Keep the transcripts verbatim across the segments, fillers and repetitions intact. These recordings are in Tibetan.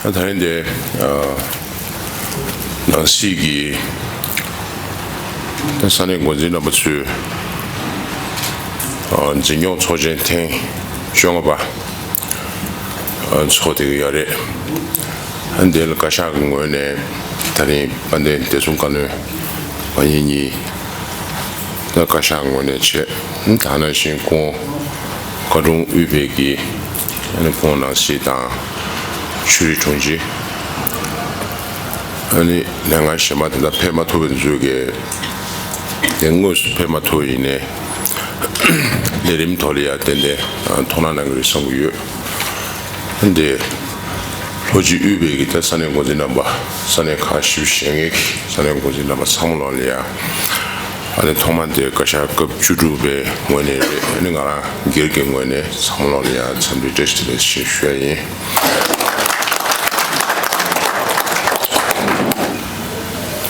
ད་རིང་འདི་ནང་སྲིད་ཀྱི་ས་གནས་འགོ་འཛིན་རྣམ་པ་ཚོས་འཛིན་སྐྱོང་ཚོགས་ཆེན་ཐེངས་བཅོ་ལྔ་པ་ཚོགས་བསྡད་ཀྱི་ཡོད་རེད། འདི་ལ་བཀའ་ཤག་གི་ངོས་ནས་ད་རིང་དཔལ་ལྡན་བདེ་སྲུང་བཀའ་བློན་པ་ཡིན་གཉིས། ད་བཀའ་ཤག་ངོས་ནས་བྱས། ད་ནང་བཞིན་ཁོང་བཀའ་དྲུང་དབུས་པའི་གི་ཨ་ནི་ཁོང་ནང་སྲིད་དང་ཆོས་རིག་དྲུང་ཆེ་ཨ་ནི་ལས་འགན་གཞན་པ་དེ་དག་ཕེབས་མ་ཐུབ་པའི་འཛུལ་གི་དེ་དངོས་སུ་ཕེབས་མ་ཐུབ་ཡིན་ནའི་ལས་རིམ་ཐོག་ལ་ཡ་ཏན་ཏན་ཐུགས་སྣང་གནང་གི་རེད་བསམ་གི་ཡོད། འདི་ལྷོ་སྤྱི་དབུས་པའི་གི་ད་ས་གནས་འགོ་འཛིན་རྣམ་པ་ས་གནས་ཁག་བཞི་བཅུ་ཞེ་ལྔའི་གི་ས་གནས་འགོ་འཛིན་རྣམ་པ་ཚང་མ་ལོག་ལ་ཡ། ཨ་ནི་ཐོག་མ་དེ་བཀའ་ཤག་སྐབས་བཅུ་དྲུག་པའི་ངོས་ནས་རེད། ཨ་ནི་ང་རང་སྒེར་གྱི་ངོས་ནས་ཚང་མ་ལོག་ལ་ཡ་འཚམས་འདྲི་བཀྲ་ཤིས་བདེ་ལེགས་ཞེས་ཞུ་ཡ་ཡིན།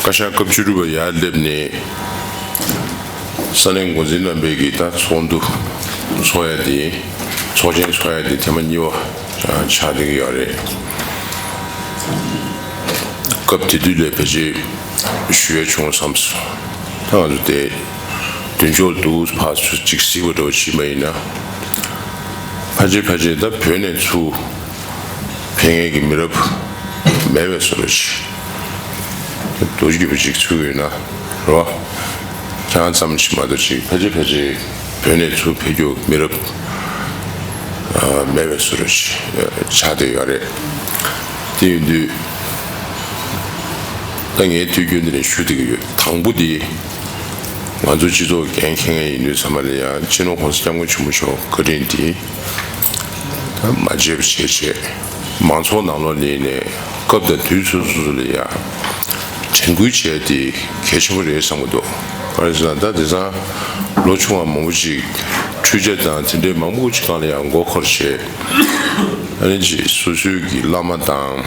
བཀའ་ཤག་སྐབས་བཅུ་དྲུག་པ་ཡར་སླེབས་ནས། ས་གནས་འགོ་འཛིན་རྣམ་པའི་གི་ད་ཚོགས་འདུ་ཚོགས་ཡ་དེ་ཚོགས་ཆེན་ཚོགས་ཡ་དེ་ཐེངས་མ་གཉིས་པ་ཆགས་བསྡད་ཀྱི་ཡོད་རེད། སྐབས་དེ་དུས་ལས་ཕལ་ཆེར་ཞུ་ཡ་བྱུང་བསམ་སོང་། ད་ང་ཚོ་དེ་མདུན་ཅོག་ཏུ་ཕར་ཚུར་ཅིག་གཟིགས་པ་འདྲ་བོ་བྱས་པ་ཡིན་ན། ཕལ་ཆེར་ཕལ་ཆེར་ད་བོད་ནས་ཚུར་ཕེབས་མཁན་གྱི་མི་རབས་མེད་པའི་བཟོ་འདྲ་ཞིག་རྡོ་རྗེ་རྒྱལ་པོ་ཅིག་ཚུད་ཀྱི་ཡོད་ན་རེད་བ། ཁྱེད་རང་ཙམ་ཞིག་མ་གཏོགས་ཅིག་ཕལ་ཆེར་ཕལ་ཆེར་བོད་ནས་ཚུར་ཕེབས་རྒྱུ་མི་རབས་མེད་པའི་བཟོ་འདྲ་ཞིག་ཆགས་བསྡད་ཡོད་རེད། དེ་ཡིན་དུས་ད་ངས་དུས་རྒྱུན་འདི་ནས་ཞུ་བསྡད་ཀྱི་ཡོད། དང་པོ་འདི་ང་ཚོ་སྤྱི་ཚོགས་འགན་འཁྱེར་མཁན་ཡིན་དུས་ཚང་མ་ལ་ཡང་སྤྱི་ནོར་༸གོང་ས་༸སྐྱབས་མགོན་ཆེན་པོ་མཆོག་བཀའ་དྲིན་འདི་ད་མ་བརྗེད་པ་བྱས་བྱས། མང་ཚོགས་ནང་ལོགས་ནས་ནས་སྐབས་དང་དུས་སོ་སོ་སོ་ལ་ཡ་དྲན་སྐུལ་བྱས་ཏེ་གལ་ཆེན་པོ་རེད་བསམ་གྱི་འདུག་ག་རེ་ཟེར་ན་ད་དེང་སང་ལོ་ཆུང་བ་མང་པོ་ཅིག་འཕྲུལ་ཆས་དང་དེ་འདྲའི་མང་པོ་ཅིག་སྒང་ལ་ཡང་མགོ་འཁོར་བྱས། ཨ་ནི་ཅིག་སོ་སོའི་གི་བླ་མ་དང་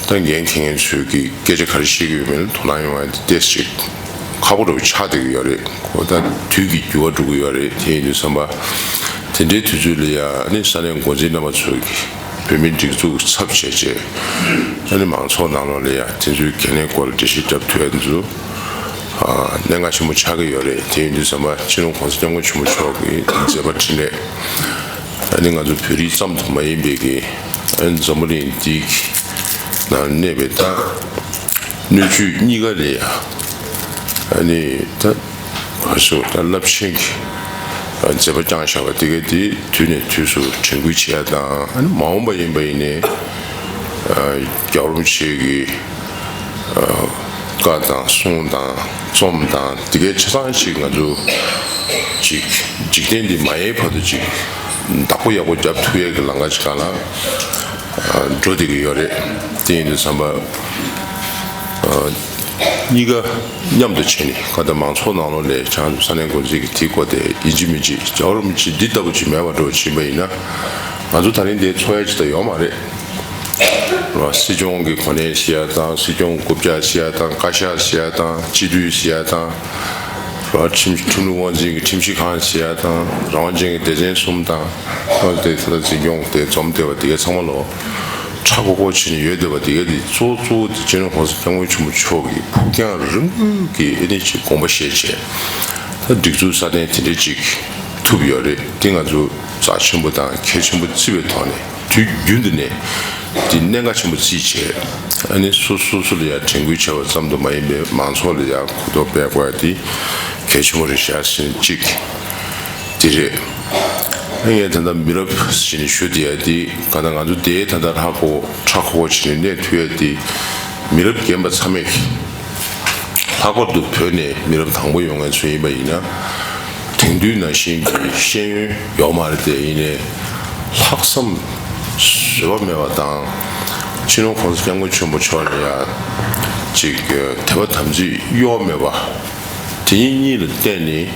ད་འགན་འཁྱེར་མཁན་ཚོའི་གི་སྐད་ཆ་ག་རེ་བཤད་ཀྱི་ཡོད་མེད་ལ་དོ་སྣང་ཡོང་བ་དེ་ཏོག་ཙམ་ཅིག་ཁག་པོ་འདྲ་བོ་ཆགས་བསྡད་ཀྱི་ཡོད་རེད། ཁོ་ད་དུས་ཀྱི་འགྱུར་བ་འགྲོ་གི་ཡོད་རེད། དེ་ཡིན་དུས་ཙམ་པ་དེ་འདྲའི་དུས་ཚོད་ལ་ཡ་ཨ་ནི་ས་གནས་འགོ་འཛིན་རྣམ་པ་ཚོས་ཀྱི་བོད་མིའི་སྒྲིག་འཛུགས་ཚབ་བྱས་བྱས་ཨ་ནི་མང་ཚོགས་ནང་ལོགས་ལ་ཡ་དེ་ཚོའི་འགན་ལེན་སྐོར་ལ་འགྲེལ་བཤད་རྒྱབ་ཐུབ་ཡ་དེ་ཚོ་གནད་འགག་ཆེན་པོ་ཆགས་ཀྱི་ཡོད་རེད། དེ་ཡིན་དུས་ཙམ་པ་སྤྱི་ནོར་༸གོང་ས་༸སྐྱབས་མགོན་ཆེན་པོ་མཆོག་གི་མཛད་པ་འཕྲིན་ལས། ཨ་ནི་ང་ཚོ་བོད་རིགས་ཙམ་དུ་མ་ཡིན་པའི་གི་ཨ་ནི་འཛམ་བུ་གླིང་འདིའི་ནང་གནས་པའི་ད་སྣོད་བཅུད་གཉིས་ཀ་ལ་ཡ་ཨ་ནི་ད་ག་སོ་ད་རླབས་ཆེན་གྱི་མཛད་པ་བསྐྱངས་བཞག་པ་དེ་ག་དེ་དུས་ནས་དུས་སུ་དྲན་སྐུལ་བྱེད་ཡ་དང་། ཨ་ནི་མ་འོངས་པ་ཡིན་པ་ཡིན་ནའི་རྒྱལ་བ་རིན་པོ་ཆེ་གི་བཀའ་དང་གསུང་དང་རྩོམ་དང་དེ་གའི་ཆ་ཚང་ཞིག་ང་ཚོ་ཅིག་འཇིག་རྟེན་འདི་མ་ཡལ་བར་དུ་ཅིག་བདག་པོ་ཡག་པོ་རྒྱབ་ཐུབ་ཡས་ཀྱི་ལམ་ཁ་ཅིག་སྒང་ལ་འགྲོ་བསྡད་ཀྱི་ཡོད་རེད། དེ་ཡིན་དུས་ཙམ་པ་གཉིས་ཀ་མཉམ་དུ་བྱས་ནས་ག་ད་མང་ཚོགས་ནང་ལོགས་ལ་ཆང་ས་གནས་འགོ་འཛིན་གྱི་དེའི་སྐོར་དེ་ཡིན་གཅིག་མིན་གཅིག་རྒྱལ་བ་རིན་པོ་ཆེ་འདི་ལྟ་བུ་ཅིག་མེད་པ་འགྲོ་བྱིན་པ་ཡིན་ན་ང་ཚོ་ད་རིང་འདིའི་འཚོ་ཡ་ཅིག་ད་ཡོད་མ་རེད། རོ། སྲིད་སྐྱོང་གི་གོ་གནས་ཟེར་ཡ་དང་། སྲིད་སྐྱོང་རྐུབ་བཀྱག་ཟེར་ཡ་དང་། བཀའ་ཤག་ཟེར་ཡ་དང་། སྤྱི་འཐུས་ཟེར་ཡ་དང་། རོ། ཁྲིམས་ཁྲིམས་ལུགས་དབང་འཛིན་གྱི་ཁྲིམས་ཞིབ་ཁང་ཟེར་ཡ་དང་། རང་དབང་ཅན་གྱི་སྡེ་ཚན་གསུམ་དང་། རོ། དེ་ཚོ་ལ་འཛིན་སྐྱོང་དེ་འཛོམས་བསྡད་པ་དེ་གའི་ཚང་མ་ལོ་ཁྲ་ཁོ་ཁོ་བྱས་ནས་ཡོད་བསྡད་པ་དེ་གའི་དེ་གཙོ་བོ་གཙོ་བོ་དེ་སྤྱི་ནོར་༸གོང་ས་༸སྐྱབས་མགོན་ཆེན་པོ་མཆོག་གི་ཕུགས་རྒྱང་རིང་པོའི་གི་ཨེ་ནི་ཅིག་དགོངས་པ་བཞེས་བྱས། ད་སྒྲིག་འཛུགས་སྲ་བརྟན་དེ་འདྲས་ཅིག་ཐུབ་ཡོད་རེད། དེ་ང་ཚོ་རྩ་ཆེན་པོ་དང་གལ་ཆེན་པོ་བརྩི་བའི་ཐོག་ནས་དུས་རྒྱུན་དུ་ནས་དེ་གནད་འགག་ཆེན་པོ་བརྩིས་བྱས། ཨ་ནི་སོ་སོ་སོ་ལ་ཡ་དྲན་སྐུལ་བྱས་པ་ཙམ་དུ་མ་ཡིན་པའི་མང་ཚོགས་ལ་ཡ་གོ་རྟོགས་སྤེལ་དགོས་ཡ་དེ་གལ་ཆེན་པོ་རེད་ཤག་ཟེར་ནས་གཅིག་དེ་རེད། ཨ་ངས་ད་ལྟ་མི་རབས་ཟེར་ནས་ཞུ་བསྡད་ཡ་དེ་ག་ད་ང་ཚོ་དེའི་ད་ལྟ་ཧྲ་གོ་ཧྲ་གོ་བྱས་ནས་གནས་ཐུབ་ཡ་དེ་མི་རབས་རྒན་པ་ཚང་མས། ལྷག་པར་དུ་བོད་ནས་མི་རབས་དང་པོ་ཡོང་མཁན་ཚོ་ཡིན་པ་ཡིན་ན། དེང་དུས་ནང་བཞིན་གྱི་ཤེས་ཡོན་ཡོད་མ་རེད་དེ། ཡིན་ནའི་ལྷག་བསམ་བཟོད་པ་མེད་པ་དང་། སྤྱི་ནོར་༸གོང་ས་༸སྐྱབས་མགོན་ཆེན་པོ་མཆོག་ལ་ཡ་ཅིག་དད་པ་དམ་ཚིག་གཡོ་བ་མེད་པ། དེ་གཉིས་གཉིས་ལ་བརྟེན་ནས་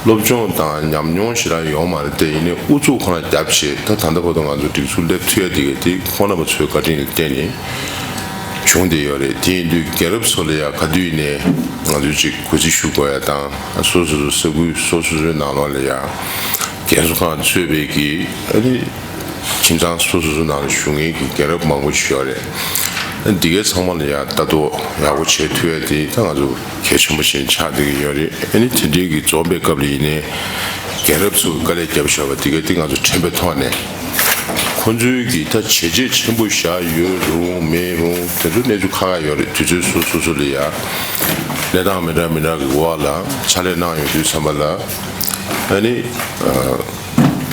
སློབ་སྦྱོང་དང་ཉམས་མྱོང་ཞེ་དྲག་ཡོད་མ་རེད་དེ། ཡིན་ནའི་ཨུ་ཚུགས་ཁོ་ན་བརྒྱབ་བྱས་ད་ད་ལྟ་བར་དུ་ང་ཚོ་སྒྲིག་འཛུགས་སླེབས་ཐུབ་ཡ་དེ་ག་དེ་ཁོང་རྣམ་པ་ཚོའི་བཀའ་དྲིན་ལ་བརྟེན་ནས། བྱུང་བསྡད་ཡོད་རེད། དེ་ཡིན་དུས་རྒན་རབས་ཚོ་ལ་ཡ་ག་དུས་ནས་ང་ཚོས་ཅིག་གུས་བརྩི་ཞུ་དགོས་ཡ་དང་། སོ་སོ་སོ་ས་ཁུལ་སོ་སོ་སོའི་ནང་ལོགས་ལ་ཡ་རྒན་གསོ་ཁང་གཙོས་པའི་གི་ཨ་ནི་ ཁྱིམ་ཚང་སོ་སོ་སོ་ནང་ལ་བཞུགས་མཁན་གྱི་རྒན་རབས་མང་པོ་ཞིག་ཡོད་རེད། འདི་གའི་ཚང་མ་ལ་ཡང་ལྟ་རྟོག་ཡག་པོ་བྱེད་ཐུབ་ཡ་དེ་ད་ང་ཚོ་གལ་ཆེན་པོ་ཞིག་ཆགས་བསྡད་ཀྱི་ཡོད་རེད། ཨ་ནི་དེ་འདྲའི་གི་འཛོམས་པའི་སྐབས་ལ་ཡིན་ནའི་རྒན་རབས་ཚོ་གི་དཀའ་ལས་བརྒྱབ་བཞག་པ་འདི་གའི་དེ་ང་ཚོ་དྲན་པའི་ཐོག་ནས་ཁོང་ཚོའི་གི་ད་བྱས་རྗེས་ཆེན་པོ་བཞག་ཡོད་རུང་མེད་རུང་དེ་ཚོ་གནས་ཚུལ་ཁག་ཁག་ཡོད་རེད། དུས་ཚོད་སོ་སོ་སོ་ལ་ཡ་གནས་སྟངས་མི་འདྲ་མི་འདྲ་གི་འོག་ལ་ཕྱག་ལས་གནང་ཡོང་དུས་ཙམ་པ་ལ་ཨ་ནི།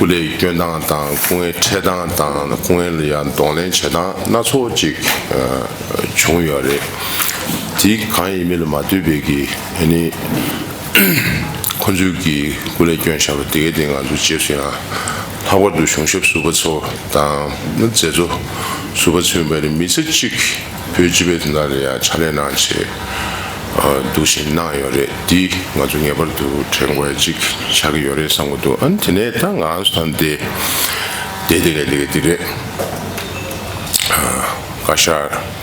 སྐུ་ལས་སྐྱོན་སྟངས་དང་སྐུ་ངལ་འཕྲད་སྟངས་དང་སྐུ་ངལ་ལ་ཡང་གདོང་ལེན་བྱེད་སྟངས་སྣ་ཚོགས་ཅིག་ཨ་བྱུང་ཡོད་རེད། དེ་གང་ཡིན་མིན་ལ་མ་ལྟོས་པའི་གི་ཨ་ནི་ཁོང་ཚོའི་གི་སྐུ་ལས་སྐྱོན་བཞག་པ་དེ་གའི་སྟེང་ང་ཚོ་རྗེས་སུ་ཡང་ལྷག་པར་དུ་གཞུང་ཞབས་ཟུར་པ་ཚོ་དང་མཛད་གཙོ་ཟུར་པ་ཚོ་ཡིན་པ་ནི་མི་ཚེ་གཅིག་བོད་སྤྱི་པའི་དོན་དག་ལ་ཡང་ཕྱག་ལས་གནང་བྱས། འདུག་བཞིན་གནང་ཡོད་རེད། འདི་ང་ཚོ་ངེས་པར་དུ་དྲན་དགོས་ཡ་གཅིག་ཆགས་ཀྱི་ཡོད་རེད་བསམ་གྱི་འདུག་ཨ་ནི་དེ་ནས་ད་ང་ཚོ་ད་འདི་བསྡད་བསྡད་ག་བསྡད་ག་འདི་རེད། བཀའ་ཤག་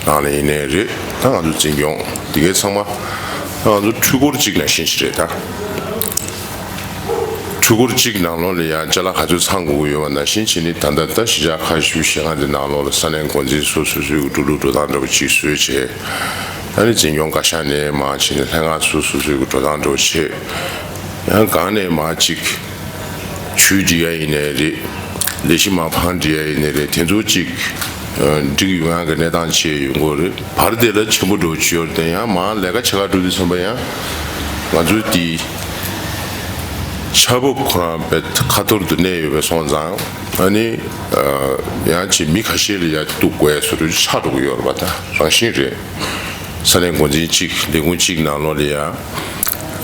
ནང་ལ་ཡིན་ནའི་རེད། ད་ང་ཚོ་འཛིན་སྐྱོང་འདི་གའི་ཚང་མ་ད་ང་ཚོ་འཕྲུལ་འཁོར་གཅིག་ནང་བཞིན་ཞིག་རེད་ད། འཕྲུལ་འཁོར་གཅིག་ནང་ལོགས་ལ་ཡང་ཅ་ལག་ག་ཚོད་ཚང་དགོས་ཀྱི་ཡོད་པ་ནང་བཞིན་བྱས་ནས་ད་ལྟ་ད་གཞིས་ཆགས་ཁག་ཞུ་ཞེ་ལྔ་འདི་ནང་ལོགས་ལ་ས་གནས་འགོ་འཛིན་སོ་སོ་སོའི་འགྲོ་ལུགས་འགྲོ་སྟངས་འདྲ་པོ་གཅིག་བཟོས་བྱས། ཨ་ནི་འཛིན་སྐྱོང་བཀའ་ཤག་ནས་མར་བྱས་ནས་ལྷན་ཁང་སོ་སོ་སོའི་འགྲོ་སྟངས་འདྲ་པོ་བྱས། ཡང་སྒང་ནས་མར་གཅིག་ཇུས་འབྲི་ཡ་ཡིན་ནའི་རེད། ལས་གཞི་མར་ཕར་འབྲི་ཡ་ཡིན་ནའི་རེད། དེ་ཚོ་གཅིག་འགྲིག་ཡོང་ཡ་གི་གནས་སྟངས་བྱས་ཡོང་གི་རེད། བར་དེ་ལ་ཆེན་པོ་འགྲོ་བྱས་ཡོད་རེད་དེ། ཡང་མར་ལས་ཀ་བྱེད་ག་འགྲོ་དུས་ཙམ་པ་ཡང་ང་ཚོའི་དེ་ཆར་འབབ་ཁོ་རང་དཔེ་ཁ་ཐོར་དུ་གནས་ཡོད་པས་སོང་ཙང་ཨ་ནི་ཡང་ཅིག་མི་ཁ་ཤས་ལ་ཡར་གཏུག་དགོས་ཡ་བཟོ་འདྲ་ཆགས་འགྲོ་གི་ཡོད་རེད་པ། ད་རང་བཞིན་རེད། ས་གནས་འགོ་འཛིན་གཅིག་ལས་ཁུངས་གཅིག་ནང་ལོགས་ལ་ཡ་ཨ་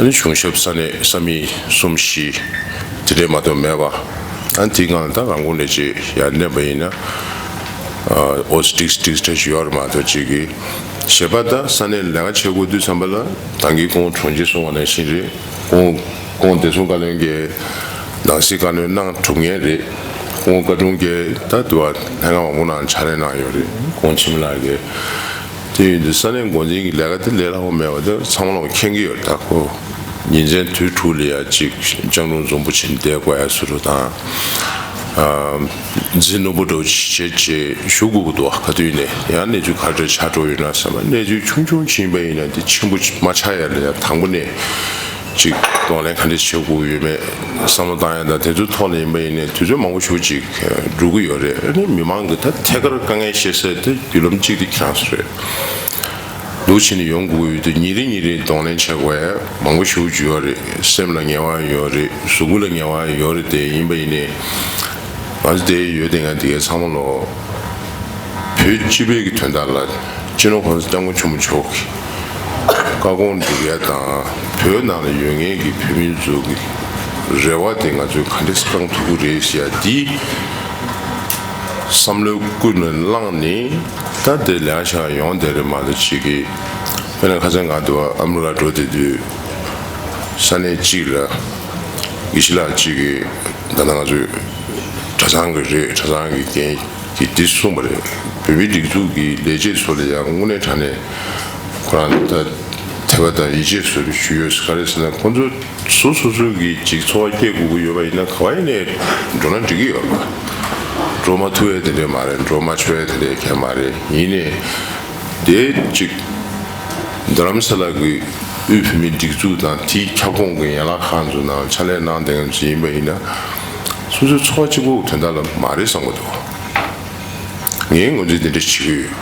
ནི་གཞུང་ཞབས་ས་གནས་ས་མིག་གསུམ་བཞི་དེ་འདྲས་མ་གཏོགས་མེད་པ། ཨ་ནི་དེའི་སྒང་ལ་ད་རང་ཁུངས་ལས་བྱེད་ཡར་གནས་པ་ཡིན་ན་ཨོ་སི་ཏིག་སི་ཏིག་སི་འདྲ་ཞིག་ཡོད་རེད་མ་གཏོགས་གཅིག་གི་བྱེད་པ་ད་ས་གནས་ལས་ཀ་བྱེད་དགོས་དུས་ཙམ་པ་ལ་ད་གིན་ཁོང་དྲུང་ཆེ་གསུངས་པ་ནང་བཞིན་རེད། ཁོང་ཁོང་བདེ་སྲུང་བཀའ་བློན་གྱིས་ནང་སྲིད་བཀའ་བློན་གནང་གྲུབ་མཁན་རེད། ཁོང་བཀའ་དྲུང་གིས་ད་དུ་བ་ལྷན་ཁང་མང་པོ་ནང་ཕྱག་ལས་གནང་ཡོད་རེད། ཁོང་འཆི་མེད་ལགས་ཀྱིས། དེ་ཡིན་དུས་ས་གནས་འགོ་འཛིན་གྱི་ལས་ཀ་དེ་ལས་སླ་པོ་མེད་པ་དེ་ཚང་མ་ལ་མཁྱེན་གྱི་ཡོད་རེད། ད་ཁོ་ཉིན་མཚན་དུས་དྲུག་ལ་ཡ་གཅིག་སྤྱང་གྲུང་འཛོམས་པོ་བྱེད་བསྡད་དགོས་ཡ་བཟོ་འདྲ་དང་། འཛིན་རྣོན་པོ་འདྲ་བོ་བྱེད་བྱེད་ཞུ་དགོས་ཀྱི་འདུག་ག་དུས་ནས་ཡང་གནས་ཚུལ་ག་འདྲ་ཆགས་འགྲོ་ཡོད་ན་བསམ་པ། གནས་ཚུལ་ཆུང་ཆུང་ཕྱིན་པ་ཡིན་ན་དེ་ཆེན་པོ་མ་ཆགས་ཡ་ལ་ཡ་དང་པོ་ནས་ཅིག་གདོང་ལེན་ག་འདྲ་བྱེད་དགོས་ཡོད་མེད་བསམ་བློ་བཏང་ཡ་དང་དེ་ཚོའི་ཐོག་ལ་ཡིན་པ་ཡིན་ནའི་དུས་ཚོད་མང་པོ་ཞེ་པོ་ཅིག་འགྲོ་གི་ཡོད་རེད། ཨ་ནི་མི་མང་གི་ད་ཐད་ཀར་དཀའ་ངལ་བཤད་སའི་དེ་བརྒྱུད་ལམ་གཅིག་དེ་ཁྱེད་རང་ཚོ་རེད། འདུག་བྱས་ནས་ཡོང་དགོས་ཡོད་དུས་ཉིན་རེ་ཉིན་རེ་གདོང་ལེན་བྱེད་དགོས་ཡ་མང་པོ་ཞེ་པོ་ཅིག་ཡོད་རེད། སེམས་ལ་ངལ་བ་ཡོད་རེད། གཟུགས་པོ་ལ་ངལ་བ་ཡོད་རེད། དེ་ཡིན་པ་ཡིན་ནའི་ང་ཚོ་དེ་ཡོད་དེ་ང་དེ་གའི་ཚང་མ་ལོ་བོད་སྤྱི་པའི་གི་དོན་དག་ལ་སྤྱི་ནོར་༸གོང་ས་༸སྐྱབས་མགོན་ཆེན་པོ་མཆོག་གི་བཀའ་དགོངས་འགྲུབ་ཡ་དང་བོད་ནང་ལ་ཡོད་མཁན་གྱི་བོད་མི་ཚོ་གི་རེ་བ་དེ་ང་ཚོས་ག་འདྲས་བསྐང་ཐུབ་ཀྱི་རེད་ཟེར་ཡ་འདི་བསམ་བློའི་ཀུན་ནས་བསླངས་ནས་ད་དེ་ལས་ཀ་བྱེད་ཡ་ཡོང་བསྡད་རེད་མ་གཏོགས་ཅིག་གི། དཔེར་ན་ཁ་སང་ང་དུ་བ་ཨ་མི་རི་ཀ་འགྲོ་བསྡད་དུས་ས་གནས་གཅིག་ལ་དགེ་བཤེས་ལགས་གཅིག་གིས་ད་ལྟ་ང་ཚོའི་གྲྭ་ཚང་གི་རེད། གྲྭ་ཚང་གི་འགན་གྱིས་འདི་གསུངས་པ་རེད། བོད་མིའི་སྒྲིག་འཛུགས་ཀྱི་ལས་བྱེད་ཚོ་ལ་ཡང་དངོས་གནས་དྲང་གནས་ཁོ་རང་ད་དད་པ་དང་ཡིད་ཆེས་བཟོ་རྒྱུ་ཞུ་ཡོད། ག་རེ་ཟེར་ན་ཁོ་ཚོ་སོ་སོ་སོ་གི་ཅིག་འཚོ་བ་སྐྱེལ་དགོས་ཀྱི་ཡོད་པ་ཡིན་ན་ག་བ་ཡིན་ནས་འགྲོ་ན་འགྲིག་གི་ཡོད་རེད། འགྲོ་མ་ཐུབ་ཡས་དེ་འདྲས་མ་རེད། འགྲོ་མ་ཆོག་ཡས་དེ་འདྲས་གང་ཡང་མ་རེད། ཡིན་ནའི་དེ་ཅིག་རྡ་རམ་ས་ལ་གི་དབུས་བོད་མིའི་སྒྲིག་འཛུགས་དང་དེའི་ཁྱབ་ཁོངས་ཀྱི་ཡན་ལག་ཁག་ཚོ་ནང་ཕྱག་ལས་གནང་བསྡད་མཁན་ཚོ་ཡིན་པ་ཡིན་ན་སོ་སོའི་འཚོ་བ་གཅིག་པོ་གི་དོན་དག་ལ་མ་རེད་བསམ་གྱི་འདུག་ངའི་ངོས་འཛིན་དེ་འདྲ་བྱེད་ཀྱི་ཡོད་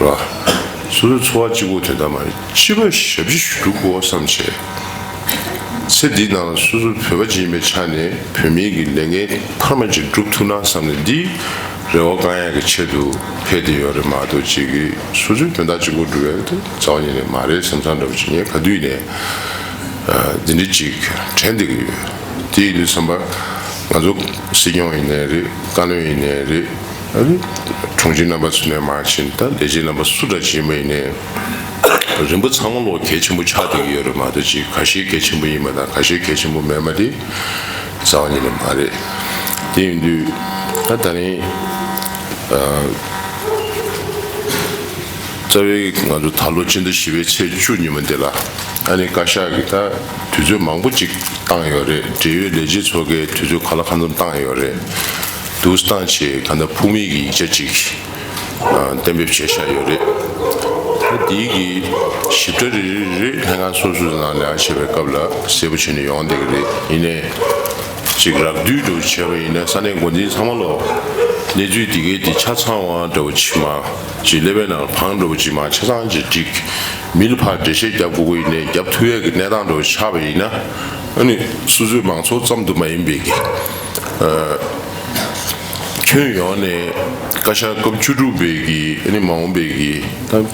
རེད་བ། སོ་སོའི་འཚོ་བ་གཅིག་པོ་དོན་དག་མ་རེད། སྤྱི་པ་ཞབས་ཕྱི་ཞུ་དགོས་བསམ་བྱས། ཚེ་འདིའི་ནང་ལ་སོ་སོ་བོད་པ་ཅིག་ཡིན་པའི་ཆ་ནས་བོད་མིའི་གི་ལས་འགན་འཕར་མ་ཅིག་སྒྲུབ་ཐུབ་ན་བསམ་ནས་འདི་རེ་བ་བསྐང་ཡག་གི་ཆེད་དུ་ཕེབས་བསྡད་ཡོད་རེད་མ་གཏོགས་ཅིག་གི་སོ་སོའི་དོན་དག་གཅིག་པོ་སྒྲུབ་ཡག་དེ་རྩ་བ་ཉིད་ནས་མ་རེད་བསམ་བསམ་འདྲ་པོ་ཅིག་ངས་ག་དུས་ནས་འདི་འདྲ་ཅིག་དྲན་བསྡད་ཀྱི་ཡོད། དེ་ཡིན་དུས་ཙམ་པ་ང་ཚོ་སྲིད་སྐྱོང་ཡིན་ནའི་རེད། བཀའ་བློན་ཡིན་ནའི་རེད། ཨ་ནི་དྲུང་ཆེ་རྣམ་པ་ཚོ་ནས་མར་ཕྱིན་ད་ལས་བྱེད་རྣམ་པ་སུ་འདྲ་ཅིག་ཡིན་པ་ཡིན་ནའི་རིམ་པ་ཚང་མ་ལོ་གལ་ཆེན་པོ་ཆགས་བསྡད་ཀྱི་ཡོད་རེད་མ་གཏོགས་ཅིག་ཁ་ཤས་གལ་ཆེན་པོ་ཡིན་པ་དང་ཁ་ཤས་གལ་ཆེན་པོ་མེད་པ་དེ་རྩ་བ་ཉིད་ནས་མ་རེད། དེ་ཡིན་དུས་ད་ད་རིང་ཨ། རྩ་བའི་ང་ཚོ་ད་ལོ་སྤྱི་ཟླ་བཞི་པའི་ཚེས་བཅུ་ཉིན་མོ་འདི་ལ་ཨ་ནི་བཀའ་ཤག་གིས་ད་དུས་ཚོད་མང་པོ་ཅིག་བཏང་ཡོད་རེད། འབྲེལ་ཡོད་ལས་བྱེད་ཚོ་གིས་དུས་ཚོད་ག་ལ་གང་འཚམ་བཏང་ཡོད་རེད། འདུག་སྟངས་ཆེད་གང་ལྟར་ཕུགས་མེད་ཀྱི་ཡིག་ཆ་ཅིག་གཏན་འབེབས་བྱས་བཞག་ཡོད་རེད། ད་འདི་གི་ཞིབ་ཕྲ་རེ་རེ་རེ་ལྷན་ཁང་སོ་སོའི་ནང་ལ་བྱེད་པའི་སྐབས་ལ་གསལ་པོ་བྱས་ནས་ཡོང་བསྡད་ཀྱི་རེད། ཡིན་ནའི་ཅིག་རགས་བསྡུས་འདྲ་བོ་བྱས་པ་ཡིན་ན་ས་གནས་འགོ་འཛིན་ཚང་མ་ལོ་གནས་ཚུལ་འདི་གའི་འདི་ཆ་ཚང་བ་འདྲ་བོ་ཅིག་མ་ཅིག་ཀླད་པའི་ནང་བང་འདྲ་བོ་ཅིག་མ་ཆ་ཚང་ཅིག་བསྒྲིགས། མི་ལ་ཕར་འགྲེལ་བཤད་རྒྱབ་དགོས་ཀྱི་ཡིན་ནའི་རྒྱབ་ཐུབ་ཡས་ཀྱི་གནས་སྟངས་འདྲ་བོ་ཆགས་པ་ཡིན་ན། ཨ་ནི་སོ་སོའི་མང་ཚོགས་ཙམ་དུ་མ་ཡིན་པའི་གི་ཁྱོན་ཡོངས་ནས་བཀའ་ཤག་སྐབས་བཅུ་དྲུག་པའི་གི་ཨ་ནི་མ་འོངས་པའི་གི་ད་བོད་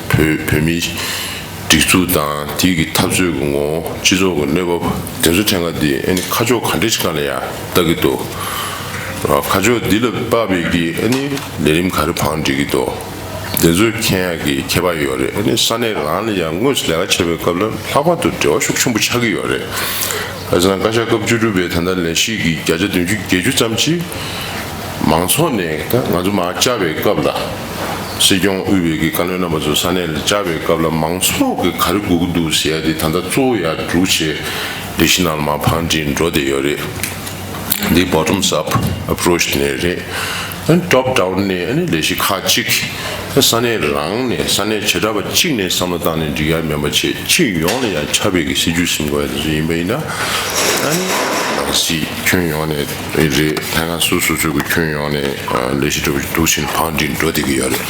བོད་མིའི་སྒྲིག་འཛུགས་དང་དེའི་གི་འཐབ་རྩོད་ཀྱི་ངོ་བོ། སྤྱི་ཚོགས་ཀྱི་གནས་བབ་དེ་ཚོ་ཐད་ཀ་འདི་ཨ་ནི་ཁ་ཕྱོགས་ག་འདྲ་ཞིག་སྒང་ལ་ཡ་ལྟ་གི་འདུག་ཁ་ཕྱོགས་འདི་ལ་དཔག་པའི་གི་ཨ་ནི་ལས་རིམ་ག་རེ་བང་སྒྲིག་གི་འདུག་དེ་ཚོ་མཁྱེན་ཡག་གི་ཁྱད་པར་ཡོད་རེད། ཨ་ནི་ས་གནས་རང་ལ་ཡང་དངོས་སུ་ལས་ཀ་བྱེད་པའི་སྐབས་ལ་ལྷག་པར་དུ་འབྲེལ་བ་ཤུགས་ཆེན་པོ་ཆགས་ཀྱི་ཡོད་རེད། ག་ཟེར་ན་བཀའ་ཤག་སྐབས་བཅུ་དྲུག་པའི་ད་ལྟ་ལས་གཞི་གི་བརྒྱ་ཆ་བདུན་ཅུ་བརྒྱད་ཅུ་ཙམ་ཅིག་མང་ཚོགས་ནས་ད་ང་ཚོ་མར་བཅར་བའི་སྐབས་ལ། སྲིད་སྐྱོང་དབུས་པའི་གི་བཀའ་བློན་རྣམ་པ་ཚོ་ས་གནས་ལ་བཅར་བའི་སྐབས་ལ་མང་ཚོགས་ཀྱི་ག་རེ་དགོས་ཀྱི་འདུག་ཟེར་ཡ་དེ་ད་ལྟ་གཙོ་བོ་ཡར་སྒྲུག་བྱས་ལས་གཞི་ནང་ལ་མར་བང་སྒྲིག་འགྲོ་བསྡད་ཡོད་རེད། འདི་bottoms up approach དེ་ནས་རེད། ཨ་ནི་top down ནས་ཨ་ནི་ལས་གཞི་ཁག་ཅིག་ས་གནས་རང་ནས་ས་གནས་བྱེ་བྲག་པ་གཅིག་ནས་བསམ་བློ་བཏང་ནས་འགྲིག་ཡ་མིན་པ་བྱས་སྤྱི་ཡོངས་ལ་ཡང་ཁྱབ་པའི་གི་སྲིད་ཇུས་ཟིན་དགོས་ཡ་དེ་ཚོ་ཡིན་པ་ཡིན་ན། ཨ་ནི་ནང་སྲིད་ཁྱོན་ཡོངས་ནས་རེད། ལྷན་ཁང་སོ་སོ་སོ་གི་ཁྱོན་ཡོངས་ནས་ལས་གཞི་འགྲོ་འདུག་བཞིན་བང་སྒྲིག་འགྲོ་བསྡད་ཀྱི་ཡོད་རེད།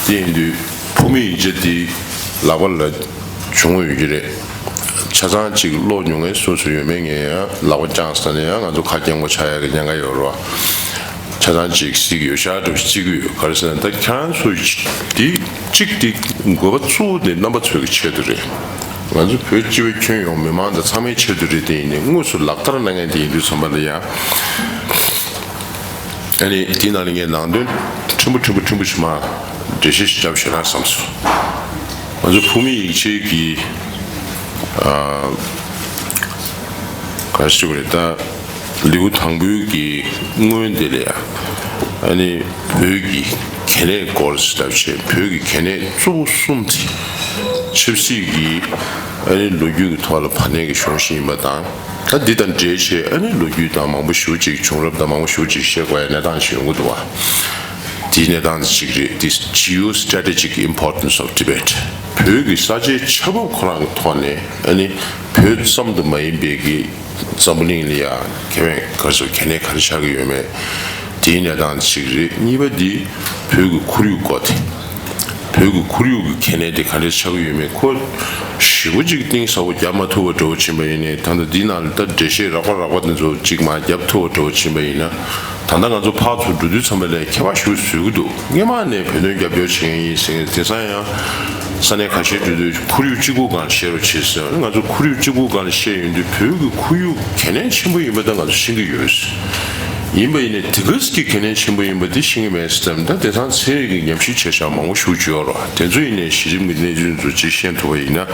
དེ་ཡིན་དུས་ཕུགས་མེད་ཡིག་ཆ་དེ་ལག་པ་ལ་བྱུང་ཡོད་ཀྱི་རེད། ཆ་ཚང་གཅིག་ཀློག་མྱོང་མཁན་སོ་སོ་ཡོད་མེད་ངས་ཡང་ལག་པ་བརྐྱངས་ས་ནས་ཡང་ང་ཚོ་ཁ་སྐྱེངས་པོ་ཆགས་ཡག་གི་ཉེན་ཁ་ཡོད་རེད་བ། ཆ་ཚང་གཅིག་གཟིགས་ཡོད་ཤག་འདྲ་བོ་ཞིག་བརྩི་གི་ཡོད། ག་རེ་ཟེར་ན་ད་ཁྱེད་རང་ཚོ་འདི་གཅིག་འདི་དགོས་པ་གཙོ་བོ་དེ་རྣམ་པ་ཚོའི་གི་ཆེད་དུ་རེད། ང་ཚོ་བོད་སྤྱི་པའི་ཁྱོན་ཡོངས་མི་མང་དང་ཚང་མའི་ཆེད་དུ་རེད། དེ་ཡིན་ནའི་དངོས་སུ་ལག་བསྟར་གནང་མཁན་དེ་ཡིན་དུས་ཙམ་པ་ལ་ཡང་། ཨ་ནི་དེའི་ནང་ལ་ངས་ནང་དོན་ཕྲན་བུ་ཕྲན་བུ་ཕྲན་བུ་ཞིག་མར་འགྲེལ་བཤད་ཞིག་བརྒྱབ་ཤོད་ན་བསམ་སོང་། ང་ཚོ་ཕུགས་མེད་ཡིག་ཆའི་གི་ཨ་ག་རེ་ཞུ་དགོས་རེད། ད་ལེའུ་དང་པོའི་གི་སྔོན་དེ་ལ་ཡ་ཨ་ནི་བོད་ཀྱི་གལ་གནད་སྐོར་ཞིག་ལབ་བྱས། བོད་ཀྱི་གལ་གནད་གཙོ་བོ་གསུམ་དེ་ཆབ་སྲིད་ཀྱི་ཨ་ནི་ལོ་རྒྱུས་ཀྱི་ཐོག་ལ་བར་གནས་ཀྱི་གཞུང་ཞིག་ཡིན་པ་དང་། ད་འདི་དང་འབྲེལ་བྱས་ཨ་ནི་ལོ་རྒྱུས་དང་མང་པོ་ཞེ་པོ་ཅིག་བྱུང་རབས་དང་མང་པོ་ཞེ་པོ་ཅིག་བཤད་དགོས་ཡ་གནས་སྟངས་ཤིག་ཡོང་གི་འདུག་བ། དེའི་གནས་སྟངས་དེ་གཅིག་རེད། དེ་geostrategic importance of Tibet། བོད་ཀྱི་ས་ཆའི་ཆ་བབ་ཁོ་རང་གི་ཐོག་ནས་ཨ་ནི་བོད་ཙམ་དུ་མ་ཡིན་པའི་གི་འཛམ་བུ་གླིང་ལ་ཡ་གལ་གནད་ག་ཚོད་གལ་གནད་ག་རེ་ཆགས་ཀྱི་ཡོད་མེད། དེའི་གནས་སྟངས་དེ་གཅིག་རེད། གཉིས་པ་འདི་བོད་ཀྱི་ཁོར་ཡུག་སྐོར་དེ། བོད་ཀྱི་ཁོར་ཡུག་གི་གལ་གནད་དེ་ག་འདྲས་ཆགས་ཀྱི་ཡོད་མེད་ཁོ་ཞེ་པོ་ཅིག་གཏིང་ཟབ་པོ་བརྒྱབ་མ་ཐུབ་པ་འདྲ་བོ་ཕྱིན་པ་ཡིན་ནའི། ད་ལྟ་འདི་ནང་ལ་ད་འགྲེལ་བཤད་རགས་པ་རགས་པ་དེ་ཚོ་ཅིག་མར་བརྒྱབ་ཐུབ་པ་འདྲ་བོ་ཕྱིན་པ་ཡིན་ན། ད་ལྟ་ང་ཚོ་ཕར་ཚུར་འགྲོ་དུས་ཙམ་པ་ལ་ཁྱད་པར་ཞེ་པོ་བཟོ་གི་འདུག་སྔོན་མ་ནས་བོད་དོན་རྒྱབ་སྐྱོར་བྱེད་མཁན་ཡིན་ཟེར་མཁན་དེང་སང་ཡང་ས་གནས་ཁ་ཤས་འགྲོ་དུས་ཁོར་ཡུག་གཅིག་པུ་སྒང་ལ་བཤད་རོགས་བྱེད་ཟེར། ང་ཚོ་ཁོར་ཡུག་གཅིག་པུ་སྒང་ལ་བཤད་ཡོང་དུས་བོད་ཀྱི་ཁོར་ཡུག་གལ་གནད་ཆེན་པོ་ཡིན་པ་ད་ང་ཚོ་ཤེས་ཀྱི་ཡོད། ཡིན་པ་ཡིན་ནའི་དེ་ག་ཙམ་གྱི་གལ་གནད་ཆེན་པོ་ཡིན་པ་དེ་ཤེས་ཀྱི་མེད་ཟེར་དུས། ད་དེང་སང་ཚན་རིག་གི་ཉམས་ཞིབ་བྱེད་བྱ་མང་པོ་ཞེ་པོ་ཅིག་ཡོད་རེད་བ། དེ་ཚོ་ཡིན་ནའི་གཞི་རིམ་གྱི་གནས་ཚུལ་ཚོ་ཅིག་ཤེས་ཐུབ་པ་ཡིན་ན།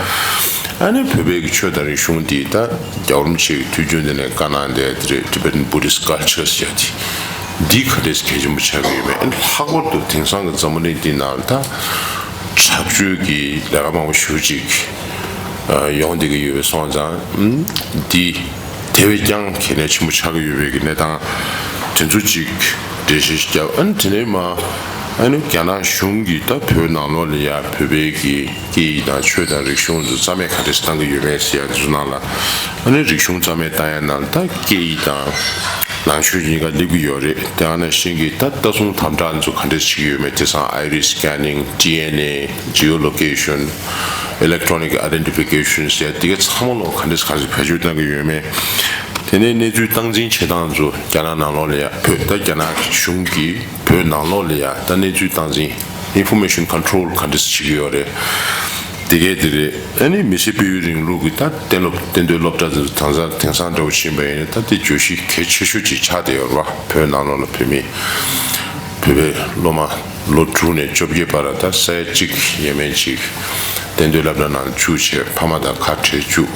ཨ་ནི་བོད་པའི་གི་ཆོས་དང་རིག་གཞུང་འདི་ད་རྒྱལ་བ་རིན་པོ་ཆེ་གི་དུས་རྒྱུན་དེ་ནས་བཀའ་གནང་བསྡད་དེ་རེད། Tibetan Buddhist culture ཟེར་ཡ་དེ། འདི་ག་འདྲས་གལ་ཆེན་པོ་ཆགས་ཀྱི་ཡོད་མེད། ཨ་ནི་ལྷག་པར་དུ་དེང་སང་གི་འཛམ་བུ་གླིང་འདི་ནང་ད་དྲག་སྤྱོད་ཀྱི་ལས་ཀ་མང་པོ་ཞེ་པོ་ཅིག་ཡོང་བསྡད་ཀྱི་ཡོད་པ་སོང་ཙང་། འདི་དེ་བས་ཀྱང་གལ་གནད་ཆེན་པོ་ཆགས་ཀྱི་ཡོད་པའི་གི་གནས་སྟངས་དེ་ཚོ་ཅིག་འགྲེལ་བཤད་བརྒྱབ། ཨ་ནི་དེ་ནས་མ་ཨ་ནི་རྒྱ་ནག་གཞུང་གིས་ད་བོད་ནང་ལོགས་ལ་ཡ་བོད་པའི་གི་སྐད་ཡིག་དང་ཆོས་དང་རིག་གཞུང་དུ་རྩ་མེད་ག་འདྲས་བཏང་གི་ཡོད་མེད་ཟེར་ཡ་དེ་ཚོ་ནང་ལ། ཨ་ནི་རིག་གཞུང་རྩ་མེད་བཏང་ཡ་ནང་ལ་ད་སྐད་ཡིག་དང་ནང་ཆོས་གཉིས་ཀ་སླེབས་ཀྱི་ཡོད་རེད། དེ་ནང་བཞིན་གྱི་ད་ལྟ་སྲུང་དམ་དྲག་ཚོ་ག་འདྲས་བྱེད་ཀྱི་ཡོད་མེད། དེང་སང་iris scanning, D N A, geolocation, electronic identification ཟེར་དེ་ག་ཚང་མ་ལོ་ག་འདྲས་ག་ཚོད་བེད་སྤྱོད་བཏང་གི་ཡོད་མེད། དེ་ནས་གནས་ཚུལ་སྟངས་འཛིན་བྱེད་སྟངས་ཚོ་རྒྱ་ནག་ནང་ལོགས་ལ་ཡ་བོད་ད་རྒྱ་ནག་གཞུང་གིས་བོད་ནང་ལོགས་ལ་ཡ་ད་གནས་ཚུལ་སྟངས་འཛིན། Information control ག་འདྲས་བྱེད་ཀྱི་ཡོད་རེད། དེ་གས་དེ་རེད། ཨ་ནི་མི་སེར་སྤེལ་བའི་རིང་ལུགས་ཀྱི་ད་གཏན་སློབ་གཏན་སྡོད་སློབ་གྲྭ་དེ་ཚོ་དེང་སང་དེང་སང་འདྲ་བོ་ཕྱིན་པ་ཡིན་ན་ད་དེ་བརྗོད་གཞི་གལ་ཆེ་ཤོས་ཅིག་ཆགས་བསྡད་ཡོད་རེད་བ། བོད་ནང་ལོགས་ལ་བོད་མི་བོད་པའི་སློབ་མ་ལོ་དྲུག་ནས་བཅོ་བརྒྱད་བར་ལ་ད་ས་ཡ་གཅིག་ཡས་མས་ཅིག་གཏན་སྡོད་སློབ་གྲྭ་ནང་བཅུག་བྱས་ཕ་མ་དང་ཁ་བྲལ་བཅུག་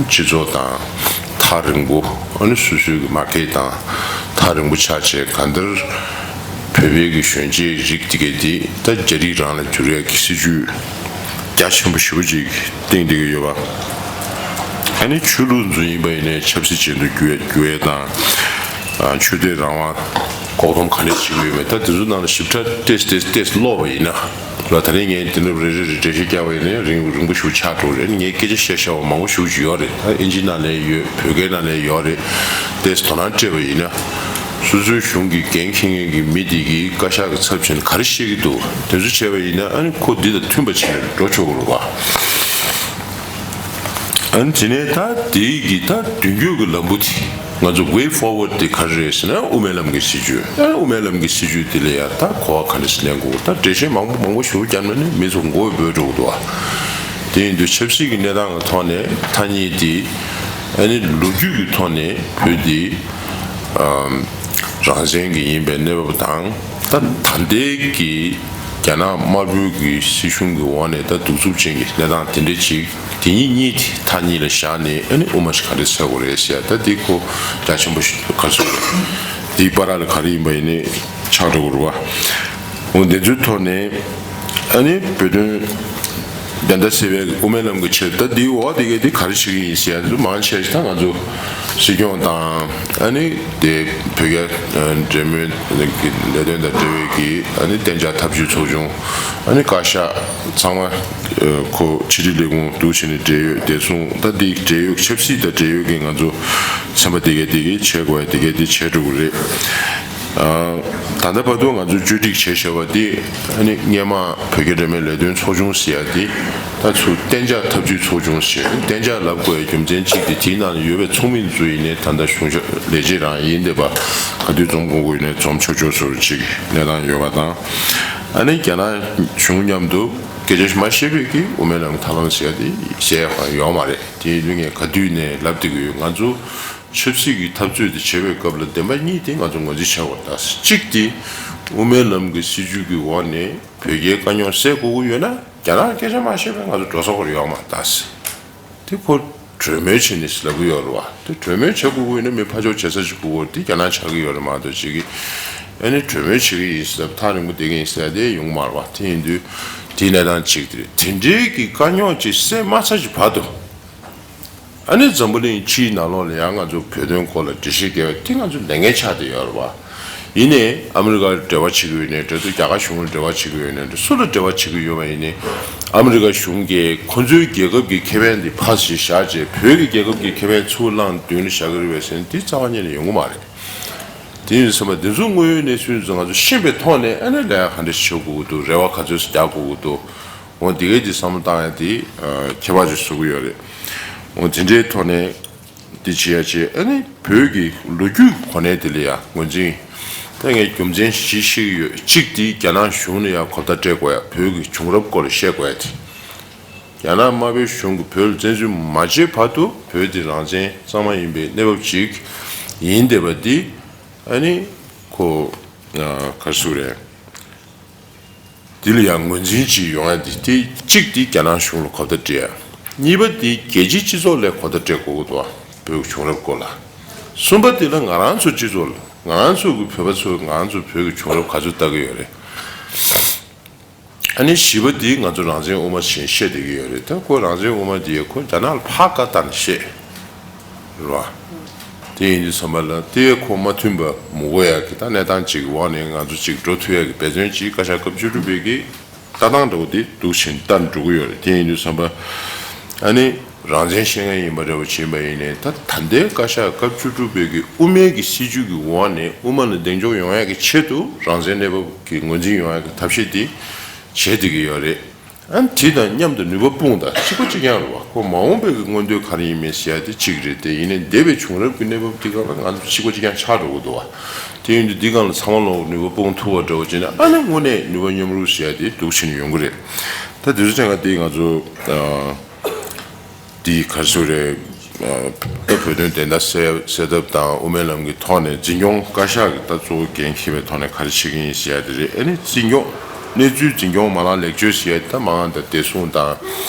སྤྱི་ཚོགས་དང་ཐག་རིང་པོ། ཨ་ནི་སོ་སོའི་གི་མར་ཁེ་དང་ཐག་རིང་པོ་ཆགས་བྱས་གང་ལྟར། བོད་པའི་གི་གཞོན་སྐྱེས་རིགས་དེ་གས་དེ་ད་རྒྱ་རིགས་རང་ལ་འགྱུར་ཡག་གི་སྲིད་ཇུས་རྒྱ་ཆེན་པོ་ཞེ་པོ་ཅིག་བཏིང་བསྡད་ཀྱི་ཡོད་པ། ཨ་ནི་ཆོས་ལུགས་འཛུལ་ཡིན་པ་ཡིན་ནའི་ཆབ་སྲིད་ཅན་དུ་འགྱུར་འགྱུར་ཡས་དང་། ཨ་ཆོས་དད་རང་དབང་ ཕྱོགས་སྡོམ་ག་འདྲས་བྱེད་ཀྱི་ཡོད་མེད། ད་དེ་ཚོ་ནང་ལ་ཞིབ་ཕྲ་ཏོག་ཙམ་ཏོག་ཙམ་ཏོག་ཙམ་ཀློག་པ་ཡིན་ན། ལ་ད་རིང་ངས་དེ་འདྲ་རེ་རེ་རེ་འགྲེལ་བཤད་བརྒྱབ་པ་ཡིན་ན་རིང་རིང་པོ་ཞིག་ཆགས་འགྲོ་རེད། ངས་སྐད་ཆ་བཤད་བཤད་པ་མང་པོ་ཞིག་ཅིག་ཡོད་རེད། ད་ཨིན་ཇི་ནང་ནས་ཡོད། བོད་སྐད་ནང་ནས་ཡོད་རེད། ཏོག་ཙམ་དོ་སྣང་སྤྲད་པ་ཡིན་ན། སོ་སོའི་གཞུང་གི་འགན་འཁྱེར་མཁན་གྱི་མི་དེ་གིས་བཀའ་ཤག་གི་ཚབ་བྱས་ནས་ག་རེ་བཤད་ཀྱི་འདུག། དེ་ཚོ་བྱས་པ་ཡིན་ན་ཨ་ནི་ཁོ་འདི་དང་མཐུན་པ་བྱས་ནས་འགྲོ་ཆོག་གི་རེད་བ། ཨ་ནི་དེ་ནས་ད་དེའི་གི་ད་མདུན་སྐྱོད་ཀྱི་ལམ་བུ་དེ། ང་ཚོ་way forward་དེ་ག་རེ་རེད་ཟེར་ན། དབུ་མའི་ལམ་གྱི་སྲིད་བྱུས། ཨ་དབུ་མའི་ལམ་གྱི་སྲིད་བྱུས་དེ་ལ་ཡང་ད་གོ་བ་ག་འདྲ་ཞིག་ལེན་དགོས། ད་འགྲེལ་བཤད་མང་པོ་མང་པོ་ཞིག་བརྒྱབ་ན་ནི་མི་ཚོ་མགོ་བོ་འབོལ་འགྲོ་གི་འདུག་ཨ། དེ་ཡིན་དུས་ཆབ་སྲིད་ཀྱི་གནས་སྟངས་ཀྱི་ཐོག་ནས་མཐའ་གཉིས་དེ། ཨ་ནི་ལོ་རྒྱུས་ཀྱི་ཐོག་ནས་བོད་འདི་ཨམ་རང་བཙན་གྱི་ཡིན་པའི་གནས་བབ་དང་། ད་ད་ལྟའི་གི་རྒྱ་ནག་དམར་པོའི་གི་སྲིད་གཞུང་གི་འོག་ནས་ད་གདུག་རྩུབ་ཅན་གྱི་གནས་སྟངས་དེ་འདྲ་ཅིག། དེ་གཉིས་གཉིས་དེ་མཐའ་གཉིས་ལ་བཞག་ནས་ཨ་ནི་དབུ་མ་ཞིག་ག་འདྲ་འཚོལ་དགོས་རེད་ཟེར་ཡ། ད་འདི་ཁོ་རྒྱ་ཆེན་པོ་ཞིག་ག་ཚོད་རེད། འདིའི་བར་ལ་ག་རེ་ཡིན་པ་ཡིན་ནའི་ཆགས་འགྲོ་གི་རེད་བ། འོ་འདི་ཚོའི་ཐོག་ནས་ཨ་ནི་བོད་དོན་བདེན་མཐའ་གསལ་བའི་དབུ་མའི་ལམ་གྱི་ཆེད་དུ་ད་འདིའི་འོག་དེ་གས་དེ་ག་རེ་བྱེད་ཀྱི་ཡིན་ཟེར་ཡ་དེ་མང་ཆེ་ཞིག་ད་ང་ཚོ་སྲིད་སྐྱོང་དང་ཨ་ནི་དེ་བོད་རྒྱ་འབྲེལ་མོལ་གྱི་ལས་དོན་དང་འབྲེལ་བའི་གི་ཨ་ནི་གཏན་འཇགས་ཐབས་ཇུས་ཚོགས་ཆུང་། ཨ་ནི་བཀའ་ཤག་ཚང་མ་ཁོ་ཕྱི་དྲིལ་ལས་ཁུངས་འདུག་བྱས་ནས་འབྲེལ་ཡོད་བདེ་སྲུང་ད་འདི་འབྲེལ་ཡོད་ཆབ་སྲིད་དང་འབྲེལ་ཡོད་ཀྱི་ང་ཚོ་ཚན་པ་དེ་གས་དེ་གས་བྱེད་དགོས་ཡ་དེ་གས་དེ་བྱེད་འགྲོ་གི་རེད། ད་ལྟ་བར་དུ་ང་ཚོས་བཅོས་སྒྲིག་བྱས་བཞག་པ་དེ་ཨ་ནི་སྔས་མ་བོད་རྒྱ་འབྲེལ་མོལ་ལས་དོན་ཚོགས་ཆུང་ཟེར་ཡ་དེ་ད་ཚུར་གཏན་འཇགས་ཐབས་ཇུས་ཚོགས་ཆུང་ཟེར། གཏན་འཇགས་ལབ་དགོས་ཡ་རྒྱུ་མཚན་གཅིག་དེ་དེའི་ནང་ལ་ཡོད་པའི་ཚོགས་མི་ཚོ་ཡིན་ནའི་ད་ལྟ་གཞུང་ཞབས་ལས་བྱེད་རང་ཡིན་བསྡད་པ། ག་དུས་འཛོམས་དགོས་དགོས་ཡིན་ནའི་འཛོམས་ཆོག་ཆོག་བཟོ་འདྲ་ཅིག་གནས་སྟངས་ཡོད་པ་དང་། ཨ་ནི་རྒྱ་ནག་གཞུང་མཉམ་དུ་སྐད་ཆ་མ་བཤད་པའི་གི་དབུ་མའི་ལམ་ཐབས་ལམ་ཟེར་ཡ་དེ་བཤད་ཡ་ཡོད་མ་རེད། དེ་ཡིན་དུས་ངས་ག་དུས་ནས་ལབ་བསྡད་ཀྱི་ཡོད། ང་ཚོ་ཆབ་སྲིད་ཀྱི་འཐབ་རྩོད་དེ་བྱེད་པའི་སྐབས་ལ་བདེན་པ་གཉིས་དེ་ང་ཚོ་ངོས་འཛིན་བྱ་དགོས། ད་གཅིག་དེ་དབུ་མའི་ལམ་གྱི་སྲིད་བྱུས་ཀྱི་འོག་ནས་བོད་རྒྱའི་དཀའ་རྙོག་སེལ་དགོས་ཀྱི་ཡོད་ན་རྒྱ་ནག་སྐད་ཆ་མ་བཤད་པའི་ང་ཚོ་འགྲོ་ས་ཁོ་རང་ཡོད་མ་རེད། ད་དེ་ཁོ་གྲོས་མོལ་བྱས་ནས་ལབ་ཀྱི་ཡོད་རེད་བ། དེ་གྲོས་མོལ་བྱེད་དགོས་ཀྱི་ཡོད་ན་མི་ཕར་ཕྱོགས་བྱེད་ས་ཞིག་དགོས་ཀྱི་ཡོད་རེད། དེ་རྒྱ་ནག་ཆགས་ཀྱི་ཡོད་རེད་མ་གཏོགས་ཅིག་གིས་ཨ་ནི་གྲོས་མོལ་བྱེད་ཀྱི་ཡིན་ཟེར་ཐག་རིང་པོ་བསྡད་ཀྱི་ཡིན་ཟེར་དེ་ཡོང་གི་མ་རེད་བ། དེ་ཡིན་དུས་དེའི་གནས་སྟངས་གཅིག་དེ་རེད། དེ་འདྲའི་གི་དཀའ་རྙོག་ཅིག་སེལ་མ་ཚར་གྱི་བར་དུ། ཨ་ནི་འཛམ་བུ་གླིང་སྤྱིའི་ནང་ལོགས་ལ་ཡང་ང་ཚོ་བོད་དོན་སྐོར་ལ་འགྲེལ་བཤད་རྒྱག་པ་དེ་ང་ཚོ་ལས་འགན་ཆགས་བསྡད་ཡོད་རེད་བ། ཡིན་ནའི་ཨ་མི་རི་ཀ་ལ་འབྲེལ་བ་བྱེད་ཀྱི་ཡོད་ནའི་འདྲ་འདུག་རྒྱ་གར་གཞུང་ལ་འབྲེལ་བ་བྱེད་ཀྱི་ཡོད་ནའི་འདྲ། སུ་ལ་འབྲེལ་བ་བྱེད་ཀྱི་ཡོད་པ་ཡིན་ནའི་ཨ་མི་རི་ཀ་གཞུང་གིས་ཁོ་ཚོའི་རྒྱལ་ཁབ་ཀྱི་ཁེ་ཕན་དེ་ཕར་ཞིག་བཞག་བྱས་བོད་ཀྱི་རྒྱལ་ཁབ་ཀྱི་ཁེ་ཕན་ཚུར་བླངས་མདུན་ལ་བཞག་གི་རེད་པས་ཟེར་ན་དེ་རྩ་བ་ཉིད་ནས་ཡོང་གི་མ་རེད། དེ་ཡིན་དུས་ཙམ་པ་འདི་ཚོ་དངོས་ཡོད་གནས་ཚུལ་ཚོ་ང་ཚོ་ཤེས་པའི་ཐོག་ནས་ཨ་ནི་ལས་ཀ་ག་འདྲ་ཞིག་བྱེད་དགོས་ཀྱི་འདུག་རེ་བ་ག་ཚོད་ཞིག་རྒྱག་དགོས་ཀྱི་འདུག་འོ་འདི་གའི་འདི་བསམ་བློ་བཏང་ཡ་དེ་ཨ་ཁྱད་པར་ཅིག་བཟོ་གི་ཡོད་རེད། འོ་དེ་འདྲའི་ཐོག་ནས་འདི་བྱེད་ཡ་བྱེད། ཨ་ནི་བོད་ཀྱི་ལོ་རྒྱུས་གོ་གནས་དེ་ལ་ཡ་ངོས་འཛིན། ད་ངས་རྒྱུ་མཚན་བཞི་བཤད་ཀྱི་ཡོད། གཅིག་དེ་རྒྱ་ནག་གཞུང་ལ་ཡ་གོ་བརྡ་སྤྲད་དགོས་ཡ། བོད་ཀྱི་བྱུང་རབས་སྐོར་ལ་བཤད་དགོས་ཡ་དེ། རྒྱ་ནག་དམར་པོའི་གཞུང་གིས་བོད་ལ་བཙན་འཛུལ་མ་བྱས་བར་དུ་བོད་འདི་རང་བཙན་གཙང་མ་ཡིན་པའི་གནས་བབ་ཅིག་ཡིན་བསྡད་པ་འདི་ཨ་ནི་ཁོ་ཨ་ག་རེ་ཟེར་དགོས་རེད། འདི་ལ་ཡང་ངོས་འཛིན་ཅིག་ཡོང་ཡ་འདི། དེ་གཅིག་འདི་རྒྱ་ནག་གཞུང་ལ་གོ་བརྡ་སྤྲད་ཡ། གཉིས་པ་འདི་རྒྱལ་སྤྱིའི་སྤྱི་ཚོགས་ལ་གོ་བརྡ་སྤྲད་དགོས་ཀྱི་འདུག་བ། བོད་ཀྱི་བྱུང་རབས་སྐོར་ལ། གསུམ་པ་འདི་ལ་ང་རང་ཚོ་སྤྱི་ཚོགས་ལ་ང་རང་ཚོ་གི་བོད་པ་ཚོས་ང་རང་ཚོ་བོད་ཀྱི་བྱུང་རབས་ག་ཚོད་ལྟ་གི་ཡོད་རེད། ཨ་ནི་བཞི་པ་འདི་ང་ཚོ་རང་བཙན་དབུ་མ་ཞེས་བཤད་བསྡད་ཀྱི་ཡོད་རེད། ད་ཁོ་རང་བཙན་དབུ་མ་འདི་ཁོ་རྒྱ་ནག་ལ་ཕར་བཀའ་བཏང་ནས་བཤད། རེད་བ། དེ་ཡིན་དུས་ཙམ་པ་ལ་དེ་ཁོ་མ་མཐུན་པ་མི་དགོས་ཡ་གི་ད་གནས་སྟངས་ཅིག་གི་འོག་ནས་ང་ཚོ་ཅིག་འགྲོ་ཐུབ་ཡ་གི་འབད་བརྩོན་ཅིག་བཀའ་ཤག་སྐབས་བཅུ་དྲུག་པའི་གི་ལྟ་སྟངས་འདྲ་བོ་དེ་འདུག་བྱས་ནས་ལྟར་འགྲོ་གི་ཡོད་རེད། དེ་ཡིན་དུས་ཙམ་པ་ཨ་ནི་རང་བཙན་བཤད་མཁན་ཡིན་པ་འདྲ་བོ་བྱས་པ་ཡིན་ནའི་ད་ད་ལྟའི་བཀའ་ཤག་སྐབས་བཅུ་དྲུག་པའི་གི་དབུ་མའི་གི་སྲིད་བྱུས་ཀྱི་འོག་ནས་དབུ་མ་ལ་གདེང་འཇོག་ཡོང་ཡ་གི་ཆེད་དུ་རང་བཙན་གནས་བབ་ཀྱི་ངོས་འཛིན་ཡོང་ཡ་གི་ཐབས་ཤེས་དེ་བྱེད་བསྡད་ཀྱི་ཡོད་རེད། ཨ་ནི་དེ་དང་མཉམ་དུ་ནུས་པ་སྤུངས་དང་གཅིག་པ་གཅིག་རྐྱང་རེད་བ། ཁོ་མ་འོངས་པའི་གི་མངོན་འདོད་ག་རེ་ཡིན་མིན་ཟེར་ཡ་དེ་གཅིག་རེད་དེ། ཡིན་ནའི་འདས་པའི་བྱུང་རབས་ཀྱི་གནས་བབ་དེ་སྒང་ལ་ང་ཚོ་གཅིག་པ་གཅིག་རྐྱང་ཆགས་འགྲོ་གི་འདུག་བ། དེ་ཡིན་དུས་འདི་སྒང་ལ་ཚང་མ་ལོག་ནུས་པ་སྤུངས་ཐུབ་པ་འདྲ་བོ་བྱས་ན་ཨ་ནི་དངོས་གནས་ནུས་པ་མཉམ་རུབ་ཟེར་ཡ་དེ་འདུག་བྱས་ནས་ཡོང་གི་རེད། ད་དེ་ཚོ་ཆ་ཚང་དེ་ང་ཚོ་ཨ། འདི་ག་རེ་ཟེར་རེད། ཨ་ད་བོད་དོན་བདེན་མཐའ་གསལ་གསལ་ཐབས་དང་དབུ་མའི་ལམ་གྱི་ཐོག་ནས་འཛིན་སྐྱོང་བཀའ་ཤག་གི་ད་གཙོ་བོ་འགན་འཁྱེར་བའི་ཐོག་ནས་ག་རེ་བྱེད་ཀྱི་ཡིན་ཟེར་ཡ་དེ་རེད། ཨ་ནི་འཛིན་སྐྱོང་གནས་ཚུལ་འཛིན་སྐྱོང་མ་ལག་ལེགས་བཅོས་ཟེར་ཡ་དེ་ད་མ་འོངས་ད་བདེ་སྲུང་དང་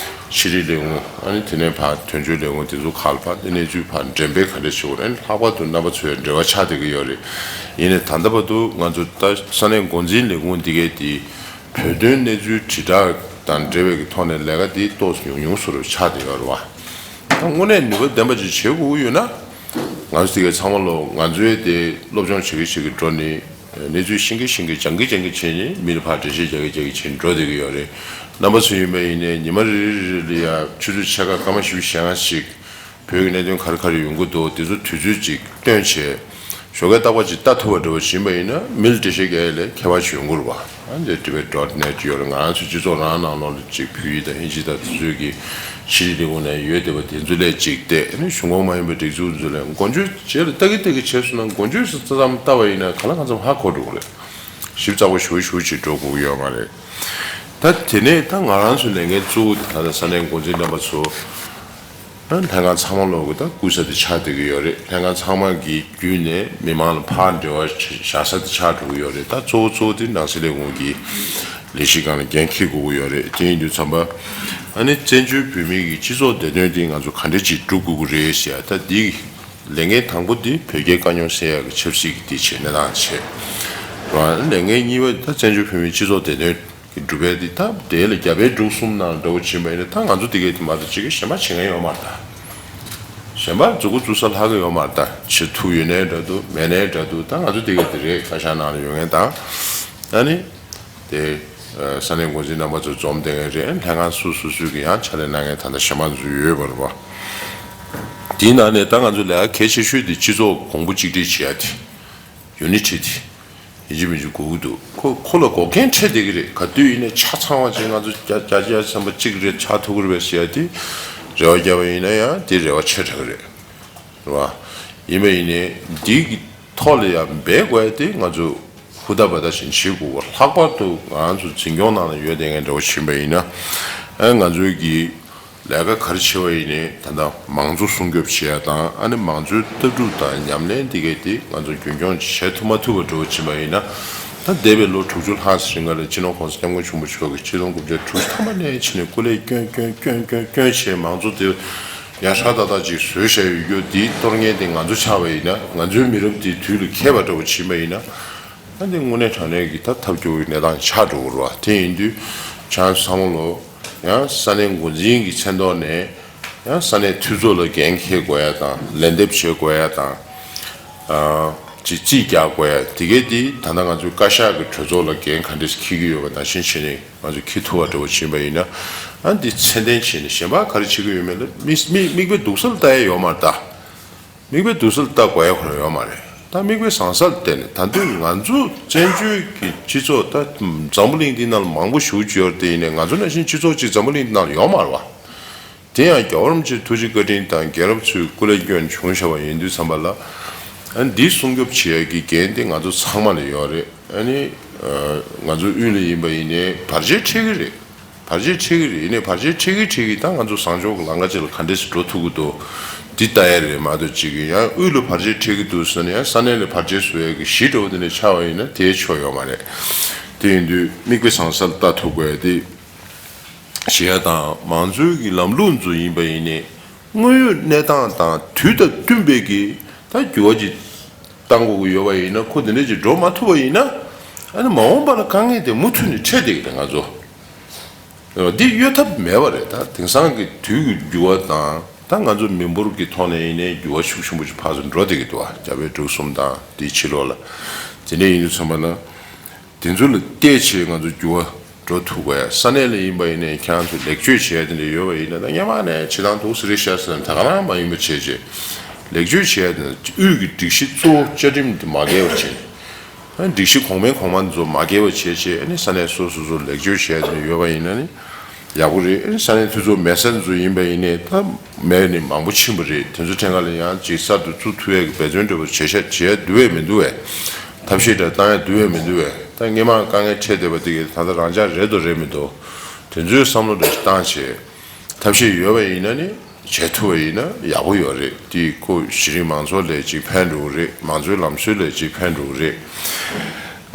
ཕྱི་དྲིལ་ལས་ཁུངས། ཨ་ནི་དེ་ནས་ཕར་དོན་གཅོད་ལས་ཁུངས་དེ་ཚོ་ཁག་ལ་ཕར་དེ་གནས་ཚུལ་ཕར་འགྲེམས་སྤེལ་ག་འདྲས་བྱེད་དགོས་རེད། ཨ་ནི་ལྷག་པར་དུ་རྣམ་པ་ཚོའི་འབྲེལ་བ་ཆགས་བསྡད་ཀྱི་ཡོད་རེད། ཡིན་ནའི་ད་ལྟ་བར་དུ་ང་ཚོ་ད་ས་གནས་འགོ་འཛིན་ལས་ཁུངས་འདི་གས་དེ། བོད་དོན་གནས་ཚུལ་དྲིལ་བསྒྲགས་དང་འབྲེལ་བའི་གི་ཐོག་ནས་ལས་ཀ་འདི་ཏོག་ཙམ་ཉུང་ཉུང་བཟོ་འདྲ་ཆགས་བསྡད་ཡོད་རེད་བ། ད་དངོས་གནས་ནུས་པ་ལྡན་པ་ཅིག་བྱེད་དགོས་ཀྱི་ཡོད་ན། ང་ཚོ་དེ་གའི་ཚང་མ་ལོ་ང་ཚོའི་དེ་སློབ་སྦྱོང་བྱེད་ཀྱི་བྱེད་ཀྱི་འགྲོ་ནི། གནས་ཚུལ་ཤེས་ཀྱི་ཤེས་ཀྱི་སྦྱང་གི་སྦྱང་གི་བྱས་ནས་མི་ལ་ཕར་འགྲེལ་བཤད་རྒྱག་གི་རྒྱག་གི་བྱས་ནས་འགྲོ་བསྡད་ཀྱི་ཡོད་རེད། རྣམ་པ་ཚོ་ཡིན་པ་ཡིན་ནའི་ཉི་མ་རེ་རེ་རེ་ལ་ཡ་ཆུ་ཚོད་ཕྱེད་ཀ་སྐར་མ་བཞི་བཅུ་ཞེ་ལྔ་ཞིག་བོད་ཀྱི་གནད་དོན་ག་རེ་ག་རེ་ཡོང་གི་འདུག་དེ་ཚོ་དུས་ཚོད་ཅིག་བཏོན་བྱས་ཞོགས་ཀས་རྟག་པར་ཅིག་ལྟ་ཐུབ་པ་འདྲ་བོ་ཡིན་པ་ཡིན་ན་མི་ལ་འགྲེལ་བཤད་རྒྱག་ཡ་ལས་ཁྱད་པར་ཅིག་ཡོང་གི་རེད་པ། ཨ་འདི་ཊི་བེཊ་ཌོཊ་ནེཊ་ཡོད་རེད། ང་རང་ཚོ་སྤྱི་ཚོགས་རང་ནང་ལོགས་ལ་ཅིག་བོད་ཡིག་དང་ཨིན་ཇི་དང་དེ་ཚོའི་གི་ཕྱི་རིགས་ལས་ཁུངས་ནས་ཡོད་བསྡད་པ་དེ་ཚོ་ལས་ཅིག་བལྟས། ཨ་ནི་གཞུང་ཁོངས་མ་ཡིན་པའི་སྒྲིག་འཛུགས་ཚོ་ལས་མགོ་འཇོག་བྱས་ལ་ལྟ་གི་ལྟ་གི་བྱས་སོང་ན་མགོ་འཇོག་ཙམ་ལྟ་བ་ཡིན་ན་གང་ལ་གང་འཚམ་ཧ་གོ་འགྲོ་གི་རེད། ཞིབ་ཚགས་པོ་ཞུ་ཞུ་ཅིག་འགྲོ་དགོས་ཀྱི་ཡོད་མ་རེད། ད་དེ་ནས་ད་ང་རང་ཚོའི་ལས་འགན་གཙོ་བོ་དེ་ད་ལྟ་ས་གནས་འགོ་འཛིན་རྣམ་པ་ཚོ། ལྷན་ཁང་ཚང་མ་ལོག་གི་ད་སྐུལ་ས་དེ་ཆགས་བསྡད་ཀྱི་ཡོད་རེད། ལྷན་ཁང་ཚང་མ་གི་བརྒྱུད་ནས་མི་མང་ལ་ཕར་འབྲེལ་བ་བཞག་ས་དེ་ཆགས་འགྲོ་གི་ཡོད་རེད། ད་གཙོ་བོ་གཙོ་བོ་དེ་ནང་སྲིད་ལས་ཁུངས་ཀྱི་ལས་གཞི་སྒང་ལ་འགན་འཁྱེར་དགོས་ཀྱི་ཡོད་རེད། དེ་ཡིན་དུས་ཙམ་པ་ཨ་ནི་བཙན་བྱོལ་བོད་མིའི་གི་སྤྱི་ཚོགས་བདེ་དོན་དེ་ང་ཚོ་ག་འདྲ་ཅིག་སྒྲུབ་དགོས་ཀྱི་རེད་ཟེར་ཡ། ད་འདི་ལས་འགན་དང་པོ་དེ་བོད་རྒྱའི་དཀའ་རྙོག་སེལ་ཡ་གི་ཆབ་སྲིད་ཀྱི་དེ་བྱས་གནས་སྟངས་བྱས་རེད་པ། ལས་འགན་གཉིས་པ་ད་བཙན་བྱོལ་བོད་མིའི་སྤྱི་ཚོགས་བདེ་དོན། སྒྲུབ་པའི་འདི་ད་དེ་ལ་རྒྱ་བལ་འབྲུག་གསུམ་ནང་འདྲ་བོ་ཕྱིན་པ་ཡིན་ན་ད་ང་ཚོ་དེ་གའི་དེ་མ་གཏོགས་ཅིག་གཞན་པ་བྱེད་མཁན་ཡོད་མ་རེད་ད། གཞན་པ་མཛུབ་གུ་འཛུགས་ས་ལྷག་གི་ཡོད་མ་རེད་ད། བྱེད་ཐུབ་ཡོད་ནའི་འདྲ་འདུག་མེད་ནའི་འདྲ་འདུག་ད་ང་ཚོ་དེ་གའི་དེ་རེད། བཀའ་ཤག་ནང་ལ་ཡོད་མཁན་དང་། ཨ་ནི། དེ། ས་གནས་འགོ་འཛིན་རྣམ་པ་ཚོ་འཛོམས་བསྡད་མཁན་རེད། ལྷན་ཁང་སོ་སོ་སོའི་གི་ཡང་ཕྱག་ལས་གནང་མཁན་ད་ལྟ་གཞན་པ་ཚོ་ཡོད་པ་རེད་པ། དེའི་ནང་ནས་ད་ང་ཚོ་ལས་ཀ་གལ་ཆེ་ཤོས་དེ་སྤྱི་ཚོགས་གོང་བུ་གཅིག་སྒྲིལ་བྱེད་ཡ་དེ། ཡུ་ནི་ཊི་དེ། ཡིན་གཅིག་མིན་གཅིག་དགོས་ཀྱི་འདུག་ཁོ་ཁོ་ལ་འགོག་རྐྱེན་འཕྲད་བསྡད་ཀྱི་རེད། ག་དུས་ཡིན་ནའི་ཆ་ཚང་བ་ཅིག་ང་ཚོ་བརྒྱ་ཆ་བརྒྱ་ཆ་ཚན་པ་གཅིག་རེད་ཆགས་ཐུབ་ཀྱི་རེད་པས་ཟེར་ཡ་དེ་རེ་བ་བརྒྱབ་པ་ཡིན་ན་ཡང་དེ་རེ་བ་ཆེ་དྲགས་ཀྱི་རེད། རེད་བ། ཡིན་པ་ཡིན་ནའི་འདི་གི་ཐོག་ལ་ཡང་འབད་དགོས་ཡ་དེ་ང་ཚོ་ཧུར་ཐག་འབད་ཐག་བྱས་ནས་བྱེད་དགོས་པ། ལྷག་པར་དུ་ང་ཚོ་འཛིན་སྐྱོང་ནང་ལ་ཡོད་བསྡད་མཁན་འདྲ་བོ་ཕྱིན་པ་ཡིན་ན། ཨ་ང་ཚོའི་གི་ལས་ཀ་ག་རེ་བྱེད་པ་ཡིན་ནའི་ད་ལྟ་མང་གཙོ་སྲུང་སྐྱོབ་བྱེད་ཡ་དང་ཨ་ནི་མང་གཙོའི་ལྟ་གྲུབ་དང་ཉམས་ལེན་དེ་གས་དེ་ང་ཚོ་རྒྱུན་འཁྱོངས་བྱེད་ཐུབ་མ་ཐུབ་པ་འདྲ་བོ་ཕྱིན་པ་ཡིན་ན། ད་འདས་པའི་ལོ་དྲུག་ཅུ་ལྷག་ཙམ་རིང་ལ་སྤྱི་ནོར་༸གོང་ས་༸སྐྱབས་མགོན་ཆེན་པོ་མཆོག་གིས་ཆིག་སྟོང་དགུ་བརྒྱ་དྲུག་ཅུ་ཐམ་པ་ནས་ཕྱིན་ནས་སྐུ་ལས་བསྐྱོན་བསྐྱོན་བསྐྱོན་བསྐྱོན་བསྐྱོན་བྱས་མང་གཙོ་དེ་ཡར་ཧྲ་ཏག་ཏག་ཅིག་བཟོས་བཞག་ཡོད་རྒྱུ་འདིའི་གཏོར་སྐྱོན་དེ་ང་ཚོ་ཆགས་པ་ཡིན་ན་ང་ཚོའི་མི་རབས་འདིའི་དུས་ལ་འཁེལ་བ་འདྲ་བོ་ཕྱིན་པ་ཡིན་ན། ད་འདི་དངོས་གནས་དྲང་གནས་ཀྱི་ད་ཐབས་སྐྱོ་བོའི་གནས་སྟངས་ཆགས་འགྲོ་གི་རེད་བ། དེ་ཡིན་དུས་ཁྱེད་རང་ཚོ་ཚང་མ་ལོ། ཡང་ས་གནས་འགོ་འཛིན་གྱི་མཚན་ཐོག་ནས་ཡང་ས་གནས་འཐུས་ཚོགས་ལ་འགན་འཁྱེར་དགོས་ཡ་དང་ལན་འདེབས་བྱེད་དགོས་ཡ་དང་། ཨ། ཅིག་རྩིས་རྒྱག་དགོས་ཡ་དེ་གས་དེ་ད་ལྟ་ང་ཚོའི་བཀའ་ཤག་གི་གྲོས་ཚོགས་ལ་འགན་ག་འདྲས་འཁྱེར་གྱི་ཡོད་པ་ནང་བཞིན་བྱས་ནས་ང་ཚོས་འཁྱེར་ཐུབ་པ་འདྲ་བོ་ཕྱིན་པ་ཡིན་ན། ཨ་འདི་ཚད་ལྡན་བྱས་ནས་གཞན་པ་ག་རེ་བྱེད་ཀྱི་ཡོད་མེད་ལ་མིག་མིག་མིག་དཔེ་སྡུག་ས་ལ་ལྟ་ཡ་ཡོད་མ་རེད་ད། མིག་དཔེ་སྡུག་ས་ལ་ལྟ་དགོས་ཡ་ཁོ་རང་ཡོད་མ་རེད། ད་མིག་དཔེ་བཟང་ས་ལ་བལྟས་ནས་ད་དུང་ང་ཚོ་བཙན་བྱོལ་གྱི་སྤྱི་ཚོགས་ད་འཛམ་བུ་གླིང་འདི་ནང་ལ་མང་པོ་ཞེ་པོ་ཅིག་ཡོད་རེད་དེ། ཡིན་ནའི་ང་ཚོ་ནང་བཞིན་སྤྱི་ཚོགས་ཅིག་འཛམ་བུ་གླིང་འདི་ནང་ལ་ཡོད་མ་རེད་བ། དེ་ཡང་རྒྱལ་བ་རིན་པོ་ཆེའི་ཐུགས་རྗེ་བཀའ་དྲིན་དང་རྒྱལ་རབས་ཚོའི་སྐུ་ལས་བསྐྱོན་བྱུང་བཞག་པ་ཡིན་དུས་ཙམ་པ་ལ། ཨ་འདི་སྲུང་སྐྱོབ་བྱེད་ཡ་གི་འགན་དེ་ང་ཚོ་ཚང་མ་ལ་ཡོད་རེད། ཨ་ནི། ང་ཚོ་དབུས་ལ་ཡིན་པ་ཡིན་ནའི་བར་ཆད་འཕྲད་ཀྱི་རེད། བར་ཆད་འཕྲད་ཀྱི་རེད། ཡིན་ནའི་བར་ཆད་འཕྲད་ཀྱི་འཕྲད་ཀྱི་ད་ང་ཚོ་བཟང་ཕྱོགས་ཀྱི་ལམ་ཁ་ཅིག་ལ་ག་འདྲས་སེ་འགྲོ་ཐུབ་ཀྱི་འདུག་འདི་ལྟ་ཡ་རེད་མ་གཏོགས་ཅིག་གི་ཡང་དབུས་ལ་བར་ཆད་འཕྲད་ཀྱི་འདུག་ཟེར་ནས་ཡང་ས་གནས་ལ་བར་ཆད་བཟོ་ཡ་གི་གཞི་འདྲ་བོ་དེ་འདྲ་ཆགས་པ་ཡིན་ན་དེའི་ཆོ་ཡོད་མ་རེད། དེ་ཡིན་དུས་མིག་དཔེ་བཟང་ས་ལ་ལྟ་ཐུབ་དགོས་ཡ་དེ། བྱེད་ཡ་དང་མང་གཙོའི་གི་ལམ་ལུགས་ཚོ་ཡིན་པ་ཡིན་ནའི་དངོས་ཡོད་གནས་སྟངས་དང་དུས་དང་བསྟུན་པའི་གི་ད་འགྱུར་བ་ཅིག་གཏང་དགོས་ཀྱི་ཡོད་པ་ཡིན་ན་ཁོ་དེ་འདྲ་ཅིག་འགྲོ་མ་ཐུབ་པ་ཡིན་ན། ཨ་ནི་མ་འོངས་པ་ལ་དཀའ་ངལ་དེ་མུ་མཐུད་ནས་འཕྲད་བསྡད་ཀྱི་རེད་ང་ཚོ། འདི་གཡོལ་ཐབས་མེད་པ་རེད། ད་དེང་སང་གི་དུས་ཀྱི་འགྱུར་བ་དང་ད་ང་ཚོ་མི་འབོར་གྱི་ཐོག་ནས་ཡིན་ནའི་འགྱུར་བ་ཤུགས་ཆེན་པོ་ཅིག་ཕར་ཚུར་འགྲོ་བསྡད་ཀྱི་འདུག་བ། རྒྱ་བལ་འབྲུག་གསུམ་དང་དེའི་ཕྱི་ལོགས་ལ། དེ་འདྲ་ཡིན་དུས་ཚང་མ་ལ། དེ་ཚོ་ལ་བལྟས་བྱས་ང་ཚོ་འགྱུར་བ་འགྲོ་ཐུབ་དགོས་ཡ། ས་གནས་ལ་ཡིན་པ་ཡིན་ནའི་ཁྱེད་རང་ཚོ་ལེགས་བཅོས་བྱས་དེ་འདྲ་ཡོད་པ་ཡིན་ན་ད་སྔོན་མ་ནས་བྱེད་སྟངས་འདུག་སེ་རེད་ཤག་ཟེར་ནས་ད་ག་རང་མ་ཡིན་པ་བྱས་བྱས། ལེགས་བཅོས་བྱས་དེ་དབུས་ཀྱི་སྒྲིག་གཞི་གཙོ་བོ་བཅའ་ཁྲིམས་དེ་མ་འགལ་བ་བྱས། ཨ་སྒྲིག་གཞི་གོང་མའི་གོང་མ་འདི་ཚོ་མ་འགལ་བ་བྱས་བྱས་ཨ་ནི་ས་གནས་སོ་སོ་ཚོ་ལེགས་བཅོས་བྱས་དེ་འདྲ་ཡོད་པ་ཡིན་ན་ནི་ཡག་པོ་རེད། ཨ་ནི་ས་གནས་འཐུས་ཚོགས་མེད་ས་འདི་ཚོ་ཡིན་པ་ཡིན་ནའི་ད་མེད་ནི་མང་པོ་ཕྱིན་པ་རེད། དེ་ཚོ་ཐད་ཀ་ལ་ཡང་ཅིག་གསར་དུ་བཙུགས་ཐུབ་ཡས་ཀྱི་འབད་བརྩོན་འདྲ་པོ་བྱེད་ཤ་བྱེད་ཡ་འདུག་བས་མི་འདུག་བས། ཐབས་ཤེས་འདྲ་བཏང་ཡ་འདུག་བས་མི་འདུག་བས། ད་སྔོན་མ་དཀའ་ངལ་འཕྲད་བསྡད་པ་དེ་གས་ད་ལྟ་རང་འཇགས་རེད་དོ་རེད་མི་འདུག་དེ་ཚོའི་བསམ་བློ་འདྲ་ཞིག་བཏང་བྱས། ཐབས་ཤེས་ཡོད་པ་ཡིན་ན་ནི་བྱེད་ཐུབ་པ་ཡིན་ན་ཡག་པོ་ཡོད་རེད། དེ་ཁོ་གཞི་རིམ་མང་ཚོགས་ལ་ཅིག་ཕན་འགྲོ་གི་རེད། མང་གཙོའི་ལམ་སྲོལ་ལ་ཅིག་ཕན་འགྲོ་གི་རེད།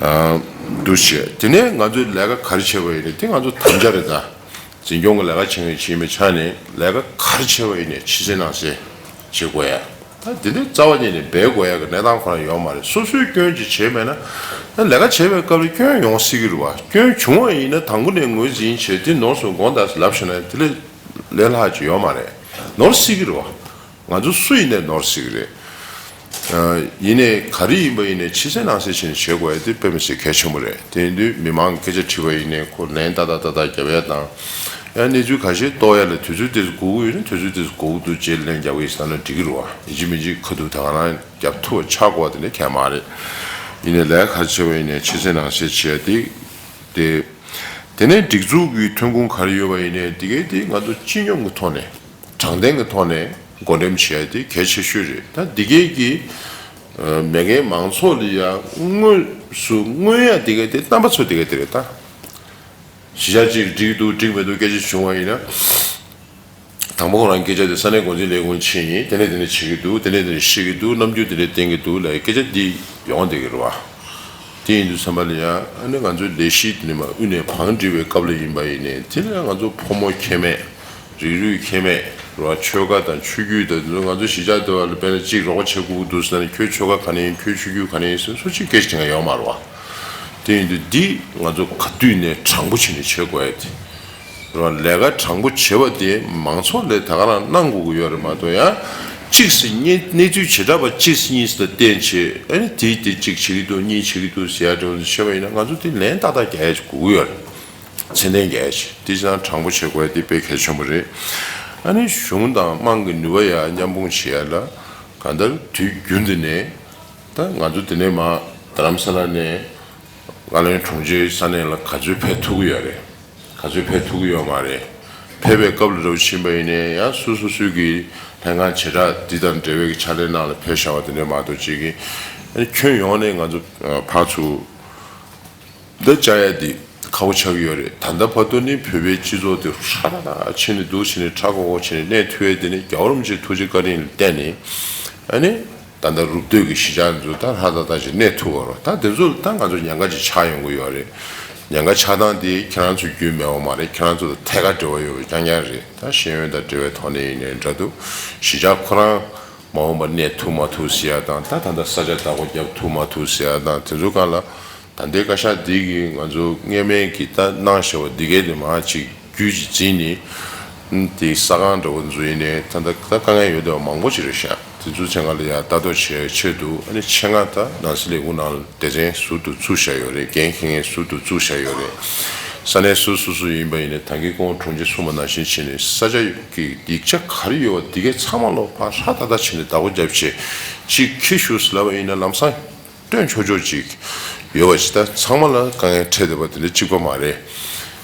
ཨ། འདུ་བྱས་དེ་ནས་ང་ཚོའི་ལས་ཀ་ག་རེ་བྱས་པ་ཡིན་ནའི་དེ་ང་ཚོ་དམ་བཅའ་རེད་ད། འཛིན་སྐྱོང་གི་ལས་ཀ་བྱེད་མཁན་ཞིག་ཡིན་པའི་ཆ་ནས་ལས་ཀ་ག་རེ་བྱས་པ་ཡིན་ནའི་ཕྱི་གསལ་ནང་གསལ་བྱེད་དགོས་ཡ། ད་འདི་འདྲའི་རྩ་བ་ཉིད་ནས་འབད་དགོས་ཡ་གི་གནས་སྟངས་ཁོ་རང་ཡོད་མ་རེད། སོ་སོའི་སྐྱོན་ཅིག་བྱས་མེད་ན། ད་ལས་ཀ་བྱེད་པའི་སྐབས་ལ་སྐྱོན་ཡོང་སྲིད་ཀྱི་རེད་བ། སྐྱོན་བྱུང་བ་ཡིན་ན་དང་པོ་ནས་ངོས་འཛིན་བྱས་དེ་ནོར་སོང་དགོངས་དག་ལབ་ཤེས་ན་དེ་ལས་ལས་སླ་ཅིག་ཡོད་མ་རེད། ནོར་སྲིད་ཀྱི་རེད་བ། ང་ཚོ་སུ་ཡིན་ནའི་ནོར་སྲིད་ཀྱི་རེད། ཡིན་ནའི་ག་རེ་ཡིན་པ་ཡིན་ནའི་ཕྱི་གསལ་ནང་གསལ་བྱས་ནས་བྱེད་དགོས་ཡ་དེ་དཔེ་མི་སྲིད་གལ་ཆེན་པོ་རེད། དེ་ཡིན་དུས་མི་མང་གི་སྐད་ཆ་དྲིས་པ་ཡིན་ནའི་ཁོ་ལན་ཏག་ཏག་ཏག་ཏག་རྒྱབ་ཡ་དང་། ཡང་གནས་ཚུལ་ཁ་ཤས་རྟོགས་ཡ་ལ་དུས་ཚོད་དེ་ཚོ་དགོས་ཀྱི་ཡོད་ན་དུས་ཚོད་དེ་ཚོ་དགོས་ཀྱི་འདུག་ཅེས་ལན་རྒྱག་གི་ཡིན་ཟེར་ན་འགྲིག་གི་རེད་བ། ཡིན་གཅིག་མིན་གཅིག་ཁ་ཐུག་ད་ག་རང་རྒྱབ་ཐུབ་པ་ཆགས་དགོས་པ་དེ་འདྲ་གང་ཡང་མ་རེད། ཡིན་ནའི་ལས་ཀ་ག་རེ་བྱས་པ་ཡིན་ནའི་ཕྱི་གསལ་ནང་གསལ་བྱེད་ཡ་དེ། དེ། དེ་ནས་སྒྲིག་འཛུགས་ཀྱི་ཐོན་ཁུངས་ག་རེ་ཡོད་པ་ཡིན་ནའི་དེ་གའི་དེ་ང་ཚོ་སྤྱི་སྙོམས་ཀྱི་ཐོག་ནས་དྲང་བདེན་གྱི་ཐོག་ནས་བགོ་འགྲེམས་བྱེད་ཡ་དེ་གལ་ཆེ་ཤོས་རེད། ད་དེ་གའི་གི་མེད་མཁན་མང་ཚོགས་ལ་ཡ་དངོས་སུ་མངོན་ཡ་དེ་གའི་དེ་རྣམ་པ་ཚོ་དེ་གའི་དེ་རེད་ད། གཞིས་ཆགས་གཅིག་འགྲིག་འདུག་འགྲིག་མི་འདུག་སྐད་ཆ་བྱུང་བ་ཡིན་ན། དང་པོ་ཁོ་རང་སྐད་ཆ་དེ་ས་གནས་འགོ་འཛིན་ལས་ཁུངས་ཕྱིན་ཡིན། དེ་ནས་དེ་ནས་བྱེད་ཀྱི་འདུག་དེ་ནས་དེ་ནས་བཤད་ཀྱི་འདུག་རྣམ་འགྱུར་དེ་འདྲས་བསྟན་གྱི་འདུག་ལབ་སྐད་ཆ་འདི་ཡོང་བསྡད་ཀྱི་རེད་བ། དེ་ཡིན་དུས་ཙམ་པ་ལ་ཡང་ཨ་ནི་ང་ཚོའི་ལས་གཞི་དེ་ནི་མ་དབུས་ནས་བང་སྒྲིག་པའི་སྐབས་ལ་ཡིན་པ་ཡིན་ནའི་དེ་ལ་ང་ཚོ་ཕོ་མོ་ཁྱད་མེད། རིགས་རུས་ཁྱད་མེད་རེད་བ། ཆོལ་ཁ་དང་ཆོས་བརྒྱུད་དང་དེ་ཚོ་ང་ཚོ་གཞིས་ཆགས་དེ་བ་ལ་དཔེར་ན་གཅིག་རོགས་པ་བྱེད་དགོས་འདུག་ཟེར་ན་ཁྱོད་ཆོལ་ཁ་ག་ནས་ཡིན། ཁྱོད་ཆོས་བརྒྱུད་ག་ནས་ཡིན་ཟེར་ན་སུ་གཅིག་སྐད་ཆ་དྲི་མཁན་ཡོད་མ་རེད་བ། དེ་ཡིན་དུས་འདི་ང་ཚོ་ག་དུས་ནས་དྲང་པོ་བྱས་ནས་བྱེད་དགོས་ཡ་དེ། རེད་བ། ལས་ཀ་དྲང་པོ་བྱེད་པ་དེ་མང་ཚོགས་ལས་ད་ག་རང་གནང་དགོས་ཀྱི་ཡོད་རེད་མ་གཏོགས་ཡང་། གཅིག་སི་གནས་གནས་ཚུལ་བྱེ་བྲག་པ་གཅིག་སི་གཉིས་སི་ལ་བརྟེན་བྱས་ཨ་ནི་དེའི་དེ་གཅིག་བྱེད་ཀྱི་འདུག་གཉིས་བྱེད་ཀྱི་འདུག་ཟེར་ཡ་འདྲ་བོ་བྱས་པ་ཡིན་ན་ང་ཚོ་དེ་ལན་ཏག་ཏག་རྒྱག་ཡ་ཅིག་དགོས་ཀྱི་ཡོད་རེད། ཚད་ལྡན་རྒྱག་ཡ་ཅིག་དེ་ཅང་དྲང་པོ་བྱེད་དགོས་ཡ་དེ་དཔེ་གལ་ཆེན་པོ་རེད། ཨ་ནི་གཞུང་དང་དམངས་ཀྱི་ནུས་པ་ཡ་མཉམ་སྤུངས་བྱེད་ཡ་ལ་གང་ལྟར་དུས་རྒྱུན་དུ་ནས་ད་ང་ཚོ་དེ་ནས་མ་རྡ་རམ་ས་ལ་ནས་ཀ་ལོན་གྲོང་ཁྱེར་ས་གནས་ལ་ག་ཚོད་ཕེབས་ཐུབ་ཀྱི་ཡོད་རེད། ག་ཚོད་ཕེབས་ཐུབ་ཀྱི་ཡོད་མ་རེད། ཕེབས་པའི་སྐབས་ལ་འདྲ་བོ་ཕྱིན་པ་ཡིན་ནའི་ཡང་སོ་སོ་སོའི་གི་ལྷན་ཁང་བྱེ་བྲག་འདི་དང་འབྲེལ་བའི་གི་ཕྱག་ལས་ནང་ལ་ཕེབས་བཞག་པ་དེ་འདྲ་མ་གཏོགས་ཅིག་གི་ཨ་ནི་ཁྱོན་ཡོངས་ནས་ང་ཚོ་ཕར་ཚུར་འདི་བཅར་ཡ་འདི་ཁག་པོ་ཆགས་ཀྱི་ཡོད་རེད། ད་ལྟ་བར་དུ་ནི་བོད་པའི་སྤྱི་ཚོགས་འདི་ཧྲ་ལ་ལ་ཕྱིན་ནས་འདུག་ཕྱིན་ནས་ཁྲ་ཁོག་ཁོག་ཕྱིན་ནས་གནས་ཐུབ་ཡ་དེ་ནི་རྒྱལ་བ་རིན་པོ་ཆེའི་ཐུགས་རྗེ་བཀའ་དྲིན་ལ་བརྟེན་ནས་ཨ་ནི། ད་ལྟ་རུབ་སྟོད་ཀྱི་གཞིས་ཆགས་འདི་ཚོ་ད་ཧྲ་ཏག་ཏག་ཅིག་གནས་ཐུབ་པ་རེད། ད་འདི་ཚོ་ད་ང་ཚོ་ཉེན་ཁ་ཅིག་ཆགས་ཡོང་གི་ཡོད་རེད། ཉེན་ཁ་ཆགས་སྟངས་དེ་ཁྱེད་རང་ཚོ་རྒྱུས་མེད་པ་མ་རེད། ཁྱེད་རང་ཚོ་དང་ཐད་ཀར་འབྲེལ་བ་ཡོད་པ་རྐྱང་རྐྱང་རེད། ད་ཤེས་ཡོན་དང་འབྲེལ་བའི་ཐོག་ནས་ཡིན་ནའི་འདྲ་འདུག་གཞིས་ཆགས་ཁོ་རང་མ་འོངས་པར་གནས་ཐུབ་མ་ཐུབ་ཟེར་ཡ་དང་ད་ད་ལྟ་ས་ཆ་བདག་པོ་རྒྱབ་ཐུབ་མ་ཐུབ་ཟེར་ཡ་དང་དེ་ཚོ་སྒང་ལ། ད་ལྟའི་བཀའ་ཤག་འདི་གིས་ང་ཚོ་སྔོན་མའི་གི་ད་གནང་བཞག་པ་འདི་གའི་དེ་མར་ཅིག་བརྒྱུད་ཅིག་འཛིན་ནས་དེ་ས་ཁང་འདྲ་བོ་འཛུལ་ནས་ད་ལྟ་ད་དཀའ་ངལ་ཡོད་བསྡད་པ་མང་པོ་ཅིག་རེད་ཤག་དེ་ཚོ་ཚན་ཁག་ལ་ཡང་ལྟ་རྟོག་བྱེད་ཆེད་དུ་ཨ་ནི་ཆེད་མངགས་ད་ནང་སྲིད་ལས་ཁུངས་ནང་ལ་སྡེ་ཚན་ཟུར་དུ་བཙུགས་བཞག་ཡོད་རེད། འགན་འཁྱེར་མཁན་ཟུར་དུ་བཙུགས་བཞག་ཡོད་རེད། ས་གནས་སོ་སོ་སོ་ཡིན་པ་ཡིན་ནའི་ད་གིན་ཁོང་དྲུང་ཆེ་གསུངས་པ་ནང་བཞིན་བྱས་ནས་ས་ཆ་གི་ཡིག་ཆ་ག་རེ་ཡོད་པ་འདི་གའི་ཚང་མ་ལོ་ཕར་ཧྲ་ཏག་ཏག་བྱས་ནས་བདག་པོ་རྒྱབ་བྱས་གཅིག་འཁྱེར་ཤོག་ཟེར་ལབ་པ་ཡིན་ན་ལམ་སང་། སྟོན་ཆོག་ཆོག་ཅིག་ཡོད་པ་ཞིག་ད་ཚང་མ་ལ་དཀའ་ངལ་འཕྲད་བསྡད་པ་དེ་འདྲ་གཅིག་པ་མ་རེད།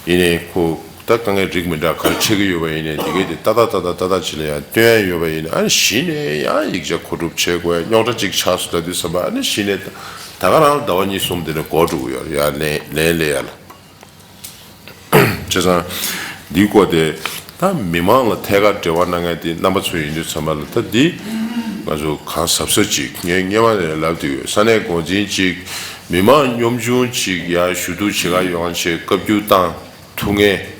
ཡིན་ནའི་ཁོ་ད་དཀའ་ངལ་རིགས་མི་འདྲ་ག་རེ་འཕྲད་ཀྱི་ཡོད་པ་ཡིན་ནའི་འདི་གའི་དེ་ཏག་ཏག་ཏག་ཏག་ཏག་ཏག་བྱས་ནས་ཡང་སྟོན་ཡ་ཡོད་པ་ཡིན་ན་ཨ་ནི་གཞི་ནས་ཡང་ཡིག་ཆ་མཁོ་སྒྲུབ་བྱེད་དགོས་ཡ་རྙོག་དྲ་ཅིག་ཆགས་སོང་ལབ་དུས་ཙམ་པ་ཨ་ནི་གཞི་ནས་ད་ག་རང་ལ་ཟླ་བ་གཉིས་གསུམ་དེ་འདྲ་འགོར་འགྲོ་གི་ཡོད་རེད། ཡ་ལན་ལན་སླེབས་ཡ་ལ། བྱས་ཙང་། འདིའི་སྐོར་དེ། ད་མི་མང་ལ་ཐད་ཀར་འབྲེལ་བ་གནང་མཁན་དེ་རྣམ་པ་ཚོ་ཡིན་དུས་ཙམ་པ་ལ་ད་འདི། ང་ཚོ་གང་གཟབ་གཟབ་ཅིག་ངས་སྔོན་མ་ནས་ལབ་བསྡད་ཡོད། ས་གནས་འགོ་འཛིན་ཅིག་མི་མང་གཉོམ་ཆུང་ཅིག་ཡར་ཞུ་གཏུག་བྱེད་ག་ཡོང་བྱས་བཀའ་བཀྱོན་བཏང་ཐུབ་མཁན།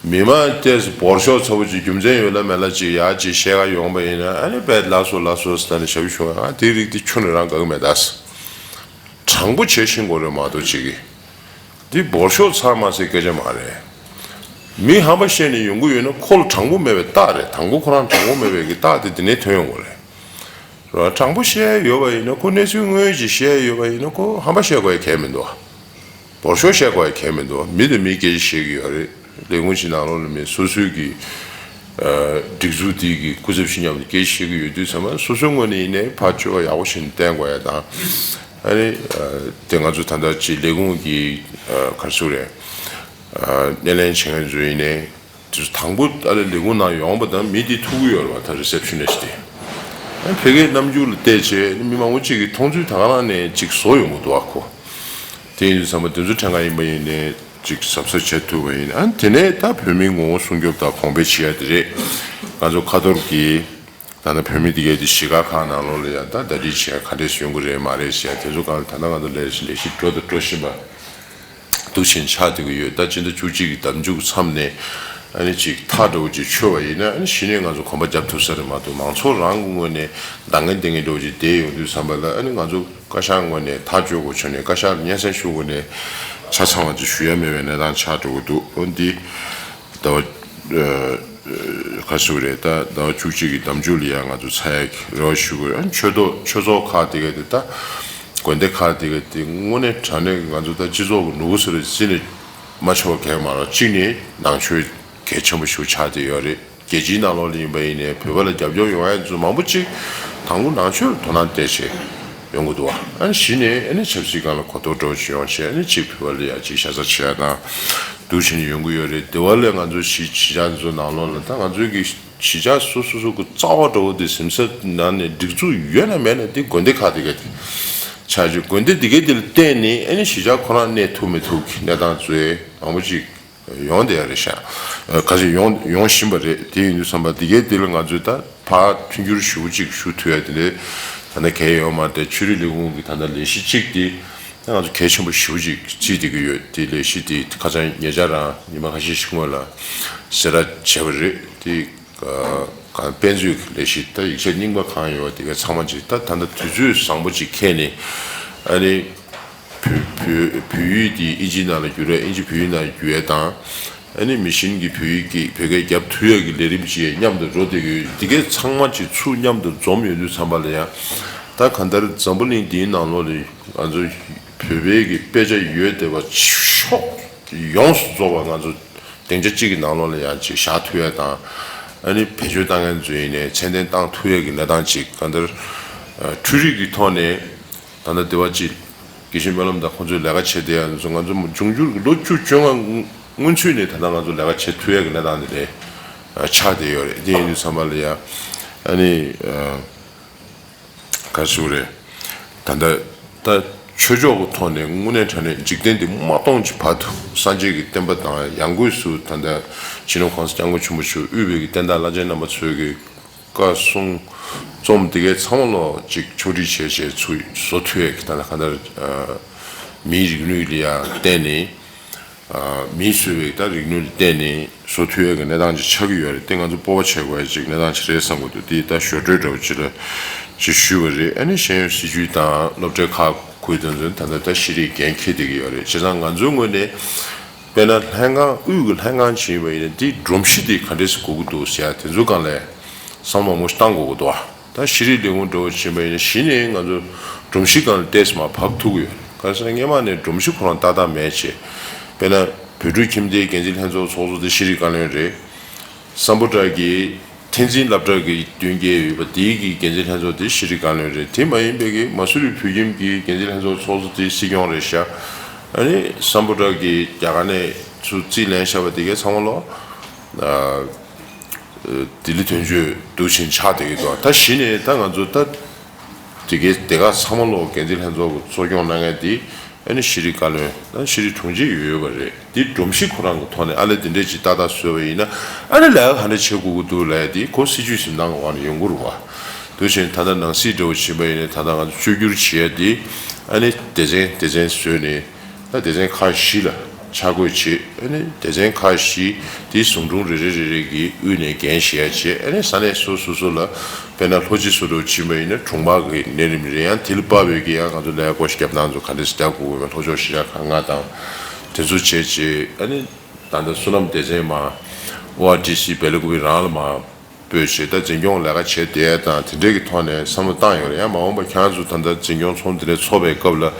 མི་མང་ཏོག་ཙམ་འབོར་ཤོག་ཚ་པོ་ཅིག་རྒྱུ་མཚན་ཡོད་ལ་མེད་ལ་ཅིག་ཡར་ཅིག་བཤད་ག་ཡོང་པ་ཡིན་ན་ཨ་ནི་དཔེ་ལགས་སོ་ལགས་སོ་ཟེར་ནས་ཞབས་ཞུ་ཞུ་བ་ང་དེའི་རིགས་དེ་ཁྱོན་ནས་རང་དགའ་གི་མེད་ད། དྲང་པོ་བྱེད་ཤེས་དགོས་རེད་མ་གཏོགས་ཅིག་གིས། འདི་འབོར་ཤོག་ཚང་མ་ཟེར་སྐད་ཆ་མ་རེད། མི་ཧམ་པ་བཤད་ནས་ཡོང་གི་ཡོད་ན་ཁོ་ལ་དྲང་པོ་མེད་པའི་རྟགས་རེད། དང་པོ་ཁོ་རང་དྲང་པོ་མེད་པའི་གི་རྟགས་དེ་འདི་ནས་ཐོན་ཡོང་གི་རེད། རེད་བ། དྲང་པོ་བཤད་ཡོད་པ་ཡིན་ན་ཁོ་གནས་ཚུལ་དངོས་ཅིག་བཤད་ཡོད་པ་ཡིན་ན་ཁོ་ཧམ་པ་བཤད་དགོས་ཡ་གལ་མི་འདུག་འབོར་ཤོག་བཤད་དགོས་ཡ་གལ་མི་འདུག་མི་དང་མི་སྐད་ཆ་བཤད་གི་ཡོད་རེད། ལས་ཁུངས་ཤིག་ནང་ལོགས་ལ་མི་སོ་སོའི་གི་སྒྲིག་འཛུགས་དེའི་གི་སྐུ་ཚབ་ཞིག་མཉམ་དུ་སྐད་ཆ་བཤད་གི་ཡོད་དུས་ཚང་མ་སོ་སོའི་ངོས་ནས་ཡིན་ནའི་ཕར་སྤྱོད་པ་ཡག་པོ་ཞིག་བསྟན་དགོས་ཡ་དང་། ཨ་ནི། དེ་ང་ཚོ་ད་ལྟ་ཅིག་ལས་ཁུངས་ཀྱི་ག་རེ་ཟེར་དགོས་རེད། སྣེ་ལེན་བྱེད་མཁན་ཚོ་ཡིན་ནའི། དེ་ཚོ་དང་པོ་ཨ་ལས་ལས་ཁུངས་ནང་ཡོང་པ་དང་མི་དེ་ཐུག་གི་ཡོད་རེད་བ། ད་རི་སེབ་ཤི་ནི་སི་ཊི་དེ། ཨ་ཕ་གིའི་རྣམ་འགྱུར་ལ་བལྟས་བྱས་མི་མང་པོ་ཅིག་གིས་མཐོང་ཚུལ་ད་ག་རང་ནས་ཅིག་བཟོ་ཡོང་གི་འདུག་ཨ་ཁོ། དེ་ཡིན་དུས་ཚང་མ་དེ་ཚོ་ཕྲན་ག་ཡིན་པ་ཡིན་ནའི་ཅིག་གཟབ་གཟབ་བྱེད་ཐུབ་པ་ཡིན་ཨ་དེ་ནས་ད་བོད་མིའི་ངོ་བོ་སྲུང་སྐྱོབ་དང་གོང་འཕེལ་བྱེད་ཡ་དེ་རེད། ང་ཚོ་ཁ་ཐོར་གྱིས། ད་ནི་བོད་མི་དེ་གའི་དེ་གཞིས་ཀ་ཁག་ནང་ལོགས་ལ་ཡང་ད་ཟླ་སྒྲིལ་བྱས་ག་འདྲས་ཡོང་གི་རེད་མ་རེད་ཟེར་ཡ་དེ་ཚོ་སྒང་ལ་ད་ལྟ་ང་ཚོ་ལས་ལས་གཞི་འགྲོ་དང་འགྲོ་བཞིན་པ་འདུག་བཞིན་ཆགས་བསྡད་ཀྱི་ཡོད། ད་སྤྱི་ཟླ་བཅུ་གཅིག་གི་ཟླ་མཇུག་མཚམས་ནས་ཨ་ནི་ཅིག་ཐག་འདྲ་བོ་ཅིག་ཆོད་པ་ཡིན་ན་ཨ་ནི་གཞི་ནས་ང་ཚོ་གོམ་པ་རྒྱབ་ཐུབ་ས་རེད་མ་གཏོགས་མང་ཚོགས་རང་གི་ངོས་ནས་འདང་ངེས་འདང་ངེས་འདྲ་བོ་ཅིག་བསྡད་ཡོང་དུས་ཙམ་པ་ལ་ཨ་ནི་ང་ཚོ་བཀའ་ཤག་ངོས་ནས་ཐག་གཅོད་དགོས་བྱུང་ནས་བཀའ་ཤག་སྙན་སེང་ཞུ་དགོས་ནས་ཆ་ཚང་བ་ཅིག་ཞུ་ཡ་མེད་པའི་གནས་སྟངས་ཆགས་འགྲོ་གི་འདུག་འོ་འདི་ཟླ་བ། ཨ་ཨ་ག་ཞུ་རེད། ད་ཟླ་བ་བཅུ་གཅིག་གི་ཟླ་མཇུག་ལ་ཡང་ང་ཚོ་ཚར་ཡག་གི་རེ་བ་ཞུ་དགོས། ཨ་ཆོས་ཐོག་ཆོས་ཚོགས་ཁག་དེ་ག་དེ་ད་དགོན་སྡེ་ཁག་དེ་ག་དེ་དངོས་གནས་དྲང་གནས་ང་ཚོ་ད་སྤྱི་ཚོགས་ཀྱི་ནོར་བུ་ཟེར་རེད་ཟེར་ནས་མ་ཆོག་གལ་མ་རེད། གཅིག་ནས་ནང་ཆོས་གལ་ཆེན་པོ་ཞིག་ཆགས་བསྡད་ཡོད་རེད། རྒྱལ་སྤྱིའི་ནང་ལོགས་ལ་ཡིན་པ་ཡིན་ནའི་བོད་པ་ལ་རྒྱབ་སྐྱོར་ཡོང་ཡ་ཚོ་མང་པོ་ཅིག་དང་པོ་ནང་ཆོས་ལ་དོ་སྣང་བལྟས་བྱས་ཡོང་གི་འདུག་བ། ཨ་ནི་གཞི་ནས་ཨ་ནི་ཆབ་སྲིད་སྒང་ལ་གོ་རྟོགས་འདྲ་བོ་ཅིག་ཡོང་བྱས། ཨ་ནི་ཅིག་བོད་པ་ལ་ཡ་ཅིག་ཤ་ཚ་བྱེད་ཡ་དང་འདུག་བྱས་ནས་ཡོང་གི་ཡོད་རེད། དེ་བ་ལས་ང་ཚོ་གཞིས་གཞིས་ཆགས་ཚོ་ནང་ལོགས་ལ་ད་ང་ཚོའི་གི་གཞིས་ཆགས་སོ་སོ་སོ་གི་རྩ་བ་འདྲ་བོ་དེ་གཟིམ་ས་ནང་ནས་སྒྲིག་འཛུགས་ཡོད་ན་མེད་ན་དེ་དགོན་སྡེ་ཁག་དེ་ག་དེ་ཆགས་ཀྱི། དགོན་སྡེ་དེ་ག་དེ་ལ་བརྟེན་ནས་ཨ་ནི་གཞིས་ཆགས་ཁོ་རང་གནས་ཐུབ་མི་ཐུབ་ཀྱི་གནས་སྟངས་ཚོ་མང་པོ་ཅིག་ཡོང་བསྡད་ཡ་རེད་ཤག་ཨ་ག་ཚོད་ཡོང་ཡོང་བཞིན་པ་རེད། དེ་ཡིན་དུས་ཙམ་པ་དེ་གའི་དེ་ལ་ང་ཚོས་ད་ཕར་མཐུན་འགྱུར་ཞེ་པོ་ཅིག་ཞུ་ཐུབ་ཡ་དེ་འདྲའི་ད་ལྟ་གལ་ཡོད་མ་རེད། ཆོས་རིག་ལས་ཁུངས་ཀྱི་ད་ལྟ་ལས་གཞི་གཅིག་དེ་ད་ང་ཚོ་གལ་ཆེན་པོ་ཞེ་པོ་ཅིག་བརྩིས་བསྡད་ཀྱི་ཡོད། དེ་ལས་གཞི་དེ་ཁ་སང་ཉེ་ཆར་རང་ཉི་མ་ཁ་ཤས་ཤིག་སྔོན་ལ་གསལ་བསྒྲགས་བྱས་པ་རེད། དེ་ག་དཔེ་མཛོད་ཀྱི་ལས་གཞི་ད་ཡིག་ཆ་རྙིང་པ་གང་ཡོད་དེ་གའི་ཚང་མ་ཅིག་ད་ད་ལྟ་དུས་ཚོད་བཟང་པོ་ཅིག་འཁེལ་ནས་ཨ་ནི། བོད་བོད་བོད་ཡིག་དེ་ཨིན་ཇིའི་ནང་ལ་བསྒྱུར་ཡས། ཨིན་ཇི་བོད་ཡིག་ནང་བསྒྱུར་ཡས་དང་། ཨ་ནི་མི་ཤིན་གྱི་བོད་ཡིག་གི་བོད་སྐད་རྒྱབ་ཐུབ་ཡས་ཀྱི་ལས་རིམ་ཅིག་མཉམ་དུ་འགྲོ་བསྡད་ཀྱི་ཡོད། དེ་གས་ཚང་མ་ཅིག་ཚུར་མཉམ་དུ་འཛོམས་ཡོང་དུས་ཙམ་པ་ལ་ཡང་། ད་གང་ལྟར་འཛམ་བུ་གླིང་འདིའི་ནང་ལོགས་ལ་ང་ཚོ་བོད་པའི་གི་དཔེ་ཆ་ཡོད་བསྡད་པ་ཕྱོགས་ཡོངས་སུ་རྫོགས་པ་ང་ཚོ་སྡིངས་ཆ་གཅིག་གི་ནང་ལོགས་ལ་ཡང་ཅིག་བཞག་ཐུབ་ཡས་དང་། ཨ་ནི་བེད་སྤྱོད་བཏང་མཁན་ཚོ་ཡིན་ནའི་ཚད་ལྡན་བཏང་ཐུབ་ཡས་ཀྱི་གནས་སྟངས་ཅིག་གང་ལྟར་འཕྲུལ་རིག་གི་ཐོག་ནས། ད་ལྟ་དེ་བ་ཅིག་དགེ་བཤེས་སྨོན་ལམ་དང་ཁོང་ཚོས་ལས་ཀ་བྱེད་བསྡད་ཡ་ཚོ་ང་ཚོ་འབྱུང་འགྱུར་གྱི་ལོ་བཅུ་བཅོ་ལྔ་སྔོན་ཚུད་ནས་ད་ལྟ་ང་ཚོ་ལས་ཀ་བྱེད་ཐུབ་ཡ་གི་གནས་སྟངས་དེ་རེད། ཆགས་བསྡད་ཡོད་རེད། དེ་ཡིན་དུས་ཙམ་པ་ལ་ཡ་ཨ་ནི་ག་རེ་ཞུ་དགོས་རེད། ད་ལྟ་ད་ཆོས་ཕྱོགས་ཀྱི་ཐོག་ནས་དངོས་གནས་དྲང་གནས་འཇིག་རྟེན་འདི་མ་སྟོངས་ཀྱི་བར་དུ་སངས་རྒྱས་ཀྱི་བསྟན་པ་དང་ཡང་སྒོས་སུ་ད་ལྟ་སྤྱི་ནོར་༸གོང་ས་༸སྐྱབས་མགོན་ཆེན་པོ་མཆོག་དབུས་པའི་གི་བསྟན་བདག་བླ་ཆེན་རྣམ་པ་ཚོས་ཀྱི་བཀའ་གསུང་རྩོམ་དེ་གའི་ཚང་མ་ལོག་ཅིག་ཕྱོགས་སྒྲིག་བྱས་བྱས་ཚུར་བཟོ་ཐུབ་ཡས་ཀྱི་ད་ལྟ་གང་ལྟར་མིའི་རིག་ནུས་ལ་ཡང་བརྟེན་ནས་མིས་བཟོས་པའི་ད་རིག་ནུས་ལ་བརྟེན་ནས་བཟོ་ཐུབ་ཡས་ཀྱི་གནས་སྟངས་ཅིག་ཆགས་ཀྱི་ཡོད་རེད། དེ་ང་ཚོ་སྤོབས་པ་བྱེད་དགོས་ཡས་ཅིག་གནས་སྟངས་ཅིག་རེད་བསམ་གྱི་འདུག་དེ་ད་ཞོར་འཕྲོས་འདྲ་བོ་ཅིག་ལ་ཅིག་ཞུས་པ་རེད། ཨ་ནི་ཤེས་ཡོན་སྲིད་བྱུས་དང་སློབ་གྲྭའི་ཁག་ཁུལ་དེ་ཚོ་ད་ལྟ་ད་ཤེས་རིག་འགན་འཁྱེར་བསྡད་ཀྱི་ཡོད་རེད། བྱས་ཙང་ང་ཚོའི་ངོས་ནས་དཔེར་ན་ལྷན་ཁང་དབུས་ཀྱི་ལྷན་ཁང་ཅིག་ཡིན་པ་ཡིན་ན་དེའི་སྒྲོམ་གཞི་དེ་ག་འདྲས་སེ་དགོས་ཀྱི་འདུག་ཟེར་ཡ་དེ་ཚོའི་སྒང་ལ་བསམ་བློ་མང་པོ་ཞིག་བཏང་དགོས་ཀྱི་འདུག་ད་ཤེས་རིག་ལས་ཁུངས་འདྲ་བོ་ཕྱིན་པ་ཡིན་ན་གཞི་ནས་ང་ཚོ་སྒྲོམ་གཞི་སྒང་ལ་ཏོག་ཙམ་མར་བབས་ཐུབ་ཀྱི་ཡོད། ག་རེ་ཟེར་ན་སྔོན་མ་ནས་སྒྲོམ་གཞི་ཁོ་རང་ཏག་ཏག་མེད་བྱས། དཔེར་ན་བོད་ཕྲུག་ཁྱིམ་སྡེའི་འགན་འཛིན་ལྷན་ཚོགས་ཚོགས་གཙོ་དེ་ཤེས་རིག་བཀའ་བློན་རེད། སམ་བྷོ་ཊ་གི་ཐེན་ཙིན་སློབ་གྲྭ་གི་མདུན་བསྐྱེད་ཡོད་པ་དེའི་གི་འགན་འཛིན་ལྷན་ཚོགས་དེ་ཤེས་རིག་བཀའ་བློན་རེད། དེ་མ་ཡིན་པའི་གི་མ་སུ་རི་བོད་ཁྱིམ་གི་འགན་འཛིན་ལྷན་ཚོགས་ཚོགས་གཙོ་དེ་སྲིད་སྐྱོང་རེད་ཤག་ཨ་ནི་སམ་བྷོ་ཊ་གི་རྒྱ་གར་ནས་ཚུར་རྩིས་ལེན་བཞག་པ་དེ་གའི་ཚང་མ་ལོག་ལྡི་ལི་དོན་གཅོད་འདུག་བྱས་ཆགས་བསྡད་ཀྱི་འདུག་ད་གཞི་ནས་ད་ང་ཚོ་ད་དེ་གའི་སྡེ་ཁག་ཚང་མ་ལོག་འགན་འཛིན་ལྷན་ཚོགས་ཀྱི་གཙོ་སྐྱོང་གནང་མཁན་དེ་ཨ་ནི་ཤེས་རིག་བཀའ་བློན་ད་ཤེས་རིག་དྲུང་ཆེ་ཡོད་ཡོད་པ་རེད། དེ་སྒྲོམ་གཞི་ཁོ་རང་གི་ཐོག་ནས་ཨ་ལས་དེ་འདྲས་ཅིག་ཏག་ཏག་བཟོས་པ་ཡིན་ན་ཨ་ནི་ལས་ཀ་ག་འདྲ་བྱེད་དགོས་ཀྱི་འདུག་ལབ་ཡ་དེ་ཁོ་སྲིད་བྱུས་འཛིན་སྟངས་ཀྱི་འོག་ནས་ཡོང་གི་རེད་བ། འདུག་བྱས་ད་ལྟ་ནང་སྲིད་འདྲ་བོ་བྱེད་པ་ཡིན་ན་ད་ལྟ་ང་ཚོ་བཅོས་བསྒྱུར་བྱེད་ཡ་དེ་ཨ་ནི་སྡེ་ཚན་སྡེ་ཚན་བཟོས་ནས། ད་སྡེ་ཚན་ཁག་བཞི་ལ་ཆ་བགོས་བྱེད། ཨ་ནི་སྡེ་ཚན་ཁག་བཞི་དེའི་ཟུང་དྲུང་རེ་རེ་རེ་རེ་གི་དབུས་ནས་འགན་བཞེས་ཡ་བྱེད། ཨ་ནི་ས་གནས་སོ་སོ་སོ་ལ་དཔེར་ན་ལྷོ་སྤྱི་སོ་འདྲ་བོ་ཕྱིན་པ་ཡིན་ན་དྲུང་འཕར་གི་གནས་རིམ་རེད། ཡང་དེ་ལ་དཔག་པའི་གི་ཡང་ང་ཚོ་ལས་ཀ་བསྐྱར་བཏང་ཚོ་ག་འདྲས་སེ་རྒྱག་དགོས་ཀྱི་མེད་ལྷོ་ཕྱོགས་གཞིས་ཆགས་ཁག་ལྔ་དང་དེ་ཚོ་བྱས་བྱེད། ཨ་ནི་ད་ལྟ་བསོད་ནམས་སྡེ་ཚན་མ་ཨོ་ཨར་ཊི་སི་སྦེལ་ཀོབ་རང་ལ་མ་སྤོས་བྱས་ད་འཛིན་སྐྱོང་ལས་ཀ་བྱས་བསྡད་དང་དེ་འདྲས་ཀྱི་ཐོག་ནས་བསམ་བློ་བཏང་ཡོད་རེད། ཡང་མ་འོངས་པ་ཁྱེད་རང་ཚོ་ད་ལྟ་འཛིན་སྐྱོང་ཚོགས་འདུ་དེ་འདྲས་ཚོགས་པའི་སྐབས་ལ་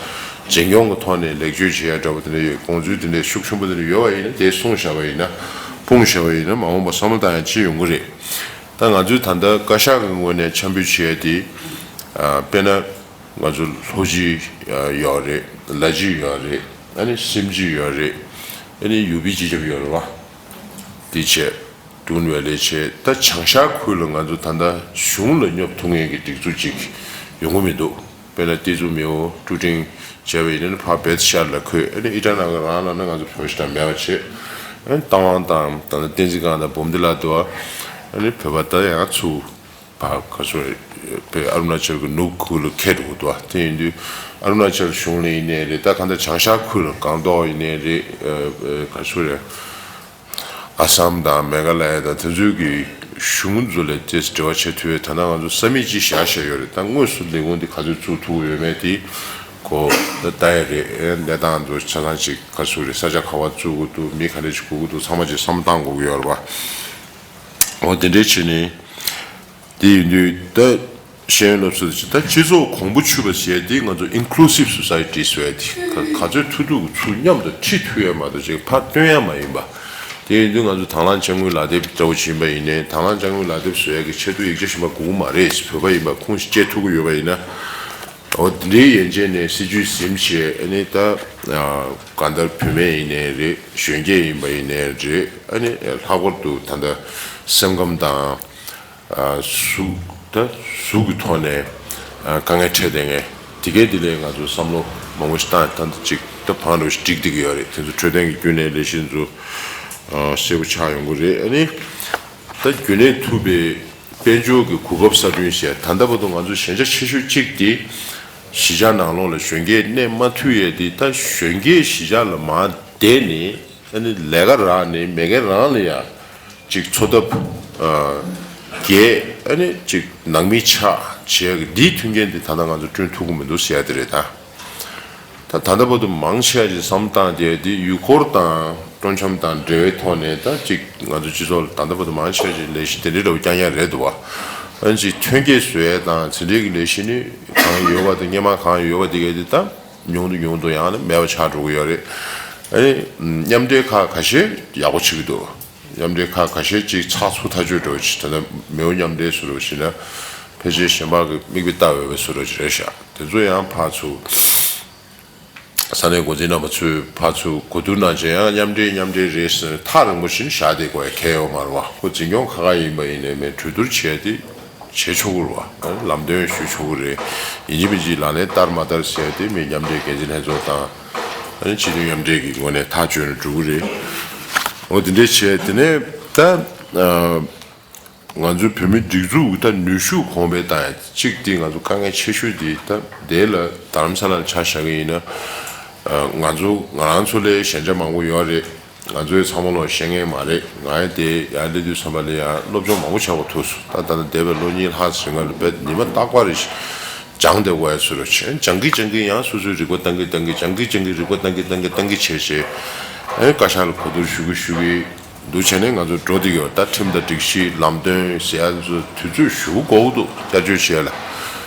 འཛིན་སྐྱོང་གི་ཐོག་ནས་ལེགས་བཅོས་བྱེད་ཡ་འདྲ་པོ་དེ་འདྲས་ཡོད། དགོངས་ཚུལ་དེ་འདྲས་ཤུགས་ཆེན་པོ་དེ་འདྲས་ཡོད་པ་ཡིན་ན་དེ་གསུངས་བཞག་པ་ཡིན་ན་སྤུངས་བཞག་པ་ཡིན་ན་མ་འོངས་པ་བསམ་བློ་བཏང་ཡ་ཅིག་ཡོང་གི་རེད། ད་ང་ཚོས་ད་ལྟ་བཀའ་ཤག་གི་ངོས་ནས་འཆར་འབུལ་བྱེད་ཡ་དེ་དཔེར་ན་ང་ཚོ་ལྷོ་སྤྱི་ཡོད་རེད། ལ་སྤྱི་ཡོད་རེད། ཨ་ནི་སེམས་སྤྱི་ཡོད་རེད། ཨ་ནི་ཡུ་པི་སྤྱི་ཁྱབ་ཡོད་རེད་བ། དེ་བྱས། ཀྲུང་ཝེ་ལས་བྱེད་ད་བྱང་ཤར་ཁུལ་ལ་ང་ཚོ་ད་ལྟ་གཞུང་ལ་སྙོབ་ཐུབ་མཁན་གྱི་སྒྲིག་འཛུགས་ཅིག་ཡོང་གི་མི་འདུག་དཔེར་ན་ཏི་ཛུ་མེའོ་ཀྲུའུ་ཀྲིང་བྱས་པ་ཡིན་ན་ཕར་བེད་ཤར་ལ་འཁོད། ཨ་ནི་ཨི་ཊ་ན་ག་རང་ལ་ན་ང་ཚོ་བོད་ཤི་ད་མེད་པ་བྱེད། ཨ་ནི་རྟ་དབང་དང་ད་ལྟ་བསྟན་འཛིན་སྒང་དང་འབུམ་སྡེ་ལ་འདུག་ཨ་ནི་བོད་པ་ད་ཡང་ཚུར་ཕར་ག་ཚོད་བོད་ཨ་རུ་ན་ཅལ་གྱི་ནུབ་ཁུལ་ལ་འཁེལ་འགྲོ་གི་འདུག་དེ་ཡིན་དུས་ཨ་རུ་ན་ཅལ་གཞུང་ལ་ཡིན་ནའི་རེད། ད་གང་ལྟར་བྱང་ཤར་ཁུལ་ལ་སྒང་ཏོག་ཡིན་ནའི་རེད། ག་ཚོད་རེད། ཨ་སམ་དང་མེ་ག་ལ་ཡ་དང་དེ་ཚོའི་གི་གཞུང་ཚོ་ལ་ཏོག་ཙམ་འབྲེལ་བ་བྱེད་ཐུབ་ཡས། ད་ནང་ང་ཚོ་ས་མིག་ཅིག་བཞག་བཞག་ཡོད་རེད། ད་དངོས་སུ་ལས་ཁུངས་འདི་ག་ཚོད་བཙུགས་ཐུབ་ཡོད་མེད་དེ་ གོ་ད་ལྟ་ཡ་རེད། ཨེ་གནས་སྟངས་འདུག་ཆ་ཚང་ཅིག་ག་ཚོད་རེད། ས་ཆ་ག་པར་བཙུགས་དགོས་འདུག་མི་ག་འདྲ་ཅིག་དགོས་ཀྱི་འདུག་ཚང་མ་ཅིག་བསམ་བློ་བཏང་དགོས་ཀྱི་ཡོད་རེད་པ། འོ་དེ་འདྲའི་བྱས་ནས། དེ་ཡིན་དུས་ད་ཤེས་ཡོན་སློབ་གསོ་དེ་ད་སྤྱི་ཚོགས་གོང་བུ་ཕྱུག་པ་ཟེར་དེ་ང་ཚོ་Inclusive Society་ཟེར་དེ་ག་ག་ཚོད་ཐུབ་ཐུབ་ཚུར་མཉམ་དུ་ཁྲིད་ཐུབ་ཡ་མ་གཏོགས་ཅིག་ཕར་བཏོན་ཡ་མ་ཡིན་པ། དེ་ཡིན་དུས་ང་ཚོ་དང་བླངས་དཔྱ་དངུལ་ལག་དེབ་འདྲ་བོ་ཅིག་ཡིན་པ་ཡིན་ནའི་དང་བླངས་དཔྱ་དངུལ་ལག་དེབ་བཟོ་ཡ་གི་ཆེད་དུ་ཡིག་ཆ་གཞན་པ་དགོས་ཀྱི་མ་རེད། བོད་པ་ཡིན་པ་ཁུངས་ཤིག་བཅད་ཐུབ་ཀྱི་ཡོད་པ་ཡིན་ན། འོ་དེ་འདྲའི་ཡན་ཆད་ནས་སྲིད་ཇུས་ཟིན་བྱས་ཨ་ནི་ད་གང་ལྟར་བུད་མེད་ཡིན་ནའི་རེད། གཞོན་སྐྱེས་ཡིན་པ་ཡིན་ནའི་རེད། ཨ་ནི་ལྷག་པར་དུ་ད་ལྟ་སེམས་ཁམས་དང་། གཟུགས་ད་གཟུགས་ཀྱི་ཐོག་ནས་དཀའ་ངལ་འཕྲད་བསྡད་མཁན་དེ་གའི་དེ་ལས་ང་ཚོ་བསམ་བློ་མང་པོ་ཞིག་བཏང་ད་ལྟ་ཅིག་ད་བང་རོ་ཞིག་འགྲིག་བསྡད་ཀྱི་ཡོད་རེད། དེ་ཚོ་འཕྲོད་བསྟེན་གྱི་བརྒྱུད་ནས་ལས་གཞི་ཚོ་གསལ་པོ་ཆགས་ཡོང་གི་རེད། ཨ་ནི་ད་རྒྱུན་གནས་ཐུབ་པའི་དཔལ་འབྱོར་གྱི་གོ་སྐབས་གསར་སྐྲུན་བྱས། ད་ལྟ་བར་དུ་ང་ཚོ་ཞན་ཆ་ཆེ་ཤོས་གཅིག་དེ་གཞིས་ཆགས་ནང་ལོགས་ལ་གཞོན་སྐྱེས་གནས་མ་ཐུབ་ཡས་དེ། ད་གཞོན་སྐྱེས་གཞིས་ཆགས་ལ་མར་བསྡད་ནས་ཨ་ནི་ལས་ཀ་རག་ནས་མེས་རྒྱལ་རང་ལ་ཡ། ཅིག་འཚོ་ཐབས་རྒྱས། ཨ་ནི་ཅིག་ནང་མི་ཆགས་བྱེད་ཀྱི་འདིའི་མཐུན་རྐྱེན་འདི་ད་ལྟ་ང་ཚོ་བསྐྲུན་ཐུབ་ཀྱི་མི་འདུག་ཟེར་ཡ་དེ་རེད་ད། ད་ད་ལྟ་བར་དུ་མང་ཆེ་བ་ཅིག་བསམ་བཏང་དེ་འདི་ཡུལ་སྐོར་དང་སྤྲོ་འཆམ་དང་འབྲེལ་བའི་ཐོག་ནས་ད་ཅིག་ང་ཚོ་སྤྱི་ཚོགས་ལ་ད་ལྟ་བར་དུ་མང་ཆེ་བ་ཅིག་ལས་གཞི་དེ་འདྲའི་འདྲ་བོ་རྐྱང་རྐྱང་རེད་འདུག་བ། ཨ་ནི་ཅིག་ཐོན་སྐྱེད་བཟོ་ཡས་དང་དེ་འདྲའི་གི་ལས་གཞི་ནི་གང་ཡོད་པ་དང་སྔོན་མ་གང་ཡོད་པ་དེ་གའི་འདི་ད་ཉུང་དུ་ཉུང་དུ་ཡང་ན་མེད་པ་ཆགས་འགྲོ་གི་ཡོད་རེད། ཨ་ནི་མཉམ་འབྲེལ་ཁག་ཁ་ཤས་ཡག་པོ་བྱེད་ཀྱི་འདུག་མཉམ་འབྲེལ་ཁག་ཁ་ཤས་ཅིག་ཚགས་ཚུད་ཐག་ཆོད་འགྲོ་ཆེད་ད་ལྟ་མེའོ་མཉམ་འབྲེལ་བཟོ་འདྲ་ཞིག་ན་ཕལ་ཆེར་གཞན་པ་གི་མིག་དཔེ་ལྟ་འོས་པའི་བཟོ་འདྲ་ཞིག་རེད་ཤག་དེ་ཚོ་ཡང་ཕར་ཚུར་ས་གནས་འགོ་འཛིན་རྣམ་པ་ཚོས་ཕར་ཚུར་གོ་བསྡུར་གནང་བྱས་ཡང་མཉམ་འབྲེལ་མཉམ་འབྲེལ་རེད་ཟེར་ནས་ཐག་རིང་པོ་ཞིག་བཞག་བསྡད་དགོས་ཡ་གལ་ཡོད་མ་རེད་བ། ཁོ་འཛིན་སྐྱོང་ཁག་ཁག་ཡིན་པ་ཡིན་ནའི་མེད་གྲོས་བསྡུར་བྱས་ཏེ། བྱེད་ཆོག་གི་རེད་བ། ལམ་སྟོན་ཞུ་ཆོག་གི་རེད། ཡིན་གཅིག་མིན་གཅིག་ལག་ལེན་བསྟར་མ་བསྟར་ཟེར་དེ་མི་མཉམ་འབྲེལ་འགན་འཛིན་ལྷན་ཚོགས་དང་། ཨ་ནི་སྤྱི་མཐུན་མཉམ་འབྲེལ་གྱི་ངོས་ནས་ཐག་གཅོད་ནས་འགྲོ་གི་རེད། འོ་དེ་འདྲས་བྱས་དེ་ནས་ད་ང་ཚོའི་བོད་མི་སྒྲིག་འཛུགས་ད་ནུས་ཤུགས་གོང་འཕེལ་བཏང་ཡ་གཅིག་དེ་ང་ཚོ་དཀའ་ངལ་ཆེ་ཤོས་དེ་ད་དེ་ལ་རྡ་རམ་ས་ལ་ལ་ཆ་བཞག་གི་ཡིན་ན། ང་ཚོ་ང་རང་ཚོ་ལས་ཞན་ཆ་མང་པོ་ཡོད་རེད། ང་ཚོའི་ཚང་མ་ལོ་ཤེས་མཁན་མ་རེད། ང་ཡང་དེ་ཡར་སླེབས་དུས་ཙམ་པ་ལ་ཡང་སློབ་སྦྱོང་མང་པོ་བྱ་དགོས་ཐུག་སོང་། ད་ད་ལྟ་འདས་པའི་ལོ་གཉིས་ལྷག་ཙམ་རིང་ལ་དཔེ་ཉི་མ་རྟག་པར་རེ་སྦྱངས་བསྡད་དགོས་ཡ་ཚོད་རེད། བྱས་སྦྱང་གིན་སྦྱང་གིན་ཡང་སོ་སོའི་རིག་པ་བཏང་གིན་བཏང་གིན་སྦྱང་གིན་སྦྱང་གིན་རིག་པ་བཏང་གིན་བཏང་གིན་བཏང་གིན་བྱས་བྱས། ཨེ་བཀའ་ཤག་ལ་གོ་བསྡུར་ཞུ་གི་ཞུ་གི་འདུག་བྱས་ནས་ང་ཚོ་འགྲོ་བསྡད་ཀྱི་ཡོད། ད་ཁྲིམས་དང་སྒྲིག་གཞི་ལམ་སྟོན་ཟེར་ཡ་ཚོ་དུས་ཚོད་ཞེ་པོ་འགོར་གི་འདུག་བསྐྱར་བཅོས་བྱས་ལ།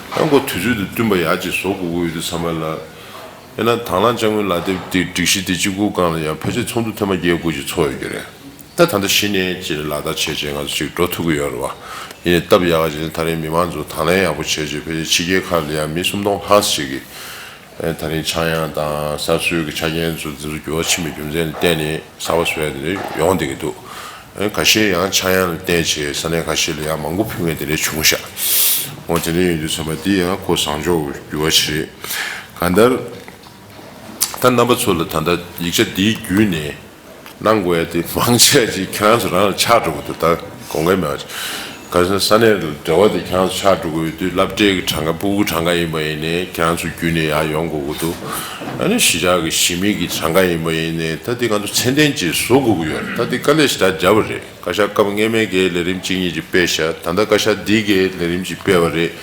ཨ་ཁོ་དུས་ཚོད་དང་བསྟུན་པ་ཡག་ཅིག་བཟོ་དགོས་ཀྱི་ཡོད་དུས་ཙམ་པ་ལ། དཔེར་ན་དང་བླངས་དཔྱ་དངུལ་ལག་དེབ་དེ་སྒྲིག་གཞི་དེ་གཅིག་པུའི་སྒང་ལ་ཡང་ཕལ་ཆེར་ཚོགས་འདུ་ཐེངས་མ་བརྒྱད་དགུ་ཅིག་ཚོགས་ཡོད་ཀྱི་རེད། ད་ད་ལྟ་གཞི་ནས་ཅིག་ལག་བསྟར་བྱས་བྱས་ང་ཚོ་ཅིག་འགྲོ་ཐུབ་ཀྱི་ཡོད་རེད་བ། ཡིན་ནའི་སྟབས་ཡག་ག་ཅིག་ནས་ད་རེས་མི་མང་ཚོ་དང་ལེན་ཡག་པོ་བྱས་བྱས་ཕལ་ཆེར་ཕྱི་རྒྱལ་ཁག་ལ་ཡང་མི་སུམ་སྟོང་ལྷག་ཅིག་གིས་ད་རེས་ཆག་ཡང་དང་གསར་བཟོའི་གི་ཆ་རྐྱེན་ཚོ་འདི་ཚོ་འགྱུར་བ་ཕྱིན་པའི་རྒྱུ་མཚན་ལ་བརྟེན་ནས་གསར་པ་བཟོ་ཡ་དེ་འདྲ་ཡོང་བསྡད་ཀྱི་འདུག་ཁ་ཤས་ཡང་ཆག་ཡང་ལ་བརྟེན་བྱས་ས་གནས་ཁ་ཤས་ལ་ཡང་མང་པོ་ཕུལ་མཁན་དེ་འདྲ་བྱུང་ཤག་འོ་དེ་འདྲ་ཡིན་དུས་ཙམ་པ་འདི་ཡང་ཁོ་བཟང་ཕྱོགས་འགྱུར་བ་ཞིག་རེད། གང་ལྟར། ད་རྣམ་པ་ཚོ་ལ་ད་ལྟ་ཡིག་ཆ་འདིའི་བརྒྱུད་ནས་གནང་དགོས་ཡ་དེ་མང་ཆེ་བ་ཅིག་ཁྱེད་རང་ཚོ་རང་ལ་ཆགས་འགྲོ་གི་འདུག་ད་དགོངས་འགལ་མེད་པ་ཅིག་ག་ས་ས་གནས་ལ་འབྲེལ་བ་དེ་ཁྱེད་རང་ཚོ་ཆགས་འགྲོ་གི་ཡོད་དུས་སློབ་གྲྭའི་གི་གྲངས་ཀ་སྤུ་གུ་གྲངས་ཀ་ཡིན་པ་ཡིན་ནའི་ཁྱེད་རང་ཚོ་བརྒྱུད་ནས་ཡར་ཡོང་དགོས་ཀྱི་འདུག་ཨ་ནི་གཞིས་ཆགས་ཀྱི་གཞིས་མི་གི་གྲངས་ཀ་ཡིན་པ་ཡིན་ནའི་ད་དེ་ང་ཚོ་ཚད་ལྡན་ཅིག་བཟོ་དགོས་ཀྱི་ཡོད་རེད། ད་དེ་དཀའ་ལས་ཞེ་དྲག་བརྒྱབ་པ་རེད། བཀའ་ཤག་སྐབས་སྔོན་མའི་གི་ལས་རིམ་གཅིག་གཉིས་ཅིག་སྤེལ་ཤག་ད་ལྟ་བཀའ་ཤག་འདི་གི་ལས་རིམ་ཅིག་སྤེལ་བ་རེད།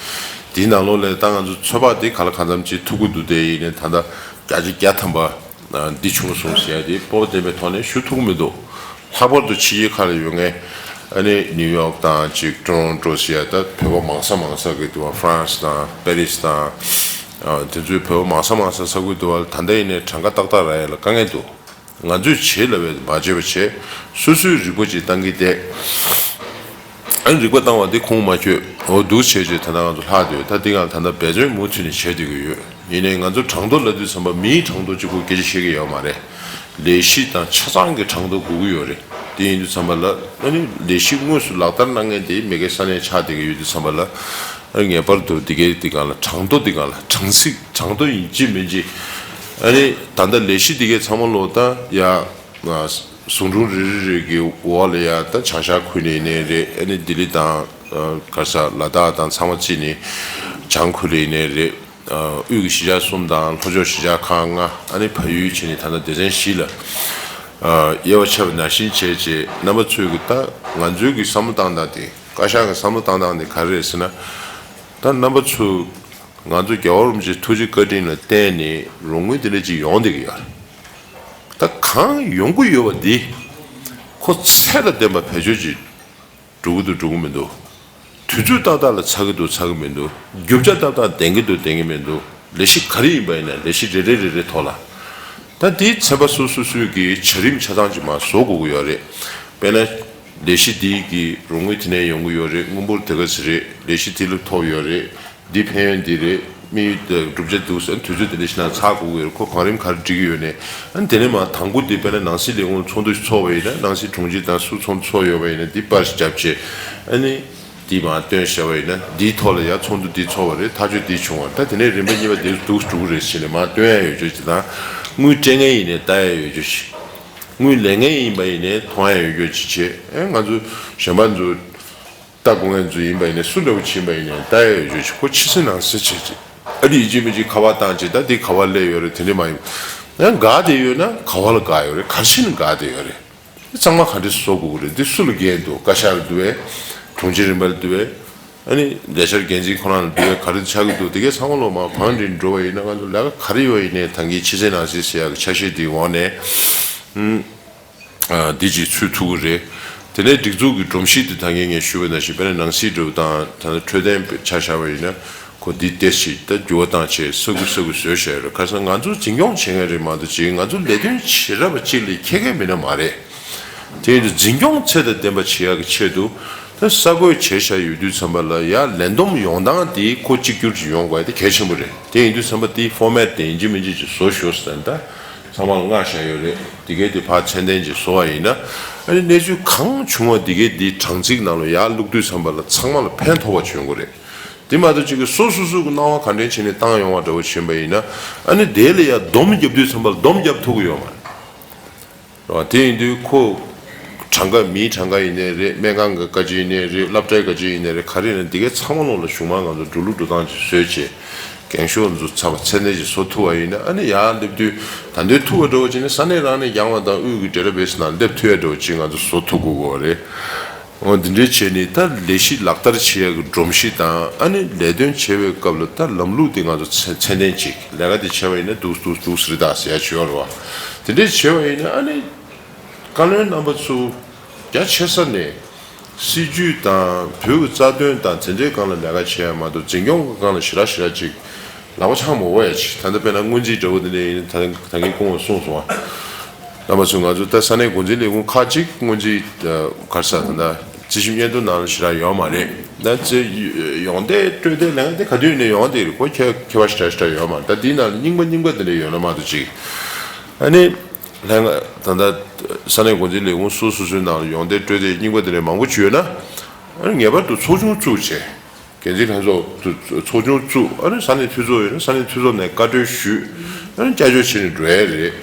དེའི་ནང་ལོགས་ལ་ད་ང་ཚོ་ཚོད་དཔག་དེ་ག་ལ་གང་འཚམ་ཅིག་ཐུབ་ཀྱི་འདུག་དེ་ཡིན་ནའི་ད་ལྟ་བརྒྱ་ཆ་བརྒྱ་ཐམ་པ་འདི་བྱུང་སོང་ཟེར་ཡ་དེ་སྤོབས་པ་ལྡན་པའི་ཐོག་ནས་ཞུ་ཐུབ་ཀྱི་མི་འདུག་ལྷག་པར་དུ་ཕྱི་རྒྱལ་ཁག་ལ་ཡོད་མཁན་ཨ་ནི་ནིའུ་ཡོག་དང་ཅིག་ཊོ་རོན་ཊོ་ཟེར་ཡ་ད་བོད་པ་མང་ས་མང་ས་གི་འདུག་བ། ཧྥ་རན་སི་དང་པེ་རི་སི་དང་དེ་ཚོའི་བོད་པ་མང་ས་མང་ས་ས་ཁུལ་འདུག་བ། ད་ལྟ་ཡིན་ནའི་གྲངས་ཀ་ཏག་ཏག་རག་ཡ་ལ་དཀའ་ངལ་འདུག་ང་ཚོས་བྱེད་ལབ་པས་མ་བྱེད་པ་བྱས། སོ་སོའི་རིག་པ་ཅིག་བཏང་གི་བསྡད། ཨ་ནི་རིག་པ་བཏང་བ་འདི་ཁུངས་མ་འཁྱོལ། འོ་འདུག་བྱས་བྱས་ད་ལྟ་ང་ཚོ་ལྷག་བསྡད་ཡོད། ད་འདི་ང་ད་ལྟ་འབད་བརྩོན་མུ་མཐུད་ནས་བྱས་བསྡད་ཀྱི་ཡོད། ཡིན་ནའི་ང་ཚོ་གྲངས་ཐོ་ལབ་དུས་ཙམ་པ་མིའི་གྲངས་ཐོ་གཅིག་པུ་སྐད་ཆ་བཤད་ཀྱི་ཡོད་མ་རེད། ལས་གཞི་དང་ཆ་ཚང་གི་གྲངས་ཐོ་དགོས་ཀྱི་ཡོད་རེད། དེ་ཡིན་དུས་ཙམ་པ་ལ་ཨ་ནི་ལས་གཞི་དངོས་སུ་ལག་བསྟར་གནང་མཁན་དེ་མི་སྒེར་ས་གནས་ཆགས་བསྡད་ཀྱི་ཡོད་དུས་ཙམ་པ་ལ། ངེས་པར་དུ་འདི་གའི་འདི་སྒང་ལ་གྲངས་ཐོ་འདི་སྒང་ལ་གྲངས་ཚིག་གྲངས་ཐོ་ཡིན་གཅིག་མིན་གཅིག་ཨ་ནི་ད་ལྟ་ལས་གཞི་འདི་གའི་ཚང་མ་ལོ་ད་ཡ་ཟུང་དྲུང་རེ་རེ་རེ་གི་འོག་ལ་ཡ་ད་བྱང་ཤར་ཁུལ་ནས་ཡིན་ནའི་རེད། ཨ་ནི་ལྡི་ལི་དང་ག་ས་ལ་དྭགས་དང་ཚང་མ་བརྩིས་ནས་བྱང་ཁུལ་ལ་ཡིན་ནའི་རེད། དབུས་ཀྱི་གཞིས་ཆགས་གསུམ་དང་ལྷོ་ཕྱོགས་གཞིས་ཆགས་ཁག་ལྔ་ཨ་ནི་བལ་ཡུལ་བྱས་ནས་ད་ལྟ་སྡེ་ཚན་བཞི་ལ་དབྱེ་བ་ཕྱེ་བ་ནང་བཞིན་བྱས་རྗེས་རྣམ་པ་ཚོས་ཀྱི་ད་ང་ཚོའི་གི་བསམ་བློ་བཏང་སྟངས་དེ། བཀའ་ཤག་གི་བསམ་བློ་བཏང་སྟངས་དེ་ག་རེ་རེད་ཟེར་ན། ད་རྣམ་པ་ཚོ་ ང་ཚོ་རྒྱལ་བ་རིན་པོ་ཆེའི་ཐུགས་རྗེ་བཀའ་དྲིན་ལ་བརྟེན་ནས་རོགས་དངུལ་དེ་འདྲ་ཅིག་ཡོང་བསྡད་ཀྱི་ཡོད་རེད། ད་གང་ཡོང་གི་ཡོད་པ་འདི་ཁོ་ཚད་ལ་ལྡན་པ་བེད་སྤྱོད་ཅིག་འགྲོ་གི་འདུག་འགྲོ་གི་མི་འདུག་དུས་ཚོད་ཏག་ཏག་ལ་ཚར་གི་འདུག་ཚར་གི་མི་འདུག་རྒྱུ་ཆ་ཏག་ཏག་ལྡན་གི་འདུག་ལྡན་གི་མི་འདུག་ལས་གཞི་ག་རེ་ཡིན་པ་ཡིན་ན་ལས་གཞི་རེ་རེ་རེ་རེ་ཐོག་ལ། ད་དེའི་ཚན་པ་སོ་སོ་སོའི་གི་བྱ་རིམ་ཆ་ཚང་ཅིག་མར་བཟོ་དགོས་ཀྱི་ཡོད་རེད། དཔེར་ན། ལས་གཞི་འདིའི་གི་རོགས་དངུལ་དེ་ནས་ཡོང་གི་ཡོད་རེད། དངུལ་འབོར་དེ་ག་ཚོད་རེད། ལས་གཞི་དེ་ལ་ཐོབ་ཡོད་རེད། འདི་ཕན་ཡོན་འདི་རེད། དམིགས་ཡུལ་དང་བསྒྲུབ་བྱ་འདུག་ཟེར་དུས་ཚོད་དེ་འདྲ་ཞིག་ན་ཚར་དགོས་ཀྱི་ཡོད་རེད། ཁོ་གང་རིམ་ག་རེ་འགྲིག་གི་ཡོད་ནས། ཨ་ནི་དེ་ནས་མར་དང་པོ་འདི་དཔེར་ན་ནང་སྲིད་ལས་ཁུངས་ཚོགས་འདུ་ཚོགས་པ་ཡིན་ན་ནང་སྲིད་དྲུང་ཆེ་དང་སུ་ཚོགས་ཚོགས་ཡོད་པ་ཡིན་ན་འདི་པར་ཞིག་བརྒྱབ་བྱས། ཨ་ནི། འདི་མར་བཏོན་བཞག་པ་ཡིན་ན་འདིའི་ཐོག་ལ་ཡང་ཚོགས་འདུ་འདི་ཚོགས་པ་རེད། ཐག་གཅོད་འདི་བྱུང་བ་ད་དེ་ནས་རིམ་པ་གཉིས་པ་འདི་འདུག་འགྲོ་གི་རེད་ཟེར་ནས་མར་བཏོན་ཡ་ཡོད་ཆོག་ཅིག་དང་། དངུལ་སྤྲད་མཁན་ཡིན་ནས་ལྟ་ཡ་ཡོད་ཆོག་ཅིག་དངུལ་ལེན་མཁན་ཡིན་པ་ཡིན་ནས་མཐོང་ཡ་ཡོད་ཆོག་ཅིག་བྱས། ཨེ་ང་ཚོ་གཞན་པ་ཚོ་ལྟ་དགོས་མཁན་ཚོ་ཡིན་པ་ཡིན་ནས་སུ་འདྲ་བོ་ཕྱིན་པ་ཡིན་ནས་ལྟ་ཡ་ཡོད་ཆོག་ཅིག་ཁོ་ཕྱི་སེམས་ནང་སེམས་བྱེད་ཅིག་ཨ་ནི་ཡིན་གཅིག་མིན་གཅིག་ཁ་པར་བཏང་ཅིག་ད་འདི་ག་པར་སླེབས་ཡོད་རེད། དེ་འདྲ་མ་ཡིན། ཨ་འགག་བསྡད་ཡོད་ན་ག་པར་ལ་འགག་ཡོད་རེད། ག་རེ་བྱས་ནས་འགག་བསྡད་ཡོད་རེད། ཚང་མ་ག་འདྲས་བཟོ་དགོས་ཀྱི་རེད། འདི་སུ་ལ་འགན་འདུག་བཀའ་ཤག་ལ་འདུག་བས། དྲུང་ཆེ་རིམ་པ་ལ་འདུག་བས། ཨ་ནི་ལས་འཆར་འགན་འཛིན་ཁོ་རང་ལ་འདུག་བས། ག་རེ་ཆགས་ཀྱི་འདུག་དེ་གའི་ཚང་མ་ལོ་མ་བང་སྒྲིག་འགྲོ་བ་ཡིན་ན་ང་ཚོ་ལས་ཀ་ག་རེ་ཡོད་ཡིན་ནའི་ད་གིན་ཕྱི་གསལ་ནང་གསལ་ཟེར་ཡག་གི་ཆ་ཤས་འདི་འོག་ནས་ཨ་འདི་ཅིག་ཚུད་ཐུབ་ཀྱི་རེད། དེ་ནས་སྒྲིག་འཛུགས་ཀྱི་སྒྲོམ་གཞི་འདི་ད་གིན་ངས་ཞུས་པ་ནང་བཞིན་དཔེར་ན་ནང་སྲིད་འགྲོ་དང་ད་ལྟ་འཕྲོད་བསྟེན་ཆ་བཞག་པ་ཡིན་ན། ཁོ་འདི་ཏོག་ཙམ་ད་འགྱུར་བ་བཏང་བྱས་ས་ཁུལ་ས་ཁུལ་བཟོས་བཞག་ཡོད་རེད། ཁ་སང་ང་ཚོ་འཛིན་སྐྱོང་བྱེད་མཁན་རེད་མ་གཏོགས་ཅིག་ང་ཚོ་ལས་དོན་བྱེད་རབས་པ་གཅིག་ལས་ཁྱད་མཁན་མི་སྣ་མ་རེད། དེ་ཡིན་དུས་འཛིན་སྐྱོང་ཚད་དང་ལྡན་པ་བྱེད་ཡག་གི་ཆེད་དུ་ད་གསར་འགོད་བྱས་བཞག་ཡོད་དུས་ཙམ་པ་ལ་ཡ་ལས་བསྡོམས་ཡོང་སྟངས་དེ་ཁོ་གཅིག་གྱུར་གྱིས་ཡོང་དགོས་དེ་གལ་ཆེན་པོ་རེད། དེ་ཡིན་དུས་ཙམ་པ་དེའི་ཕོར་མེཊ་དེ་ཡིན་གཅིག་མིན་གཅིག་ཅིག་བཟོ་ཤོག་ཟེར་ད་ཚང་མ་ལ་མངགས་བཞག་ཡོད་རེད། དེ་གའི་དེ་ཕར་ཚད་ལྡན་ཅིག་བཟོ་བ་ཡིན་ན་ཨ་ནི་གནས་ཚུལ་གང་བྱུང་བ་དེ་གའི་དེ་གྲངས་ཚིག་ནང་ལ་ཡར་བླུགས་དུས་ཙམ་པ་ལ་ཚང་མ་ལ་ཕན་ཐོགས་པ་ཅིག་ཡོང་གི་རེད། དེ་མ་གཏོགས་གཅིག་གིས་སོ་སོ་སོ་གི་སྣང་བ་ག་འདྲ་བྱས་ནས་བཏང་ཡོང་བ་འདྲ་བོ་བྱས་པ་ཡིན་ན། ཨ་ནི་དེ་ལ་ཡང་སྡོམ་བརྒྱབ་དུས་ཙམ་པ་ལ་སྡོམ་བརྒྱབ་ཐུབ་ཀྱི་ཡོད་མ་རེད། རེད་བ། དེ་ཡིན་དུས་ཁོ་གྲངས་ཀ་མིའི་གྲངས་ཀ་ཡིན་ནའི་རེད། སྨན་ཁང་གི་བཀའ་སྤྱི་ཡིན་ནའི་རེད། སློབ་གྲྭའི་བཀའ་སྤྱི་ཡིན་ནའི་རེད། ག་རེ་ཡིན་ན་འདི་གའི་ཚང་མ་ལོག་ལ་གཞུག་མ་ང་ཚོ་འགྲོ་ལུགས་འགྲོ་སྟངས་ཅིག་བཟོས་བྱས་འགེངས་ཤོག་ཚོ་ཚར་བ་ཚད་ལྡན་ཅིག་བཟོ་ཐུབ་པ་ཡིན་ན། ཨ་ནི་ཡར་སླེབས་དུས་ད་དུང་ཐུབ་པ་འདྲ་བོ་བྱས་ནས་ས་གནས་རང་ནས་འགྱངས་པ་དང་དབུས་ཀྱི་ཌེ་ཊ་བེ་སི་ནང་སླེབས་ཐུབ་ཡ་འདྲ་བོ་ཅིག་ང་ཚོ་བཟོ་ཐུབ་དགོས་ཀྱི་ཡོད་རེད། འོ་འདི་འདྲའི་བྱས་ནས་ད་ལས་གཞི་ལག་བསྟར་བྱེད་ཡག་གི་སྒྲོམ་གཞི་དང་ཨ་ནི་ལས་དོན་བྱེད་པའི་སྐབས་ལ་ད་ལམ་ལུགས་དེ་ང་ཚོ་ཚད་ཚད་ལྡན་ཅིག་ལས་ཀ་དེ་བྱས་པ་ཡིན་ན་འདུག་འདུག་འདུག་ཟེར་ད་ཟེར་ཡ་ཅིག་ཡོད་རེད་བ། དེ་འདྲའི་བྱས་པ་ཡིན་ན་ཨ་ནི་བཀའ་བློན་རྣམ་པ་ཚོ་རྒྱ་ཆེ་ས་ནས་སྲིད་ཇུས་དང་བོད་ཀྱི་རྩ་དོན་དང་དེ་འདྲའི་སྒང་ལ་ལས་ཀ་བྱེད་ཡ་མ་གཏོགས་འཛིན་སྐྱོང་གི་སྒང་ལ་ཞེ་དྲག་ཞེ་དྲག་ཅིག་ལག་པ་འཆང་མ་དགོས་ཡ་ཅིག་ད་ལྟ་དཔེར་ན་སྔོན་རྩིས་འདྲ་བོ་དེ་འདྲ་ཡིན་ན་ད་ད་གིན་སྐུ་ངོས་གསུངས་སོང་བ། རྣམ་པ་ཚོ་ང་ཚོ་ད་ས་གནས་འགོ་འཛིན་ལས་ཁུངས་ཁག་ཅིག་སྔོན་རྩིས་ག་རེ་ཟེར་ད་ལྟ་རྩིས་ཞིབ་སྙན་ཐོ་ནང་ལ་ཞེ་དྲག་ཡོད་མ་རེད། ད་རྩིས་ཡོང་བསྡད་སྤྲོད་བསྡད་ལས་ཀ་དེ་ག་དུས་ནས་ཡོང་བསྡད་རེད། ཁོ་ཁྱད་ཁྱད་པར་ཞེ་དྲག་ཞེ་དྲག་ཡོད་མ་རེད། ད་དེའི་ནང་ལ་རྙིང་པ་རྙིང་པ་དེ་འདྲ་ཡོད་ན་མ་གཏོགས་ཅིག་ཨ་ནི་ལྷན་ད་ལྟ་ས་གནས་འགོ་འཛིན་ལས་ཁུངས་སོ་སོ་སོའི་ནང་ལ་ཡོང་བསྡད་སྤྲོད་བསྡད་རྙིང་པ་དེ་འདྲ་མང་པོ་ཅིག་ཡོད་ན་ཨ་ནི་ངེས་པར་དུ་ཚོགས་ཆུང་བཙུགས་བྱས། འགན་འཛིན་ལྷན་ཚོགས་དུ་ཚོགས་ཆུང་བཙུགས། ཨ་ནི་ས་གནས་འཐུས་ཚོགས་ཡོད་ན་ས་གནས་འཐུས་ཚོགས་ནས་བཀའ་འཁྲོལ་ཞུས། ཨ་ནི་བསྐྱར་བཅོས་བྱས་ནས་འགྲོ་ཡ་རེད།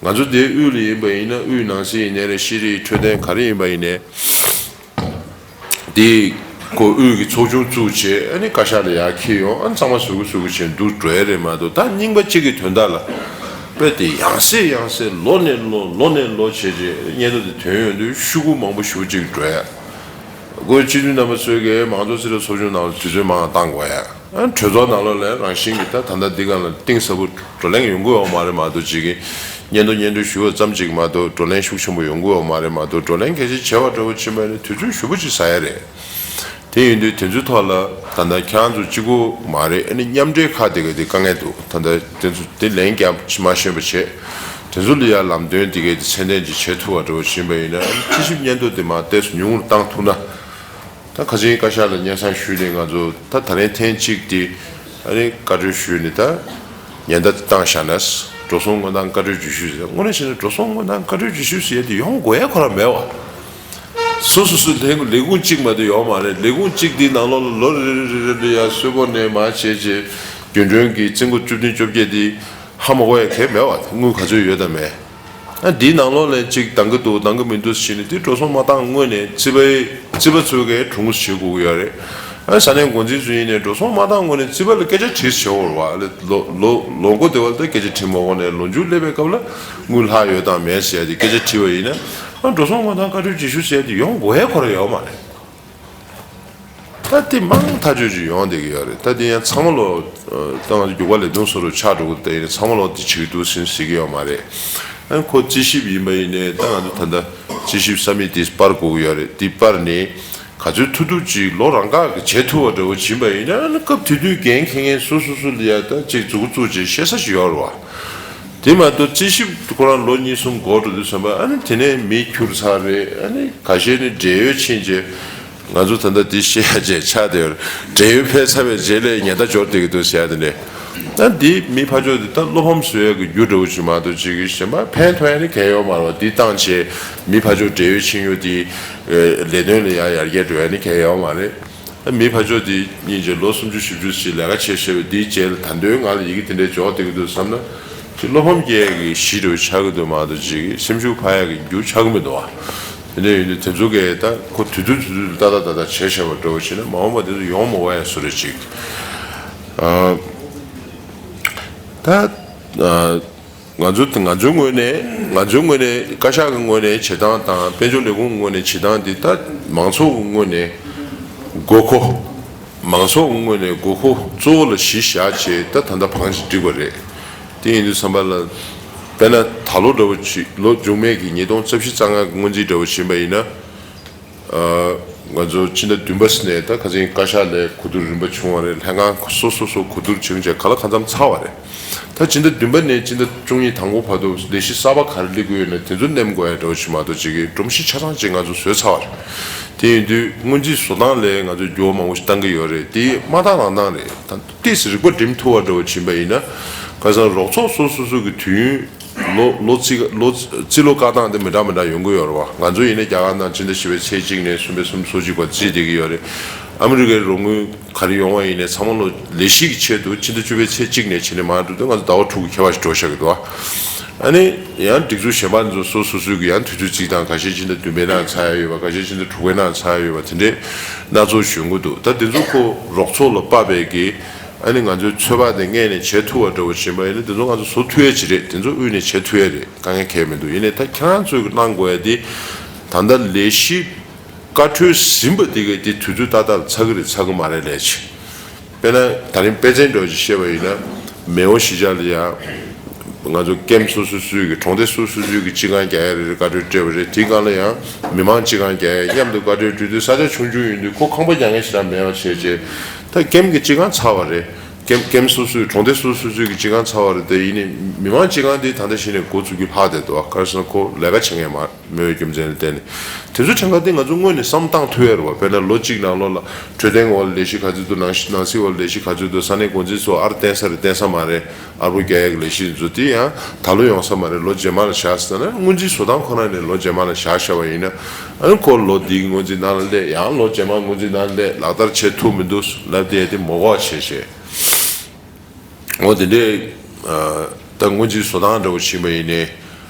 ང་ཚོ་དེ་དབུས་ལ་ཡིན་པ་ཡིན་ན་དབུས་ནང་སྲིད་ཡིན་ནའི་རེད། ཤེས་རིག་འཕྲོད་བསྟེན་ག་རེ་ཡིན་པ་ཡིན་ནའི་དེ་ཁོ་དབུས་ཀྱི་ཚོགས་ཆུང་བཙུགས་བྱས་ཨ་ནི་བཀའ་ཤག་ལ་ཡར་འཁྱེར་ཡོང་། ཨ་ནི་ཚང་མ་ཟུར་གུ་ཟུར་གུ་བྱས་འདུག་འགྲོ་ཡ་རེད་མ་གཏོགས་ད་རྙིང་པ་གཅིག་གི་དོན་དག་ལ་དཔེ་དེ་ཡང་སེ་ཡང་སེ་ལོ་ནས་ལོ་ལོ་ནས་ལོ་བྱས་རྗེས་སྙན་ཐོ་དེ་ཐོན་ཡོང་དུས་ཤོག་གུ་མང་པོ་ཞེ་པོ་ཅིག་འགྲོ་ཡ། སྒོས་སྤྱི་འཐུས་རྣམ་པ་ཚོས་ཀྱི་མང་གཙོ་སྲིད་ལ་ཚོགས་ཆུང་ནང་ལ་དུས་ཚོད་མང་བ་བཏང་དགོས་ཡ། ཨ་གྲོས་ཚོགས་ནང་ལོགས་ལ་རང་བཞིན་གྱི་ད་ད་ལྟ་འདི་སྒང་ལ་གཏིང་ཟབ་པོ་བགྲོ་གླེང་ཡོང་གི་ཡོད་མ་རེད་མ་གཏོགས་ཅིག་གི་སྙན་ཐོ་སྙན་སྒྲོན་ཞུ་བ་ཙམ་ཅིག་མ་གཏོགས་བགྲོ་གླེང་ཤུགས་ཆེན་པོ་ཡོང་གི་ཡོད་མ་རེད་མ་གཏོགས་བགྲོ་གླེང་གལ་ཆེ་ཆེ་བ་འདྲ་བོ་ཕྱིན་པ་ཡིན་ན་དུས་ཚོད་ཞེ་པོ་ཅིག་ཟ་ཡ་རེད། དེ་ཡིན་དུས་དེ་ཚོའི་ཐོག་ལ་ད་ལྟ་ཁྱེད་རང་ཚོ་གཅིག་པོ་མ་རེད། ཨ་ནི་མཉམ་འབྲེལ་ཁག་དེ་ག་དེ་དཀའ་ངལ་འདུག་ད་ལྟ་དེ་ཚོ་དེ་ལན་རྒྱབ་མ་ཤེས་པ་བྱས། དེ་ཚོ་ལ་ཡ་ལམ་སྟོན་དེ་གའི་དེ་ཚད་ལྡན་ཅིག་བྱེད་ཐུབ་པ་འདྲ་བོ་ཕྱིན་པ་ཡིན་ན་ཨ་ནི་དཔྱད་ཞིབ་སྙན་ཐོ་དེ་མར་ཏོག་ཙམ་ཉུང་རུ་བཏང་ཐུབ་ན། ད་ཁ་སང་བཀའ་ཤག་ལ་སྙན་སེང་ཞུས་ནས་ང་ཚོ་ད་ད་རིང་ཐེངས་གཅིག་དེ་ཨ་ནི་བཀའ་འཁྲོལ་ཞུས་ནས་ད་ཉེན་བརྡ་བཏང་བཞག་ན། འགྲོ་སོང་དངུལ་ནང་བཀའ་འཁྲོལ་བརྒྱུད་ཞུས་ཟེར། དངོས་གནས་བཤད་ན་འགྲོ་སོང་དངུལ་ནང་བཀའ་འཁྲོལ་བརྒྱུད་ཞུས་ཟེར་ཡ་དེ་ཡོང་དགོས་ཡ་ཁོ་རང་མེད་བ། སོ་སོ་སོའི་ལས་ཁུངས་ལས་ཁུངས་གཅིག་མ་གཏོགས་ཡོད་མ་རེད། ལས་ཁུངས་གཅིག་དེའི་ནང་ལོགས་ལ་ལོ་རེ་རེ་རེ་རེ་ལ་ཡ་གསོལ་ཕོགས་ནས་མར་བྱས་རྗེས་རྒྱུན་གྲོན་གྱི་རྩིས་འགོ་བཅུ་བདུན་བཅོ་བརྒྱད་དེ་ཧ་མ་གོ་ཡ་གང་ཡང་མེད་བ། དངུལ་ག་ཚོད་ཡོད་དང་མེད། ཨ་འདིའི་ནང་ལོགས་ལ་གཅིག་འདང་གི་འདུག་འདང་གི་མི་འདུག་ཟེར་ནས་དེ་འགྲོ་སོང་མ་བཏང་སྔོན་ནས་རྩིས་པའི་རྩིས་པ་ཚོས་ཀྱིས་གྲུང་བྱེད་དགོས་ཀྱི་ཡོད་རེད། ཨ་ས་གནས་འགོ་འཛིན་ཚོ་ཡིན་ནས་འགྲོ་སོང་མ་བཏང་སྔོན་ནས་རྩིས་པ་ལ་སྐད་ཆ་དྲིས་བྱེད་དགོས་རེད་བ། ཨ་ལས་ལོ་ལོ་ལོ་འགོ་དེ་བ་ལ་ད་སྐད་ཆ་དྲིས་མ་དགོས་ནས་ལོ་མཇུག་སླེབས་པའི་སྐབས་ལ་དངུལ་ལྷག་ཡོད་དང་མེད་ཟེར་ཡ་དེ་སྐད་ཆ་དྲིས་པ་ཡིན་ན། ཨ་འགྲོ་སོང་མ་བཏང་བཀའ་འཁྲོལ་བརྒྱུད་ཞུ་ཟེར་ཡ་དེ་ཡོང་དགོས་ཡ་ཁོ་རང་ཡོད་མ་རེད། ད་དེ་མང་ཐག་ཆོད་ཅིག་ཡོང་བསྡད་ཀྱི་ཡོད་རེད། ད་དེ་ཡང་ཚང་མ་ལོ་ད་ང་ཚོ་རྒྱུགས་པ་ལས་དོན་སོ་རུ་ཆགས་འགྲོ་གི་ད་ཡིན་ཚང་མ་ལོ་དེ་བྱེད་ཀྱི་འདུག་ཟིན་ཟེར་གྱི་ཡོད་མ་རེད། ཨ་ཁོ་རྩིས་ཞིབ་ཡིན་པ་ཡིན་ནའི་ད་ང་ཚོ་ད་ལྟ་རྩིས་ཞིབ་ས་མིག་དེ་སྤར་དགོས་ཀྱི་ཡོད་རེད། དེ་སྤར་ནས་ག་ཚོད་ཐུབ་ཐུབ་ཅིག་ལོ་རང་འགག་གི་བྱེད་ཐུབ་པ་འདྲ་བོ་བྱིན་པ་ཡིན་ན་ཨ་ནི་སྐབས་དེ་དུས་འགན་འཁྱེར་མཁན་སུ་སུ་སུ་ལ་ཡ་ད་ཅིག་མཛུབ་གུ་བཙུགས་བྱས་ཤེས་ས་ཞིག་ཡོད་རེད་བ། དེ་མ་གཏོགས་རྩིས་ཞིབ་ཁོ་རང་ལོ་གཉིས་གསུམ་འགོར་འགྲོ་དུས་ཙམ་པ་ཨ་ནི་དེ་ནས་མི་འཁྱུར་ཚར་རེད། ཨ་ནི་ཁ་ཤས་ནི་བགྲེས་ཡོལ་ཕྱིན་རྗེས་ང་ཚོ་ད་ལྟ་འདི་བཤད་ཡ་བྱས་ཆགས་བསྡད་ཡོད་རེད། བགྲེས་ཡོལ་ཕེབས་ཚར་བའི་རྗེས་ལ་ཉེན་བརྡ་འབྱོར་བསྡད་ཀྱི་འདུག་ཟེར་ཡ་དེ་འདྲས། ད་འདི་མི་ཕར་ཕྱོགས་འདི་ད་བློ་ཕམ་བཟོ་ཡ་གི་རྒྱུ་འདྲ་བོ་ཞིག་མ་གཏོགས་ཅིག་གི་གཞན་པ་ཕན་ཐོགས་ཡ་ནི་གང་ཡོད་མ་རེད་བ། འདི་བཏང་བྱས་མི་ཕར་ཕྱོགས་བགྲེས་ཡོལ་ཕྱིན་ཡོད་དེ་ལས་དོན་ལ་ཡ་ཡར་རྒྱས་འགྲོ་ཡ་ནི་གང་ཡོད་མ་རེད། མི་ཕར་ཕྱོགས་དེ་སྙིང་རྗེ་ལོ་སུམ་ཅུ་བཞི་བཅུ་ཞིག་ལས་ཀ་བྱས་བྱས་པའི་དེའི་རྗེས་ལ་ད་དུང་ང་ལ་ཡི་གེ་དེ་འདྲའི་འབྱོར་བསྡད་ཀྱི་འདུག་བསམ་ན་ཅིག་བློ་ཕམ་སྐྱེ་ཡ་གི་གཞི་འདྲ་བོ་ཆགས་ཀྱི་འདུག་མ་གཏོགས་ཅིག་སེམས་ཤུགས་འཕར་ཡ་གི་རྒྱུ་ཆགས་ཀྱི་མི་འདུག་བ། དེ་འདྲ་ཡིན་དུས་དེ་ཚོ་གས་ད་ཁོ་དུས་ཚོད་དུས་ཚོད་ལ་ཏག་ཏག་ཏག་ཏག་བྱས་བྱས་པ་འདྲ་བོ་བྱས་ན་མ་འོངས་པ་དེ་ཚོ་ཡོང་མ་འོས་ཡ་བཟོ་འདྲ་ཅིག་ཨ། ད་ཨ། ང་ཚོ་ང་ཚོའི་ངོས་ནས་ང་ཚོའི་ངོས་ནས་བཀའ་ཤག་གི་ངོས་ནས་བྱེད་སྟངས་དང་དཔལ་འབྱོར་ལས་ཁུངས་ངོས་ནས་བྱེད་སྟངས་འདི་ད་མང་ཚོགས་ཀྱི་ངོས་ནས་དགོས་མཁོ། མང་ཚོགས་ཀྱི་ངོས་ནས་དགོས་མཁོ་གཙོ་བོ་ལ་གཞི་བཞག་བྱས་ད་ད་ལྟ་བང་ཞིག་བསྒྲིགས་པ་རེད། དེ་ཡིན་དུས་ཙམ་པ་ལ་དཔེར་ན་ད་ལོ་འདྲ་བོ་ཅིག་ལོ་མཇུག་མའི་གི་ཉིས་སྟོང་རྩ་བཞི་རྩ་ལྔ་གི་སྔོན་རྩིས་འདྲ་བོ་བྱིན་པ་ཡིན་ན། ང་ཚོ་སྤྱི་ཟླ་བདུན་པ་ནས་ད་ཁ་སང་བཀའ་ཤག་ལ་གོ་བསྡུར་རིམ་པ་བྱུང་བ་རེད། ལྷན་ཁང་སོ་སོ་སོ་གོ་བསྡུར་བྱུང་བྱས་ག་ལ་གང་འཚམ་ཚར་བ་རེད། ད་སྤྱི་ཟླ་བདུན་པ་ནས་སྤྱི་ཟླ་བཅུ་གཉིས་དང་པོ་བར་དུ་ལས་གཞི་གསར་པ་ག་རེ་སླེབས་ཀྱི་ཡོད་ན་དེ་ཚོ་ནེམ་དགོས་ཡ་འདྲ་བོ་ཞིག་མ་གཏོགས་ཅིག་གི་སྒྲོམ་གཞི་ཆ་ཚང་ཅིག་ང་ཚོ་བཟོས་ཚར་བ་རེད། དེ་ཡིན་དུས་སྔོན་རྩིས་བཟོ་སྟངས་ལ་ང་ཚོས་འགྱུར་བ་མང་པོ་ཞིག་བཏང་གི་ཡོད་རེད། དེ་མ་བཏང་རང་བཏང་རེད། ད་ཏིས་རིག་པ་སྒྲིམ་ཐུབ་པ་འདྲ་བོ་ཕྱིན་པ་ཡིན་ན་ཁ་སང་རོགས་ཚོགས་སོ་སོ་སོ་གི་དུས་ཡུན། ལོ་ལོ་རྩིས་ལོ་རྩིས་ལོ་བཀག་སྟངས་དེ་མི་འདྲ་མི་འདྲ་ཡོང་གི་ཡོད་རེད་བ། ང་ཚོ་ཡིན་ན་རྒྱ་གར་ནང་སྤྱི་ཟླ་བཞི་པའི་ཚེས་གཅིག་ནས་གསུམ་པའི་གསུམ་སོ་གཅིག་བར་རྩིས་བསྡད་ཀྱི་ཡོད་རེད། ཨ་མི་རི་ཀའི་རོགས་དངུལ་ག་རེ་ཡོང་བ་ཡིན་ནའི་ཚང་མ་ལོ་ལས་གཞི་གི་ཆེད་དུ་སྤྱི་ཟླ་བཅུ་པའི་ཚེས་གཅིག་ནས་བྱས་ནས་མར་འགྲོ་དུས་ང་ཚོ་ཟླ་བ་དྲུག་གི་ཁྱད་པར་ཞིག་འགྲོ་བཞག་གི་འདུག་བ། ཨ་ནི་ཡང་སྒྲིག་འཛུགས་གཞན་པ་ཚོ་སོ་སོ་སོའི་གི་ཡང་དུས་ཚོད་རྩིས་སྟངས་ཁ་ཤས་སྤྱི་ཟླ་བདུན་པའི་ནང་ཚར་ཡ་ཡོད་པ། ཁ་ཤས་སྤྱི་ཟླ་དྲུག་པའི་ནང་ཚར་ཡ་ཡོད་པ། དེ་འདྲའི་སྣ་ཚོགས་ཡོང་གི་འདུག་ད་དེ་ཚོ་ཁོ་རོགས་ཚོགས་ལ་དཔག་པའི་གི་ཨ་ནི་ང་ཚོའི་ཚོད་དཔག་དེ་སྔས་ནས་བྱེད་ཐུབ་པ་འདྲ་བོ་བྱིན་པ་ཡིན་ན་དེ་ཚོ་ང་ཚོ་བཟོ་ཐུབ་ཡ་ཅིག་རེད། དེ་ཚོ་དབུས་ནས་བྱེད་ཐུབ་ཡ་རེད། དཀའ་ངལ་གང་ཡང་མི་འདུག་ཡིན་ནའི་ད་ཁྱེད་རང་ཚོས་གནང་དགོས་ཡ་དེ་ད་ལྟ་ལས་གཞི་བཀའ་འཁྲོལ་ཟིན་པ་དེ་གའི་དེ་དུས་ཚོད་ཏག་ཏག་ལ་ཚར་གི་རེད་ཚར་གི་མ་རེད་ལས་ཅིག་དཔེར་ན་ད་རིང་དཔེ་མཚོན་འདྲ་བོ་ཅིག་བཤད་པ་ཡིན་ན་མེའོ་གཞིས་ཆགས་ལ་ཡ་ང་ཚོ་ཀེམ་སོ་སོ་སོའི་གི་གྲོང་སྡེ་སོ་སོ་སོའི་གི་སྤྱི་ཁང་རྒྱག་ཡ་རེ་རེ་བཀའ་འཁྲོལ་སྤྲད་པ་རེད། དེའི་སྒང་ལ་ཡང་མི་མང་སྤྱི་ཁང་རྒྱག་ཡ་མཉམ་དུ་བཀའ་འཁྲོལ་སྤྲད་དུས་ས་ཆ་ཆུང་ཆུང་ཡིན་དུས་ཁོ་ཁང་པ་རྒྱག་མཁན་ཞེ་དྲག་མེད་པ་བྱས་རྗེས་ད་ཀེམ་གི་སྤྱི་ཁང་ཚར་བ་རེད། ཀེམ་ཀེམ་སོ་སོའི་གྲོང་སྡེ་སོ་སོ་སོའི་གི་སྤྱི་ཁང་ཚར་བ་རེད་དེ། ཡིན་ནའི་མི་མང་སྤྱི་ཁང་དེ་ད་ལྟ་བཞིན་ནས་འགོ་ཚུགས་རྒྱུ་ལྷག་བསྡད་འདུག་ག་རེ་ཟེར་ན་ཁོ་ལས་ཀ་བྱེད་མཁན་མ་མེད་པའི་རྒྱུ་མཚན་ལ་བརྟེན་ནས་དེ་ཚོ་ཕྲན་ཁ་དེ་ང་ཚོ་སྔོན་ནས་བསམ་བཏང་ཐུབ་ཡ་རེད་བ། དཔེར་ན་ལོ་གཅིག་ནང་ལོགས་ལ་འཕྲོད་བསྟེན་འོག་ལ་ལས་གཞི་ག་ཚོད་འདུག་ནང་ནང་སྲིད་འོག་ལ་ལས་གཞི་ག་ཚོད་འདུག་ས་གནས་འགོ་འཛིན་ཚོ་ཨར་བརྟེན་ས་རེད་བརྟེན་ས་མ་རེད། ཨར་པོ་རྒྱག་ཡ་གི་ལས་གཞི་འདི་ཚོ་དེ་ཡང་ད་ལོ་ཡོང་ས་མ་རེད། ལོ་རྗེས་མ་ལ་བཞག་ཟེར་ན་སྔོན་རྩིས་བཟོ་སྟངས་ཁོ་རང་ནས་ལོ་རྗེས་མ་ལ་བཞག་བཞག་པ་ཡིན་ན་ཨ་ནི་ཁོ་ལོ་འདིའི་སྔོན་རྩིས་ནང་ལ་སླེབས། ཡང་ལོ་རྗེས་མ་སྔོན་རྩིས་ནང་ལ་སླེབས། ལག་བསྟར་བྱེད་ཐུབ་མི་འདུག་ལབ་བསྡད་དེ་མོ་གོག་བྱས་བྱས། འོ་དེ་འདྲའི་ད་སྔོན་རྩིས་བཟོ་སྟངས་འདྲ་བོ་ཕྱིན་པ་ཡིན་ནའི་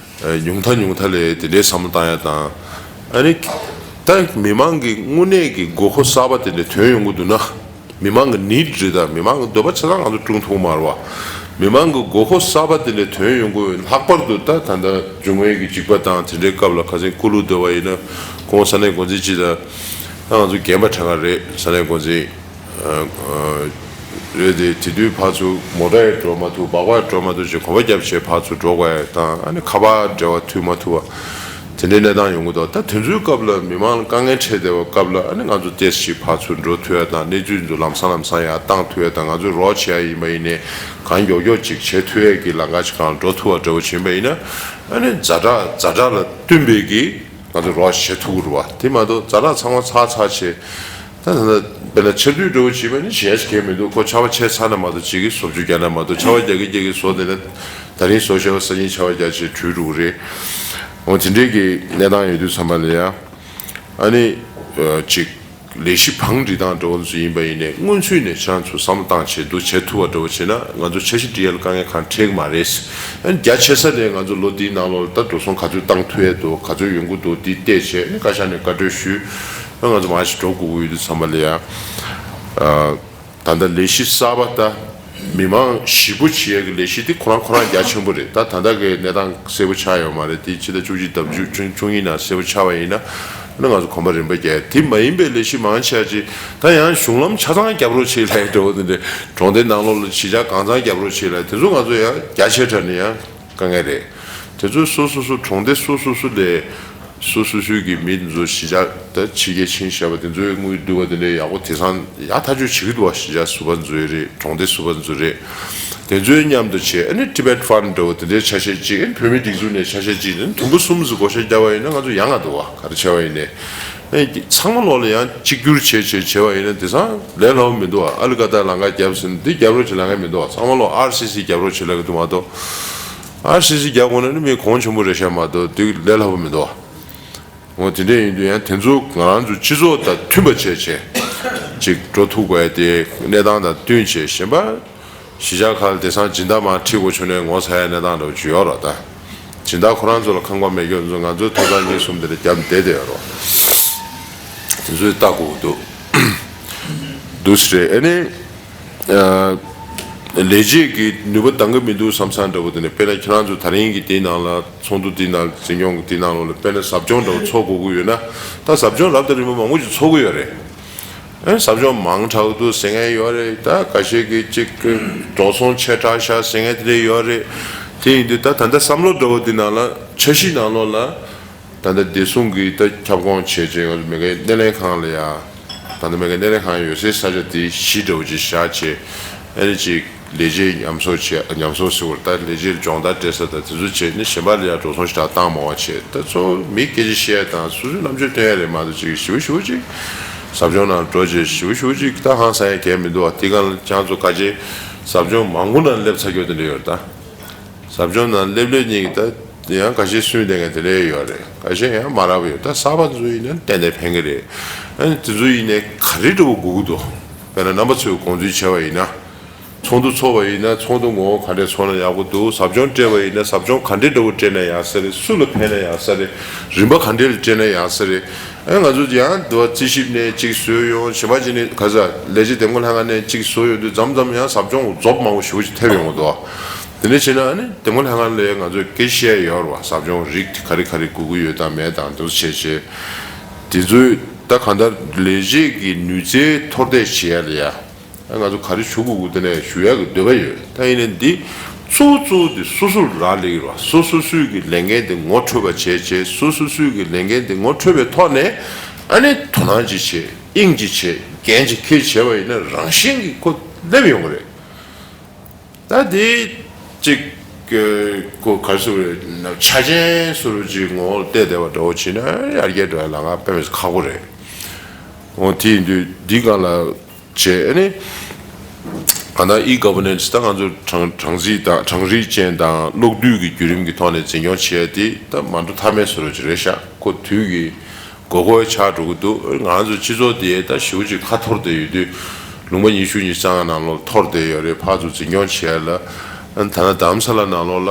ཉུང་མཐའ་ཉུང་མཐའ་ལ་དེ་འདྲའི་བསམ་བློ་བཏང་ཡ་དང་། ཨ་ནི་ད་མི་མང་གི་དངོས་གནས་ཀྱི་དགོས་མཁོ་གསར་པ་དེ་འདྲ་ཐོན་ཡོང་གི་འདུག་ན། མི་མང་གི་ནིཌ་རེད། ད་མི་མང་གི་འདོད་པ་ཆ་ཚང་ང་ཚོ་སྐྲུན་ཐུབ་མ་རེད་བ། མི་མང་གི་དགོས་མཁོ་གསར་པ་དེ་འདྲ་ཐོན་ཡོང་གི་ཡོད། ལྷག་པར་དུ་ད་ད་ལྟ་འབྱུང་བའི་གི་འཇིགས་པ་དང་དེ་འདྲའི་སྐབས་ལ་ཁ་སང་སྐུ་ལུས་སྡོད་པ་ཡིན་ན་ཁོང་ས་གནས་འགོ་འཛིན་སྤྱི་དང་ད་ང་ཚོ་རྒན་པ་གྲས་ཀ་རེད། ས་གནས་འགོ་འཛིན་རེད་དེ། དེ་དུས་ཕར་ཚུར་མོ་ཊ་ཡང་འགྲོ་མ་ཐུབ། སྦག་སྦག་འགྲོ་མ་ཐུབ་ཅིག་གོམ་པ་རྒྱབ་བྱས་ཕར་ཚུར་འགྲོ་དགོས་ཡ་དང་། ཨ་ནི་ཁ་པར་འབྲེལ་བ་མཐུད་མ་ཐུབ་པ། དེ་འདྲའི་གནས་སྟངས་ཡོང་གི་འདུག་ད་དེ་ཚོའི་སྐབས་ལ་མི་མང་ལ་དཀའ་ངལ་འཕྲད་བསྡད་པའི་སྐབས་ལ་ཨ་ནི་ང་ཚོ་ཏོག་ཙམ་ཞིག་ཕར་ཚུར་འགྲོ་ཐུབ་ཡ་དང་། གནས་ཚུལ་ཚོ་ལམ་སང་ལམ་སང་ཡར་བཏང་ཐུབ་ཡ་དང་། ང་ཚོས་རོགས་བྱེད་ཡ་ཡིན་པ་ཡིན་ནའི་གང་མགྱོགས་མགྱོགས་ཅིག་བྱེད་ཐུབ་ཡ་གི་ལམ་ཁ་ཞིག་སྒང་ལ་འགྲོ་ཐུབ་པ་འདྲ་བོ་བྱེད་པ་ཡིན་ན་ཨ་ནི་ཛ་དྲག་ཛ་དྲག་ལ་བསྟུན་པའི་གི་ང་ཚོ་རོགས་བྱེད་ཐུབ་ཀྱི་རེད་བ། དེ་མ་གཏོགས་ཛ་དྲག་ཚང་མ་ཚར་ཚར་བྱས། ད་ད་ད་དཔེར་ན་ཆར་དུས་འདྲ་བོ་བྱས་པ་ནི་གཞས་གང་ཡང་མི་འདུག་ཁོ་ཆར་པ་ཆད་ཚར་ན་མ་གཏོགས་ཅིག་གིས་བཟོ་བཅོས་རྒྱག་ན་མ་གཏོགས། ཆར་པ་རྒྱག་གི་རྒྱག་གི་བཟོ་བསྡད་ན་ད་རིང་བཟོ་བཞག་པ་སང་ཉིན་ཆར་པ་རྒྱག་བྱས་བྲུལ་འགྲོ་གི་རེད། འོ་དེ་འདྲའི་གི་གནས་སྟངས་ཡོད་དུས་ཙམ་པ་ལ་ཡ། ཨ་ནི་ཅིག་ལས་གཞི་བང་སྒྲིག་སྟངས་འདྲ་བོ་ཚོ་ཡིན་པ་ཡིན་ནའི་སྔོན་ཚུད་ནས་ཁྱེད་རང་ཚོ་བསམ་བློ་བཏང་བྱས་འདུག་བྱེད་ཐུབ་པ་འདྲ་བོ་བྱས་ན་ང་ཚོ་འཆར་གཞི་སྒྲིག་ཡ་ལ་དཀའ་ངལ་གང་འཕྲད་ཀྱི་མ་རེད། ཨ་ནི་རྒྱ་ཆེ་ས་ནས་ང་ཚོ་ལོ་འདིའི་ནང་ལོགས་ལ་ད་འགྲོ་སོང་ག་ཚོད་བཏང་ཐུབ་ཡས་འདུག་ག་ཚོད་ཡོང་གི་འདུག་འདི་བལྟས་བྱས་ཨ་ནི་བཀའ་ཤག་ནས་བཀའ་འཁྲོལ་ཞུས། ཨ་ང་ཚོ་མར་ཞིག་འགྲོ་དགོས་ཀྱི་ཡོད་དུས་ཙམ་པ་ལ་ཡ། ཨ། ད་ལྟ་ལས་གཞི་གསར་པ་ད་མི་མང་ཞེ་པོ་བྱེད་ཡ་གི་ལས་གཞི་དེ་ཁོ་རང་ཁོ་རང་རྒྱ་ཆེན་པོ་རེད། ད་ད་ལྟ་གི་གནས་སྟངས་གསལ་པོ་ཆགས་ཡོད་མ་རེད། དེ་ཕྱི་ཟླ་བཅུ་གཅིག་ཟླ་བཅུ་བཅུ་གཉིས་ནང་གསལ་པོ་ཆགས་པ་ཡིན་ན་ ཨ་ནི་ང་ཚོ་གོམ་པ་རིམ་པ་རྒྱག་དེ་མ་ཡིན་པའི་ལས་གཞི་མང་ཆེ་བ་ཅིག་ད་ཡང་གཞུང་ལམ་ཆ་ཚང་རྒྱབ་རོགས་བྱེད་ལབ་འདྲ་བོ་དེ་འདྲ་གྲོང་སྡེ་ནང་ལོགས་ལ་གཞིས་ཆགས་གང་ཚང་རྒྱབ་རོགས་བྱེད་ལབ་དེ་ཚོ་ང་ཚོ་ཡང་རྒྱ་ཆེ་དྲགས་ནས་ཡང་དཀའ་ངལ་རེད། དེ་ཚོ་སོ་སོ་སོ་གྲོང་སྡེ་སོ་སོ་སོ་ལས་སོ་སོ་སོའི་གི་མི་ཚོ་གཞིས་ཆགས་ད་ཕྱི་རྒྱལ་ཕྱིན་བཞག་པ་དེ་ཚོའི་དངུལ་བསྡུ་བ་དེ་འདྲའི་ཡག་པོ་དེང་སང་ཡག་ཐག་ཆོད་བྱེད་ཀྱི་འདུག་བ། གཞིས་ཆགས་ཟུར་པ་ཚོ་རེད། གྲོང་སྡེ་ཟུར་པ་ཚོ་རེད། དེ་ཚོའི་མཉམ་དུ་བྱས་ཨ་ནི་Tibet Fund་འདྲ་བོ་དེ་འདྲའི་ཆ་ཤས་གཅིག་ཨ་ནི་བོད་མི་སྒྲིག་འཛུགས་ནས་ཆ་ཤས་གཅིག་ནི་དུམ་བུ་གསུམ་ཙམ་བགོ་བཤའ་བརྒྱབ་པ་ཡིན་ན་ང་ཚོ་ཡག་ང་འདུག་བ། ག་རེ་བྱས་པ་ཡིན་ནའི་ཨ་ནི་ཚང་མ་ལོག་ལ་ཡང་གཅིག་གྱུར་བྱས་བྱས་བྱས་པ་ཡིན་ན་དེང་སང་ལས་སླ་པོ་མི་འདུག་བ། ཨ་ལི་ཀ་ཏར་ལམ་ཁ་བརྒྱབ་ཟིན་འདི་རྒྱབ་རོགས་བྱེད་ལབ་མཁན་མི་འདུག་བ། ཚང་མ་ལོག་ཨར་སི་སི་རྒྱབ་རོགས་བྱེད་ལབ་ཀྱི་འདུག་མ་གཏོགས། ཨར་སི་སི་རྒྱབ་དགོས་ན་ནི་མི་གོང་ཆེན་པོ་རེད་ཤག་མ་གཏོགས་འདི་ལས་སླ་པོ་མི་འདུག་བ། འོ་དེ་འདྲ་ཡིན་དུས་ཡང་དེ་ཚོ་ང་རང་ཚོ་སྤྱི་ཚོགས་དང་མཐུན་པ་བྱས་བྱས་ཅིག་འགྲོ་ཐུབ་དགོས་དེ་གནས་སྟངས་དང་བསྟུན་བྱས། གཞན་པ་གཞིས་ཆགས་ཁག་ལ་དེང་སང་སྦྱིན་བདག་མར་ཁྲིད་དགོས་བྱུང་ནས་ངོ་ཚ་ཡ་གནས་སྟངས་འདྲ་བོ་ཅིག་ཡོད་རེད་ད། སྦྱིན་བདག་ཁོ་རང་ཚོ་ལ་ཁང་པ་མེད་རྒྱུ་ཚོ་ང་ཚོའི་ཐོབ་ཐང་གཉིས་གསུམ་དེ་ལ་རྒྱབ་བསྡད་བསྡད་ཡོད་རེད། དེ་ཚོས་ལྟ་དགོས་ཀྱི་འདུག་འདུག་སེ་རེད། ཨ་ནི། ལས་བྱེད་ཀྱི་ནུས་པ་འདང་གི་མི་འདུག་བསམ་བསམ་འདྲ་བོ་དེ་ནས་དཔེར་ན་ཁྱེད་རང་ཚོ་ད་རིང་གི་དེའི་ནང་ལ་ཚོགས་འདུ་དེའི་ནང་འཛིན་སྐྱོང་གི་དེའི་ནང་ལོགས་ལ་དཔེར་ན་ཟབ་སྦྱོང་འདྲ་བོ་ཚོགས་དགོས་ཀྱི་ཡོད་ན་ད་ཟབ་སྦྱོང་རབ་དང་རིམ་པ་མང་པོ་ཞིག་ཚོགས་ཀྱི་ཡོད་རེད། ཨེ་ཟབ་སྦྱོང་མང་དྲགས་འདུག་ཟེར་མཁན་ཡོད་རེད། ད་ཁ་ཤས་ཀྱིས་ཅིག་འགྲོ་སོང་ཆེ་དྲགས་ཤག་ཟེར་མཁན་དེ་འདྲ་ཡོད་རེད། དེ་ཡིན་དུས་ད་ད་ལྟ་བསམ་བློ་འདྲ་བོ་དེ་ནང་ལ་འཆར་གཞི་ནང་ལོགས་ལ། ད་ལྟ་བདེ་སྲུང་གི་ད་ཁྱབ་ཁོངས་བྱས་རྗེས་ང་ཚོ་མེ་ཀའི་སྣེ་ལེན་ཁང་ལ་ཡ། ད་ལྟ་མེ་ཀའི་སྣེ་ལེན་ཁང་ཡོད་སའི་ས་ཆ་དེ་གཞི་འདྲ་བོ་ཅིག་བཞག་བྱས་ཨ་ནི་ཅིག་ལས་བྱེད་ཉམས་གསོ་བྱས་ཉམས་གསོ་ཟེར་བར་ད་ལས་བྱེད་སྦྱོང་བརྡར་སྤྲད་ས་དང་དེ་ཚོ་བྱས་ནས་གཞན་པ་ལ་ཡ་འགྲོ་སོང་ཞེ་དྲག་བཏང་མ་བ་བྱས་ད་ཚོ་མི་སྐད་ཆ་བཤད་དང་སོ་སོའི་རྣམ་དཔྱོད་སྟོན་ཡ་རེད་མ་གཏོགས་ཅིག་ཞེ་པོ་ཞེ་པོ་ཅིག་ཟབ་སྦྱོང་ནང་འགྲོ་རྗེས་ཞེ་པོ་ཞེ་པོ་ཅིག་ད་ཧང་སང་ཡ་གལ་མི་འདུག་བ། དེ་གང་ལ་ཁྱེད་ཚོ་ཁ་ཆེ་ཟབ་སྦྱོང་མང་པོ་ནང་སླེབས་ཚར་རྒྱུ་དེ་འདྲ་ཡོད་རེད་ད། ཟབ་སྦྱོང་ནང་སླེབས་སླེབས་ཉིན་གྱི་ད་ཡང་ཁ་ཤས་སུན་བསྡད་མཁན་དེ་འདྲ་ཡོད་རེད། ཁ་ཤས་ཡང་མ་རག་པ་ཡོད། ད་གསར་པ་ཚོ་ཡིན་ན་ཏན་ཏན་ཕན་གི་རེད། ཨ་ནི་དེ་ཚོ་ཡིན་ནའི་ག་རེ་འདྲ་བོ་དགོས་ཀྱི་འདུག་དཔེར་ན་རྣམ་པ་ཚོས་དགོངས་ཚུལ་བྱས་པ་ཡིན་ན། ཚོགས་འདུ་ཚོགས་པ་ཡིན་ན་ཚོགས་འདུ་ངོ་བོ་ག་འདྲས་ཚོགས་ན་ཡག་པོ་འདུག་ཟབ་སྦྱོང་སྤྲད་པ་ཡིན་ན་ཟབ་སྦྱོང་ག་འདྲས་འདྲ་བོ་སྤྲད་ན་ཡག་ས་རེད། སུ་ལ་ཕན་ན་ཡག་ས་རེད། རིམ་པ་ག་འདྲས་ལ་སྤྲད་ན་ཡག་ས་རེད། ཨ་ང་ཚོ་ཡང་འདུ་བ་རྩིས་ཞིབ་ནས་གཅིག་བཟོས་ཡོང་། གཞན་པ་ཅིག་ནས་ག་ས་ལས་བྱེད་འདེམས་ངོ་ལྷན་ཁང་ནས་གཅིག་བཟོས་ཡོང་དུས་མཚམས་མཚམས་ཡང་ཟབ་སྦྱོང་རྫོབ་མང་པོ་ཞེ་པོ་ཅིག་ཐེབས་ཡོང་གི་འདུག་དེ་འདྲ་བྱས་ན་ཨ་ནི་འདེམས་ངོ་ལྷན་ཁང་ལ་ང་ཚོས་སྐད་བཤད་ཡོད་རེད་བ། ཟབ་སྦྱོང་རིགས་དེ་ག་རེ་ག་རེ་དགོས་ཀྱི་ཡོད་དང་མེད་དང་དེ་ཚོ་བྱས་བྱས། དེ་ཚོས་ད་གང་ལྟར་ལས་བྱེད་ཀྱི་ནུས་རྩལ་མཐོར་འདེགས་བྱེད་ཡ་ལ་ཡ། ང་ཚོ་ག་རེ་ཞུ་དགོས་དགོས་དེ་ནས་ཞུ་ཡག་གི་འདོད་པ་ཡོད། ད་ཡིན་ནའི་འདི་གཙོ་བོ་གཙོ་བོ་དེ་སོ་སོར་རག་ལས་ཀྱི་རེད་བ། སོ་སོ་སོའི་གི་ལས་འགན་དེ་ངོ་འཕྲོད་པ་བྱས་བྱས། སོ་སོ་སོའི་གི་ལས་འགན་དེ་ངོ་འཕྲོད་པའི་ཐོག་ནས་ཨ་ནི་དོ་སྣང་ཅིག་བྱས། དབྱིངས་ཅིག་བྱས། འགན་ཅིག་འཁྱེར་བྱས་པ་ཡིན་ན་རང་བཞིན་གྱིས་ཁོ་སླེབས་ཡོང་གི་རེད། ད་དེ་ཅིག་ཁོ་ག་རེ་ཟེར་དགོས་རེད། ཆ་རྐྱེན་བཟོ་འདྲ་ཅིག་ངོ་བོ་བལྟས་བསྡད་པ་འདྲ་བོ་བྱས་ན་ཡར་རྒྱས་འགྲོ་ཡ་ལམ་ཁ་དཔེ་མི་སྲིད་ཁག་པོ་རེད། འོ་དེ་ཡིན་དུས་འདི་སྒང་ལ་བྱས་ཨ་ནི། གང་ལྟར་e-governance ད་ང་ཚོ་གྲངས་གྲངས་རིག་དང་གྲངས་རིག་ཅན་དང་གློག་རྡུལ་གྱི་བརྒྱུད་རིམ་གྱི་ཐོག་ནས་འཛིན་སྐྱོང་བྱེད་ཡ་དེ་ད་མ་འགྲོ་ཐབས་མེད་བཟོ་འདྲ་ཅིག་རེད་ཤག་ཁོ་དུས་ཀྱི་དགོས་མཁོ་ཆགས་འགྲོ་གི་འདུག་ང་ཚོ་སྤྱི་ཚོགས་དེ་ད་ཞེ་པོ་ཅིག་ཁ་འཐོར་བསྡད་ཡོད་དུས། ལུང་པ་ཉི་ཤུ་ཉི་ཤུ་རྩ་ལྔ་ནང་ལོགས་འཐོར་བསྡད་ཡོད་རེད། ཕར་ཚུར་འཛིན་སྐྱོང་བྱེད་ཡ་ལ། ཨ་ནི་ད་ལྟ་རྡ་རམ་ས་ལ་ནང་ལོགས་ལ་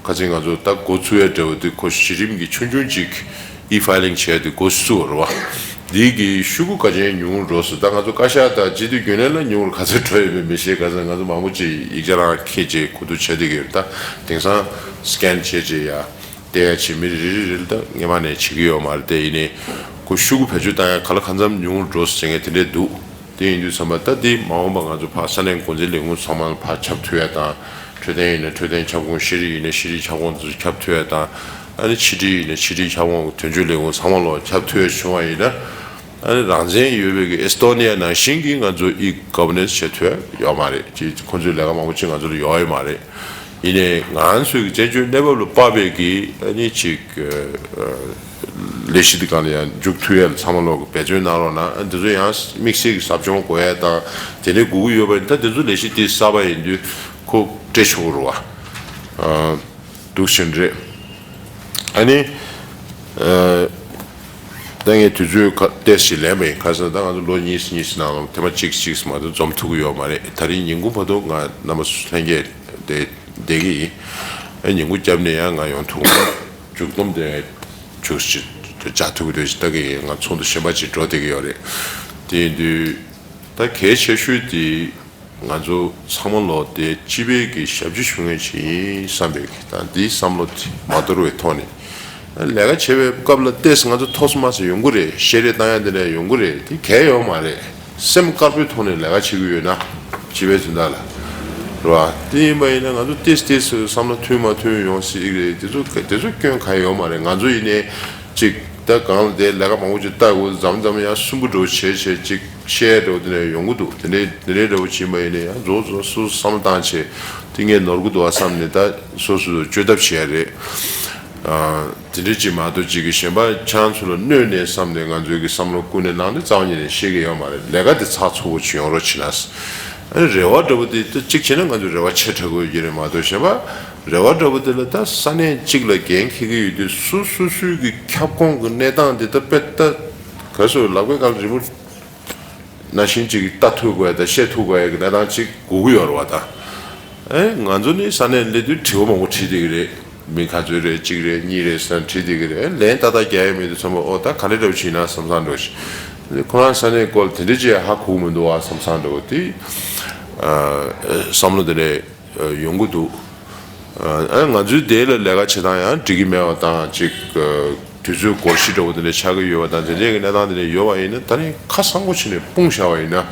ཁ་སང་ང་ཚོ་ད་འགོ་ཚུགས་ཡ་འདྲ་བོ་དེ་ཁོ་གཞི་རིམ་གྱི་ཆུང་ཆུང་ཅིག e-filing བྱས་ཏེ་འགོ་བཙུགས་པ་རེད་བ། འདི་གི་ཤོག་གུ་ག་ཅན་ཉུང་རུ་འགྲོ་སོང་། ད་ང་ཚོ་བཀའ་ཤག་དང་སྤྱི་འཐུས་རྒྱུན་ལས་ལ་ཉུང་རུ་ག་ཚོད་འགྲོ་ཡོད་མེད་མི་ཤེས། ག་ཚོད་ང་ཚོ་མང་པོ་ཅིག་ཡིག་ཆ་རང་འཁྱེར་བྱས་གོ་བསྡུར་བྱས་བསྡད་ཀྱི་ཡོད་རེད། ད་དེང་སང་scan བྱས་བྱས་ཡ། བལྟས་ཡ་བྱེད་མི་རེ་རེ་རེ་ལ་ད་སྔོན་མ་ནས་བྱེད་ཀྱི་ཡོད་མ་རེད། དེ་ཡིན་ནའི་ཁོ་ཤོག་གུ་བེད་སྤྱོད་བཏང་ཡ་ག་ལ་གང་འཚམ་ཉུང་རུ་འགྲོ་སོང་ཟེར་མཁན་དེ་འདྲས་འདུག་དེ་ཡིན་དུས་ཙམ་པ་ད་འདི་མ་འོངས་པ་ང་ཚོ་ཕར་ས་གནས་འགོ་འཛིན་ལས་ཁུངས་ཚང་མ་ལ་ཕར་ཁྱབ་ཐུབ་ཡ་དང་། འཕྲོད་བསྟེན་ཡིན་ན་འཕྲོད་བསྟེན་ཁྱབ་ཁོངས། ཤེས་རིག་ཡིན་ན་ཤེས་རིག་ཁྱབ་ཁོངས་དེ་ཚོ་ཁྱབ་ཐུབ་ཡ་དང་། ཨ་ནི་ཕྱི་དྲིལ་ཡིན་ན་ཕྱི་དྲིལ་ཁྱབ་ཁོངས། དོན་གཅོད་ལས་ཁུངས་ཚང་མ་ལ་ཁྱབ་ཐུབ་ཡ་བྱུང་བ་ཡིན་ན། ཨ་ནི་རང་བཙན་ཡོད་པའི་གི་ཨེ་སི་ཏོ་ནི་ཡ་ནང་བཞིན་གྱི་ང་ཚོ་e-governance བྱེད་ཐུབ་ཡ་ཡོད་མ་རེད། ཅིག་ཁོ་ཚོའི་ལས་ཀ་མང་པོ་ཅིག་ང་ཚོ་ལ་ཡོད་ཡོད་མ་རེད། ཡིན་ནའི་ང་ཚོའི་གི་བཙན་བྱོལ་གནས་བབ་ལ་དཔག་པའི་གི་ཨ་ནི་ཅིག་ལས་གཞི་འདི་གང་ལ་ཡང་འཇུག་ཐུབ་ཡ་ལ་ཚང་མ་ལོག་གི་འབད་བརྩོན་གནང་རོགས་གནང་། ཨ་འདི་ཚོ་ཡང་དམིགས་བསལ་གྱི་ཟབ་སྦྱོང་དགོས་ཡ་དང་དེ་འདྲའི་དགོས་ཀྱི་ཡོད་པ་ཡིན་ད་དེ་ཚོ་ལས་གཞི་དེ་གསར་པ་ཡིན་དུས་ཁོ་སྤྲད་ཆོག་གི་རེད་བ། འདུག་བཞིན་རེད། ཨ་ནི། ད་ངས་དུས་ཚོད་ཁ་ཏོག་ཙམ་ལེན་པ་ཡིན། ཁ་སང་ད་ང་ཚོ་ལོ་གཉིས་གཉིས་ནང་ལ་ཐེངས་མ་གཅིག་གཅིག་མ་གཏོགས་འཛོམས་ཐུབ་ཀྱི་ཡོད་མ་རེད། ད་རིང་ཉིན་གུང་བར་དུ་ང་རྣམ་པ་ཚོ་ལྷན་རྒྱས་དེ་བསྡད་ཀྱི་ཡིན། ཨ་ཉིན་གུང་རྒྱབ་ནས་ཡང་ང་ཡོང་ཐུབ་མ་མཇུག་སྡོམ་དེ་ཅུག་ཅིག་བྱ་ཐུབ་ཀྱི་འདུག་ཅིག་ལྟ་གི་ཡིན། ང་ཚོགས་འདུ་གཞན་པ་ཅིག་འགྲོ་བསྡད་ཀྱི་ཡོད་རེད། དེ་ཡིན་དུས་ད་གལ་ཆེ་ཤོས་དེ་ང་ཚོ་ཚང་མ་ལོག་དེ་སྤྱི་པའི་གི་ཞབས་ཕྱི་ཞུ་མཁན་ཅིག་ཡིན་བསམ་པའི་གི་ད་འདིའི་བསམ་བློ་དེ་མ་དོར་བའི་ཐོག་ནས་ ལས་ཀ་བྱེད་པའི་སྐབས་ལ་ཏོག་ཙམ་ང་ཚོ་ཐོག་སུ་མ་སུ་ཡོང་གི་རེད། བཤད་རེས་བཏང་ཡ་འདི་འདྲ་ཡོང་གི་རེད། དེ་གལ་ཡོད་མ་རེད། སེམས་དཀར་པོའི་ཐོག་ནས་ལས་ཀ་བྱེད་ཀྱི་ཡོད་ན། བྱིས་པའི་དོན་དག་ལ། རེད་བ། དེ་ཡིན་པ་ཡིན་ན་ང་ཚོ་ཏོག་ཙམ་ཏོག་ཙམ་བསམ་བློ་མཐུན་མ་མཐུན་ཡོང་སྲིད་ཀྱི་རེད། དེ་ཚོ་དེ་ཚོ་སྐྱོན་གང་ཡང་ཡོད་མ་རེད། ང་ཚོ་ཡིན་ནའི་ཅིག་ད་གང་ལ་དེ་ལས་ཀ་མང་པོ་ཅིག་བལྟ་དགོས། མཚམས་མཚམས་ཡང་སུན་པོ་འགྲོ་བྱས་བྱས་ཅིག་བཤད་འགྲོ་དེ་ནས་ཡོང་གི་འདུག་དེ་འདྲའི་དེ་འདྲའི་འདྲ་བོ་ཕྱིན་པ་ཡིན་ན་ཡང་རྫོགས་རྫོགས་སོ་སོ་བསམ་བློ་བཏང་བྱས་དེ་ངས་ནོར་གི་འདུག་ཨ་བསམ་ནས་ད་སོ་སོ་བཅོས་ཐབས་བྱས་རེད། ཨ་དེ་འདྲའི་ཅིག་མ་གཏོགས་ཅིག་གི་གཞན་པ་ཁྱེད་རང་ཚོ་ལ་གནོད་ནས་བསམ་ནས་ང་ཚོའི་གི་བསམ་བློ་ཀུན་ནས་ནང་ནས་རྩ་བ་ཉིད་ནས་བཤད་ཀྱི་ཡོད་མ་རེད། ལས་ཀ་དེ་ཚགས་ཚུད་པོ་ཅིག་ཡོང་རོགས་བྱེད་ན། ཨ་ནི་རེ་བ་འདྲ་བོ་དེ་ད་གཅིག་བྱས་ན་ང་ཚོའི་རེ་བ་ཆེ་དྲགས་པོ་ཡོད་ཀྱི་རེད་མ་གཏོགས་གཞན་པ། རེ་བ་འདྲ་བོ་དེ་ལ་ད་ས་གནས་གཅིག་ལ་འགན་འཁྱེར་གྱི་ཡོད་དུས་སུ་སོ་སོའི་གི་ཁྱབ་ཁོངས་ཀྱི་གནས་སྟངས་དེ་ད་དཔེ་ད་ག་སོ་ལག་པའི་སྒང་རི་མོ་ནང་བཞིན་ཅིག་ལྟ་ཐུབ་དགོས་ཡ་ད་བཤད་ཐུབ་དགོས་ཡ་གི་གནས་སྟངས་ཅིག་དགོས་ཀྱི་ཡོད་རེད་བ་ད། ཨེ་ང་ཚོ་ནི་ས་གནས་སླེབས་དུས་དྲི་བ་མང་པོ་དྲིས་བསྡད་ཀྱི་རེད། མི་ག་ཚོད་རེད། གཅིག་རེད། གཉིས་རེད་ཟེར་ན་དྲིས་བསྡད་ཀྱི་རེད། ལན་ཏག་ཏག་རྒྱག་ཡ་མེད་དུས་ཙམ་པ་ཨོ་ད་ག་འདྲ་འདྲ་བོ་བྱེད་ན་བསམ་བསམ་འདྲ་བོ་ཞིག་ཁོ་རང་ས་གནས་སྐོར་དེ་འདྲ་ཅིག་ཧ་གོ་གི་མི་འདུག་བ་བསམ་བསམ་འདྲ་བོ་དེ། ཨ་བསམ་བློ་དེ་འདྲ་ཡོང་གི་འདུག་ཨ་ང་ཚོའི་དེ་ལ་ལས་ཀ་བྱེད་སྟངས་ཡང་འགྲིག་གི་མེད་པ་དང་ཅིག་དུས་ཚོད་འགོར་ཤི་འདྲ་བོ་དེ་འདྲ་ཆགས་ཀྱི་ཡོད་པ་དང་དེ་འདྲའི་གི་གནས་སྟངས་དེ་འདྲ་ཡོད་པ་ཡིན་ན་ད་ནི་ཁ་སང་པོ་བྱས་ནས་སྤུངས་བཞག་པ་ཡིན་ན།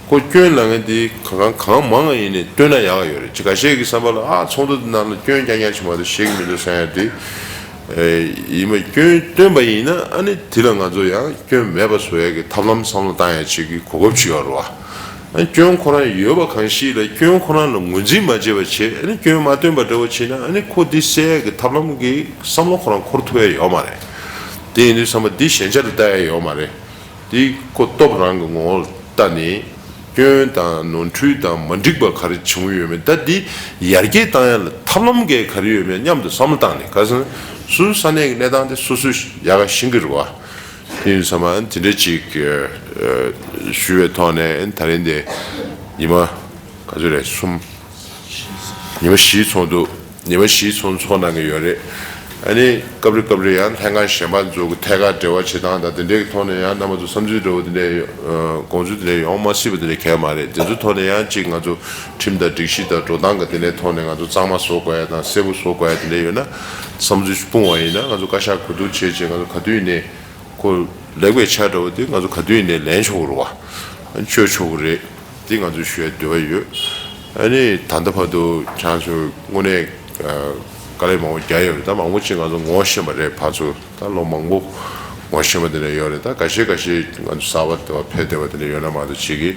ཁོ་སྐྱོན་ལབ་མཁན་དེ་གང་གང་མང་ང་ཡིན་ནས་བཏོན་ན་ཡག་ག་ཡོད་རེད། ཅིག་འགའ་ཤས་ཀྱི་བསམ་པ་ལ་ཨ་ཚོགས་འདུ་དེ་ནང་ལ་སྐྱོན་རྐྱང་རྐྱང་བྱུང་བ་དེ་ཤེས་ཀྱི་མི་འདུག་བསམ་ཡ་དེ། ཨེ་ཡིན་པ་སྐྱོན་བཏོན་པ་ཡིན་ན་ཨ་ནི་དེ་ལ་ང་ཚོ་ཡང་སྐྱོན་མེད་པ་བཟོ་ཡ་གི་ཐབས་ལམ་བསམ་བློ་བཏང་ཡ་ཅིག་གི་གོ་སྐབས་ཅིག་ཡོད་རེད་བ། ཨ་སྐྱོན་ཁོ་རང་ཡོད་པ་གང་ཞིག་ལ་སྐྱོན་ཁོ་རང་ལ་ངོས་འཛིན་མ་བྱས་པ་བྱས། ཨ་ནི་སྐྱོན་མ་བཏོན་པ་འདྲ་བོ་བྱས་ན་ཨ་ནི་ཁོ་འདི་སེལ་ཡ་གི་ཐབས་ལམ་གི་བསམ་བློ་ཁོ་རང་འཁོར་ཐུབ་ཡ་ཡོད་མ་རེད། དེ་ཡིན་དུས་ཙམ་པ་འདི་ཞན་ཆ་ལ་ལྟ་ཡ་ཡོད་མ་རེད། དེ་ཁོ་སྟོབས་རང་གི་ངོ་བོ་ལ་ལྟ་ནས་སྐྱོན་དང་ནོར་འཁྲུལ་དང་མ་འགྲིག་པ་ག་རེ་བྱུང་ཡོད་མེད་ད་འདི་ཡར་རྒྱས་བཏང་ཡ་ལ་ཐབས་ལམ་གས་ག་རེ་ཡོད་མེད་མཉམ་དུ་བསམ་བློ་བཏང་ནས་ག་ས་སུ་ས་གནས་ཀྱི་གནས་སྟངས་དེ་སོ་སོས་ཡག་ག་ཤེས་ཀྱི་རེད་བ། དེ་ཡིན་ཙང་མ་དེ་འདྲ་ཅིག་ཞུ་བའི་ཐོག་ནས་ད་རིང་དེ་ཉི་མ་ག་ཚོད་རེད། གསུམ། ཉི་མ་བཞིའི་ཚོགས་འདུ། ཉི་མ་བཞིའི་ཚོགས་འདུ་ཚོགས་གནང་གི་ཡོད་རེད། ཨ་ནི་སྐབས་རེ་སྐབས་རེ་ཡང་ལྷན་ཁང་གཞན་པ་ཚོ་གི་ཐད་ཀར་འབྲེལ་བ་བྱེད་སྟངས་དང་དེ་འདྲའི་ཐོག་ནས་ཡང་རྣམ་པ་ཚོ་བསམ་ཚུལ་འདྲ་བོ་དེ་འདྲའི་དགོངས་ཚུལ་དེ་འདྲའི་ཡོང་མ་སྲིད་པ་དེ་འདྲའི་གལ་མ་རེད། དེ་ཚོའི་ཐོག་ནས་ཡང་གཅིག་ང་ཚོ་ཁྲིམས་དང་སྒྲིག་གཞི་དང་འགྲོ་སྟངས་ཀྱི་དེ་འདྲའི་ཐོག་ནས་ང་ཚོ་གཙང་མ་བཟོ་དགོས་ཡ་དང་གསལ་པོ་བཟོ་དགོས་ཡ་དེ་འདྲ་ཡོད་ན་བསམ་ཚུལ་སྤུངས་པ་ཡིན་ན་ང་ཚོ་བཀའ་ཤག་གོ་བསྡུར་བྱས་བྱས་ང་ཚོ་ག་དུས་ཡིན་ནའི། ཁོ་ལེགས་པའི་ཆ་འདྲ་བོ་དེ་ང་ཚོ་ག་དུས་ཡིན་ནའི་ལེན་ཆོག་གི་རེད་བ། བཅོས་ཆོག་གི་རེད། འདི་ང་ཚོས་ཞུ་ཡ་འདོད་པ་ཡོད། ཨ་ནི་ད་ལྟ་བར་དུ་ཁྱེད་ཚོས་དངོས་གནས་དཀའ་ལས་མང་པོ་རྒྱག་ཡོད་རེད། ད་མང་པོ་ཅིག་ང་ཚོ་ངོ་ཤེས་པ་རེད། ཕར་ཚུར་ད་ལོ་མང་པོ་ངོ་ཤེས་པ་དེ་འདྲ་ཡོད་རེད། ད་འགའ་ཤས་འགའ་ཤས་ང་ཚོ་གསར་པ་དེ་བ་ཕེབས་བསྡད་པ་དེ་འདྲ་ཡོད་ན་མ་གཏོགས་ཅིག་གིས་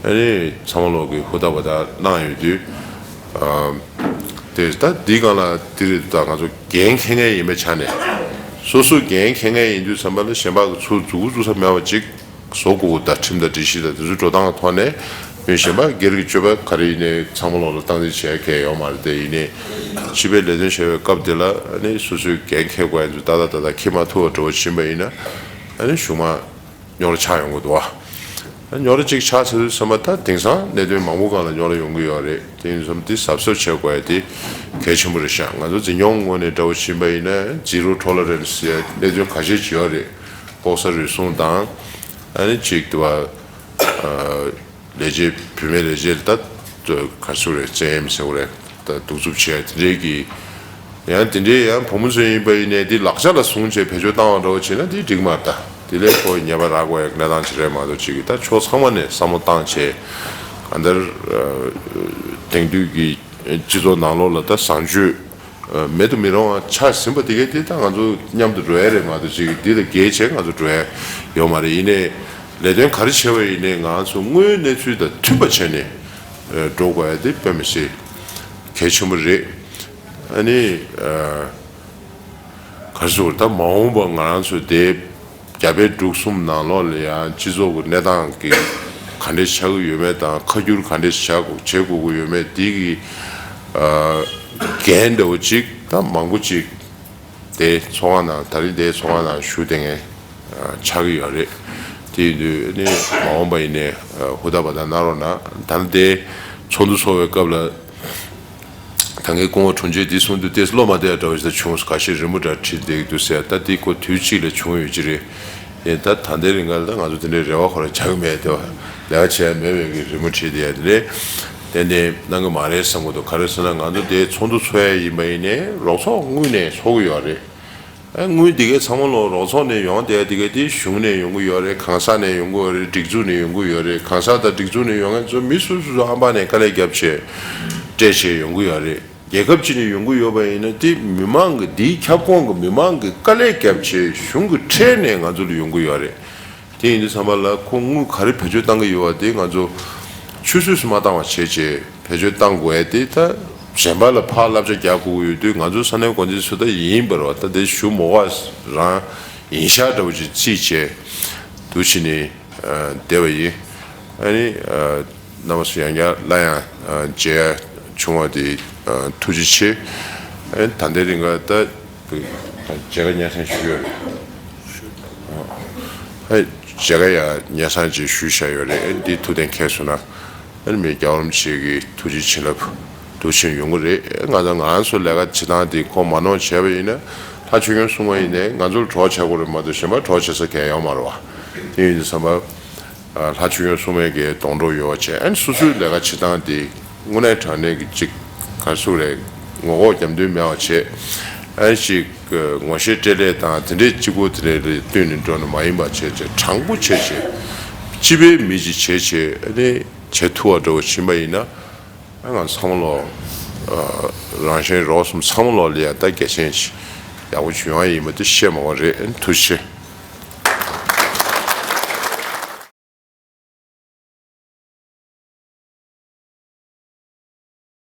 ཨ་ནི་ཚང་མ་ལོག་གི་ཧུར་ཐག་པ་ད་གནང་ཡོད་དུས། དེ་ད་འདི་སྒང་ལ་འདི་རེད། ད་ང་ཚོ་འགན་འཁྱེར་མཁན་ཡིན་པའི་ཆ་ནས། སོ་སོ་འགན་འཁྱེར་མཁན་ཡིན་དུས་ཙམ་པ་ལ་གཞན་པ་གི་ཚུར་འཛུགས་འཛུགས་ས་མེད་པ་ཅིག་བཟོ་དགོས་ཀྱི། ད་ཁྲིམས་དང་སྒྲིག་གཞི་དང་དེ་ཚོའི་འགྲོ་སྟངས་ཐོག་ནས་མི་གཞན་པ་སྒེར་གྱི་སྤྱོད་པ་ག་རེ་ཡིན་ནའི་ཚང་མ་ལོག་ལ་སྟངས་འཛིན་བྱེད་ཡ་གལ་ཡོད་མ་རེད། དེ་ཡིན་ནའི་སྤྱི་པའི་ལས་དོན་བྱེད་པའི་སྐབས་དེ་ལ་ཨ་ནི་སོ་སོའི་འགན་འཁྱེར་དགོས་ཡ་ཚོ་ཏག་ཏག་ཏག་ཏག་འཁྱེར་མ་ཐུབ་པ་འགྲོ་བ་ཕྱིན་པ་ཡིན་ན་ཨ་ནི་གཞུག་མ། རྙོག་དྲ་ཆགས་ཡོང་གི་འདུག་བ། རྙོག་དྲ་གཅིག་ཆགས་ཚར་དུས་ཙམ་པ་ད་དེང་སང་གནད་དོན་མང་པོ་སྒང་ལ་རྙོག་དྲ་ཡོང་གི་ཡོད་རེད། དེ་ཡིན་ཙང་འདི་གཟབ་གཟབ་བྱེད་དགོས་ཡ་དེ་གལ་ཆེན་པོ་རེད་ཤག་ང་ཚོ་འཛིན་སྐྱོང་ངོས་ནས་འདྲ་བོ་ཕྱིན་པ་ཡིན་ན་ཛི་རོ་ཊོ་ལེ་རན་སི་ཡ་གནད་དོན་ཁ་ཤས་ཅིག་ཡོད་རེད། ལྐོག་ཟ་རུལ་སུངས་དང་ཨ་ནི་གཅིག་དུ་བ། ལས་བྱེད་བུད་མེད་ལས་བྱེད་ལ་ད་ག་ཚོད་རེད། བཙན་གཡེམ་ཟེར་བ་རེད། ད་གདུག་རྩུབ་བྱས་དེ་འདྲའི་གི། ཡང་དེ་འདྲའི་ཡང་བུ་མོ་ཚོ་ཡིན་པ་ཡིན་ནའི་དེ་ལག་ཆ་ལ་བཟུང་བྱས་བེད་སྤྱོད་བཏང་བ་འདྲ་བོ་བྱས་ན་དེ་འགྲིག་མ་རེད། ད་དེ་ལས་ཁོ་ཉེས་པ་རག་དགོས་ཡག་གནས་སྟངས་ཅིག་རེད་མ་གཏོགས་ཅིག་གི་ད་ཕྱོགས་ཚང་མ་ནས་བསམ་བློ་བཏང་བྱས་གང་ལྟར་དེང་དུས་ཀྱི་སྤྱི་ཚོགས་ནང་ལོགས་ལ་ད་བཟང་སྤྱོད་མེད་དུ་མི་རུང་བ་ཆགས་ཟིན་པ་དེ་གས་དེ་ད་ང་ཚོ་མཉམ་དུ་འགྲོ་ཡ་རེད་མ་གཏོགས་ཅིག་གི་འདི་ལ་འགལ་བྱས་ང་ཚོ་འགྲོ་ཡ་ཡོད་མ་རེད། ཡིན་ནའི་ལས་དོན་ག་རེ་བྱས་པ་ཡིན་ནའི་ང་ཚོ་དངོས་ཡོད་གནས་ཚུལ་དང་མཐུན་པ་བྱས་ནས་འགྲོ་དགོས་ཡ་དེ་དཔེ་མི་སྲིད་གལ་ཆེན་པོ་རེད། ཨ་ནི། ག་རེ་ཟེར་ད་མ་འོངས་པ་ང་རང་ཚོ་དེ་རྒྱ་བལ་འབྲུག་གསུམ་ནང་ལོགས་ལ་ཡང་སྤྱི་ཚོགས་ཀྱི་གནས་སྟངས་ཀྱི་ག་འདྲས་ཆགས་ཀྱི་ཡོད་མེད་དང་ཁ་སྒྱུར་ག་འདྲས་བྱ་དགོས་བྱེད་དགོས་ཀྱི་ཡོད་མེད་འདི་གི་འགན་འདྲ་བོ་ཅིག་ད་མང་པོ་ཅིག་དེ་ཚོགས་ཁང་ནང་ད་རིང་དེ་ཚོགས་ཁང་ནང་ཞུ་བསྡད་མཁན་ཆགས་ཀྱི་ཡོད་རེད། དེ་ཡིན་དུས་ནི་མ་འོངས་པ་ཡིན་ནའི་ཧུར་ཐག་པ་དང་གནང་རོགས་གནང་། ད་ནི་དེ་ཚོགས་འདུ་ཚོགས་པའི་སྐབས་ལ། ད་ངའི་སྐུ་ངོ་དྲུང་ཆེ་འདི་གསུང་དུས་ཏོག་ཙམ་བློ་མ་བདེ་བ་འདྲ་བ་ཞིག་ད་བྱུང་སོང་། ཁ་ཤས་རི་མོ་འདྲ་བྲིས་བསྡད་ཀྱི་འདུག་ཟེར། ད་འདི་ཁོ་དུས་གཅིག་ལ་བྱུང་ཡོད་ཀྱི་རེད། ཡིན་ད་ད་ལྟའི་རིང་ག་ལ་ད་ང་ཚོ་དེ་འདྲའི་རེ་བ་ཁོ་རང་བྱ་གི་མེད་དེ་བ། ལས་ཀ་བྱས་མེད་པའི་གི་རི་མོ་བྲིས་བསྡད་ཡ་དེ་འདྲས་ཏན་ཏན་གནང་གི་མ་རེད་བསམ་གི་འདུག་ག་རེ་ཟེར་ན་ང་ཚོ་དེ་ཚོགས་འདུ་ཚོགས་ཡ་ཡིན་པ་ཡིན་ནའི་རོགས་ཚོགས་དངོས་ནས་ཚོགས་ཀྱི་ཡོད་རེད། ཨ་དངུལ་འདི་གའི་ཚང་མ་ལོ་རོགས་ཚོགས་ནས་ཡོང་བསྡད་འདི་གའི་དེ་གཞུང་ནས་ཡོང་གི་ཡོད་རེད། གང་ཟག་ནས་ཡོང་གི་ཡོད་རེད། སྒྲིག་འཛུགས་ནས་ཡོང་གི་ཡོད་རེད། གང་ཟག་དང་སྒྲིག་འཛུགས་ནས་ཡོང་མཁན་ཚོ་མི་སོ་སོ་སོ་ཨམ་པ་ནས་དཀའ་ལས་བརྒྱབ་བྱས་སྤྲད་བྱས་ཡོང་གི་ཡོད་རེད། རྒྱལ་ཁབ་ཅིག་ནས་ཡོང་གི་ཡོད་པ་ཡིན་ན་དེ་མི་མང་གི་འདིའི་ཁྱབ་ཁོངས་ཀྱི་མི་མང་གི་དཀའ་ལས་བརྒྱབ་བྱས་གཞུང་གི་ཁྲལ་ནས་ང་ཚོ་ལ་ཡོང་གི་ཡོད་རེད། དེ་ཡིན་དུས་ཙམ་པ་ལ་ཁོ་དངུལ་ག་རེ་བེད་སྤྱོད་བཏང་གི་ཡོད་པ་དེ་ང་ཚོ་ཆུད་ཟོས་སུ་མ་བཏང་བ་བྱས་བྱས་བེད་སྤྱོད་བཏང་དགོས་ཡ་དེ་ད་གཞན་པ་ལ་ཕར་བསླབ་བྱ་རྒྱག་དགོས་ཀྱི་ཡོད་དུས་ང་ཚོ་ས་གནས་འགོ་འཛིན་ཚོ་ད་ཡིན་པ་རེད་བ། ད་དེ་ཞུ་མོ་ག་རང་ཡིན་ཤག་འདྲ་བོ་ཅིག་རྩིས་བྱས་འདུག་བྱས་ནས་བསྡད་པ་ཡིན། ཨ་ནི་རྣམ་པ་ཚོ་ཡང་བསྐྱར་སླར་ཡང་མཇལ་ཡ་བྱུང་བ་དེ་ཐུགས་རྗེ་ཆེ། ཨ་ནི་ད་ལྟའི་རིང་ག་ད་མཇལ་ཁ་སྙན་སེང་ཞུས་ཡོད་རེད། ཨ་མཇལ་ཁ་ཡང་སྙན་སེང་ཅིག་ཞུས་བཞག་ཡོད་རེད། ཨ་ནི་འདི་ཐུགས་གཏན་འཁེལ་སོང་ན་ཨ་ནི་མི་རྒྱལ་བ་རིན་པོ་ཆེ་གི་ཐུགས་རྗེ་བྱིན་རླབས་འདུག་བྱས་ཡོང་གི་རེད། ང་ཚོ་ང་རང་ཚོ་ལས་ཀ་བྱེད་སྟངས་དེ་ཁོ་མ་ནོར་བྱས་པ་ཡིན་ན་ལྷ་ཆོས་སྐྱོང་སྲུང་མ་ཡིན་ནའི་ང་ཚོར་གྲོགས་བྱེད་དགོས་རེད་མ་གཏོགས་གཞན་པ་གྲོགས་བྱེད་ས་གང་ཡང་ཡོད་མ་རེད་བ། དེ་ཡིན་དུས་ཙམ་པ། ལྷ་ཆོས་སྐྱོང་སྲུང་མའི་གི་སྡོང་གྲོགས་ཡོད་པ་བྱས། ཨན་སོ་སོའི་ལས་ཀ་བྱེད་སྟངས་དེ་དངོས་གནས་དྲང་གནས་ཀྱི་གཅིག་ག་རེ་ཟེར་དགོས་རེད། ངོ་ལྐོག་རྒྱབ་མདུན་མེད་པ་བྱས། ཨན་ཞིག་ངོ་ཤེས་སྤྲེལ་ལད་དང་དེ་འདྲའི་གཅིག་པོ་དེ་འདྲའི་བསྟུན་ནས་འགྲོ་ནི་མ་ཡིན་པ་བྱས་བྱས་དྲང་པོ་བྱས་བྱས་སྤྱི་པའི་མི་ཅིག་བྱས་བྱས་ཨ་ནི་བྱེད་ཐུབ་པ་འདྲ་བོ་ཕྱིན་པ་ཡིན་ན་ཨ་ང་ཚང་མ་ལོ་རང་གཞན་རོགས་གསུམ་ཚང་མ་ལོ་ལ་ཡ་ད་གལ་ཆེན་ཞིག་ཡག་པོ་ཅིག་ཡོང་ཡ་ཡིན་པ་དེ་བཤད་མ་དགོས་རེད། ཨན་ཐུགས་རྗེ་ཆེ།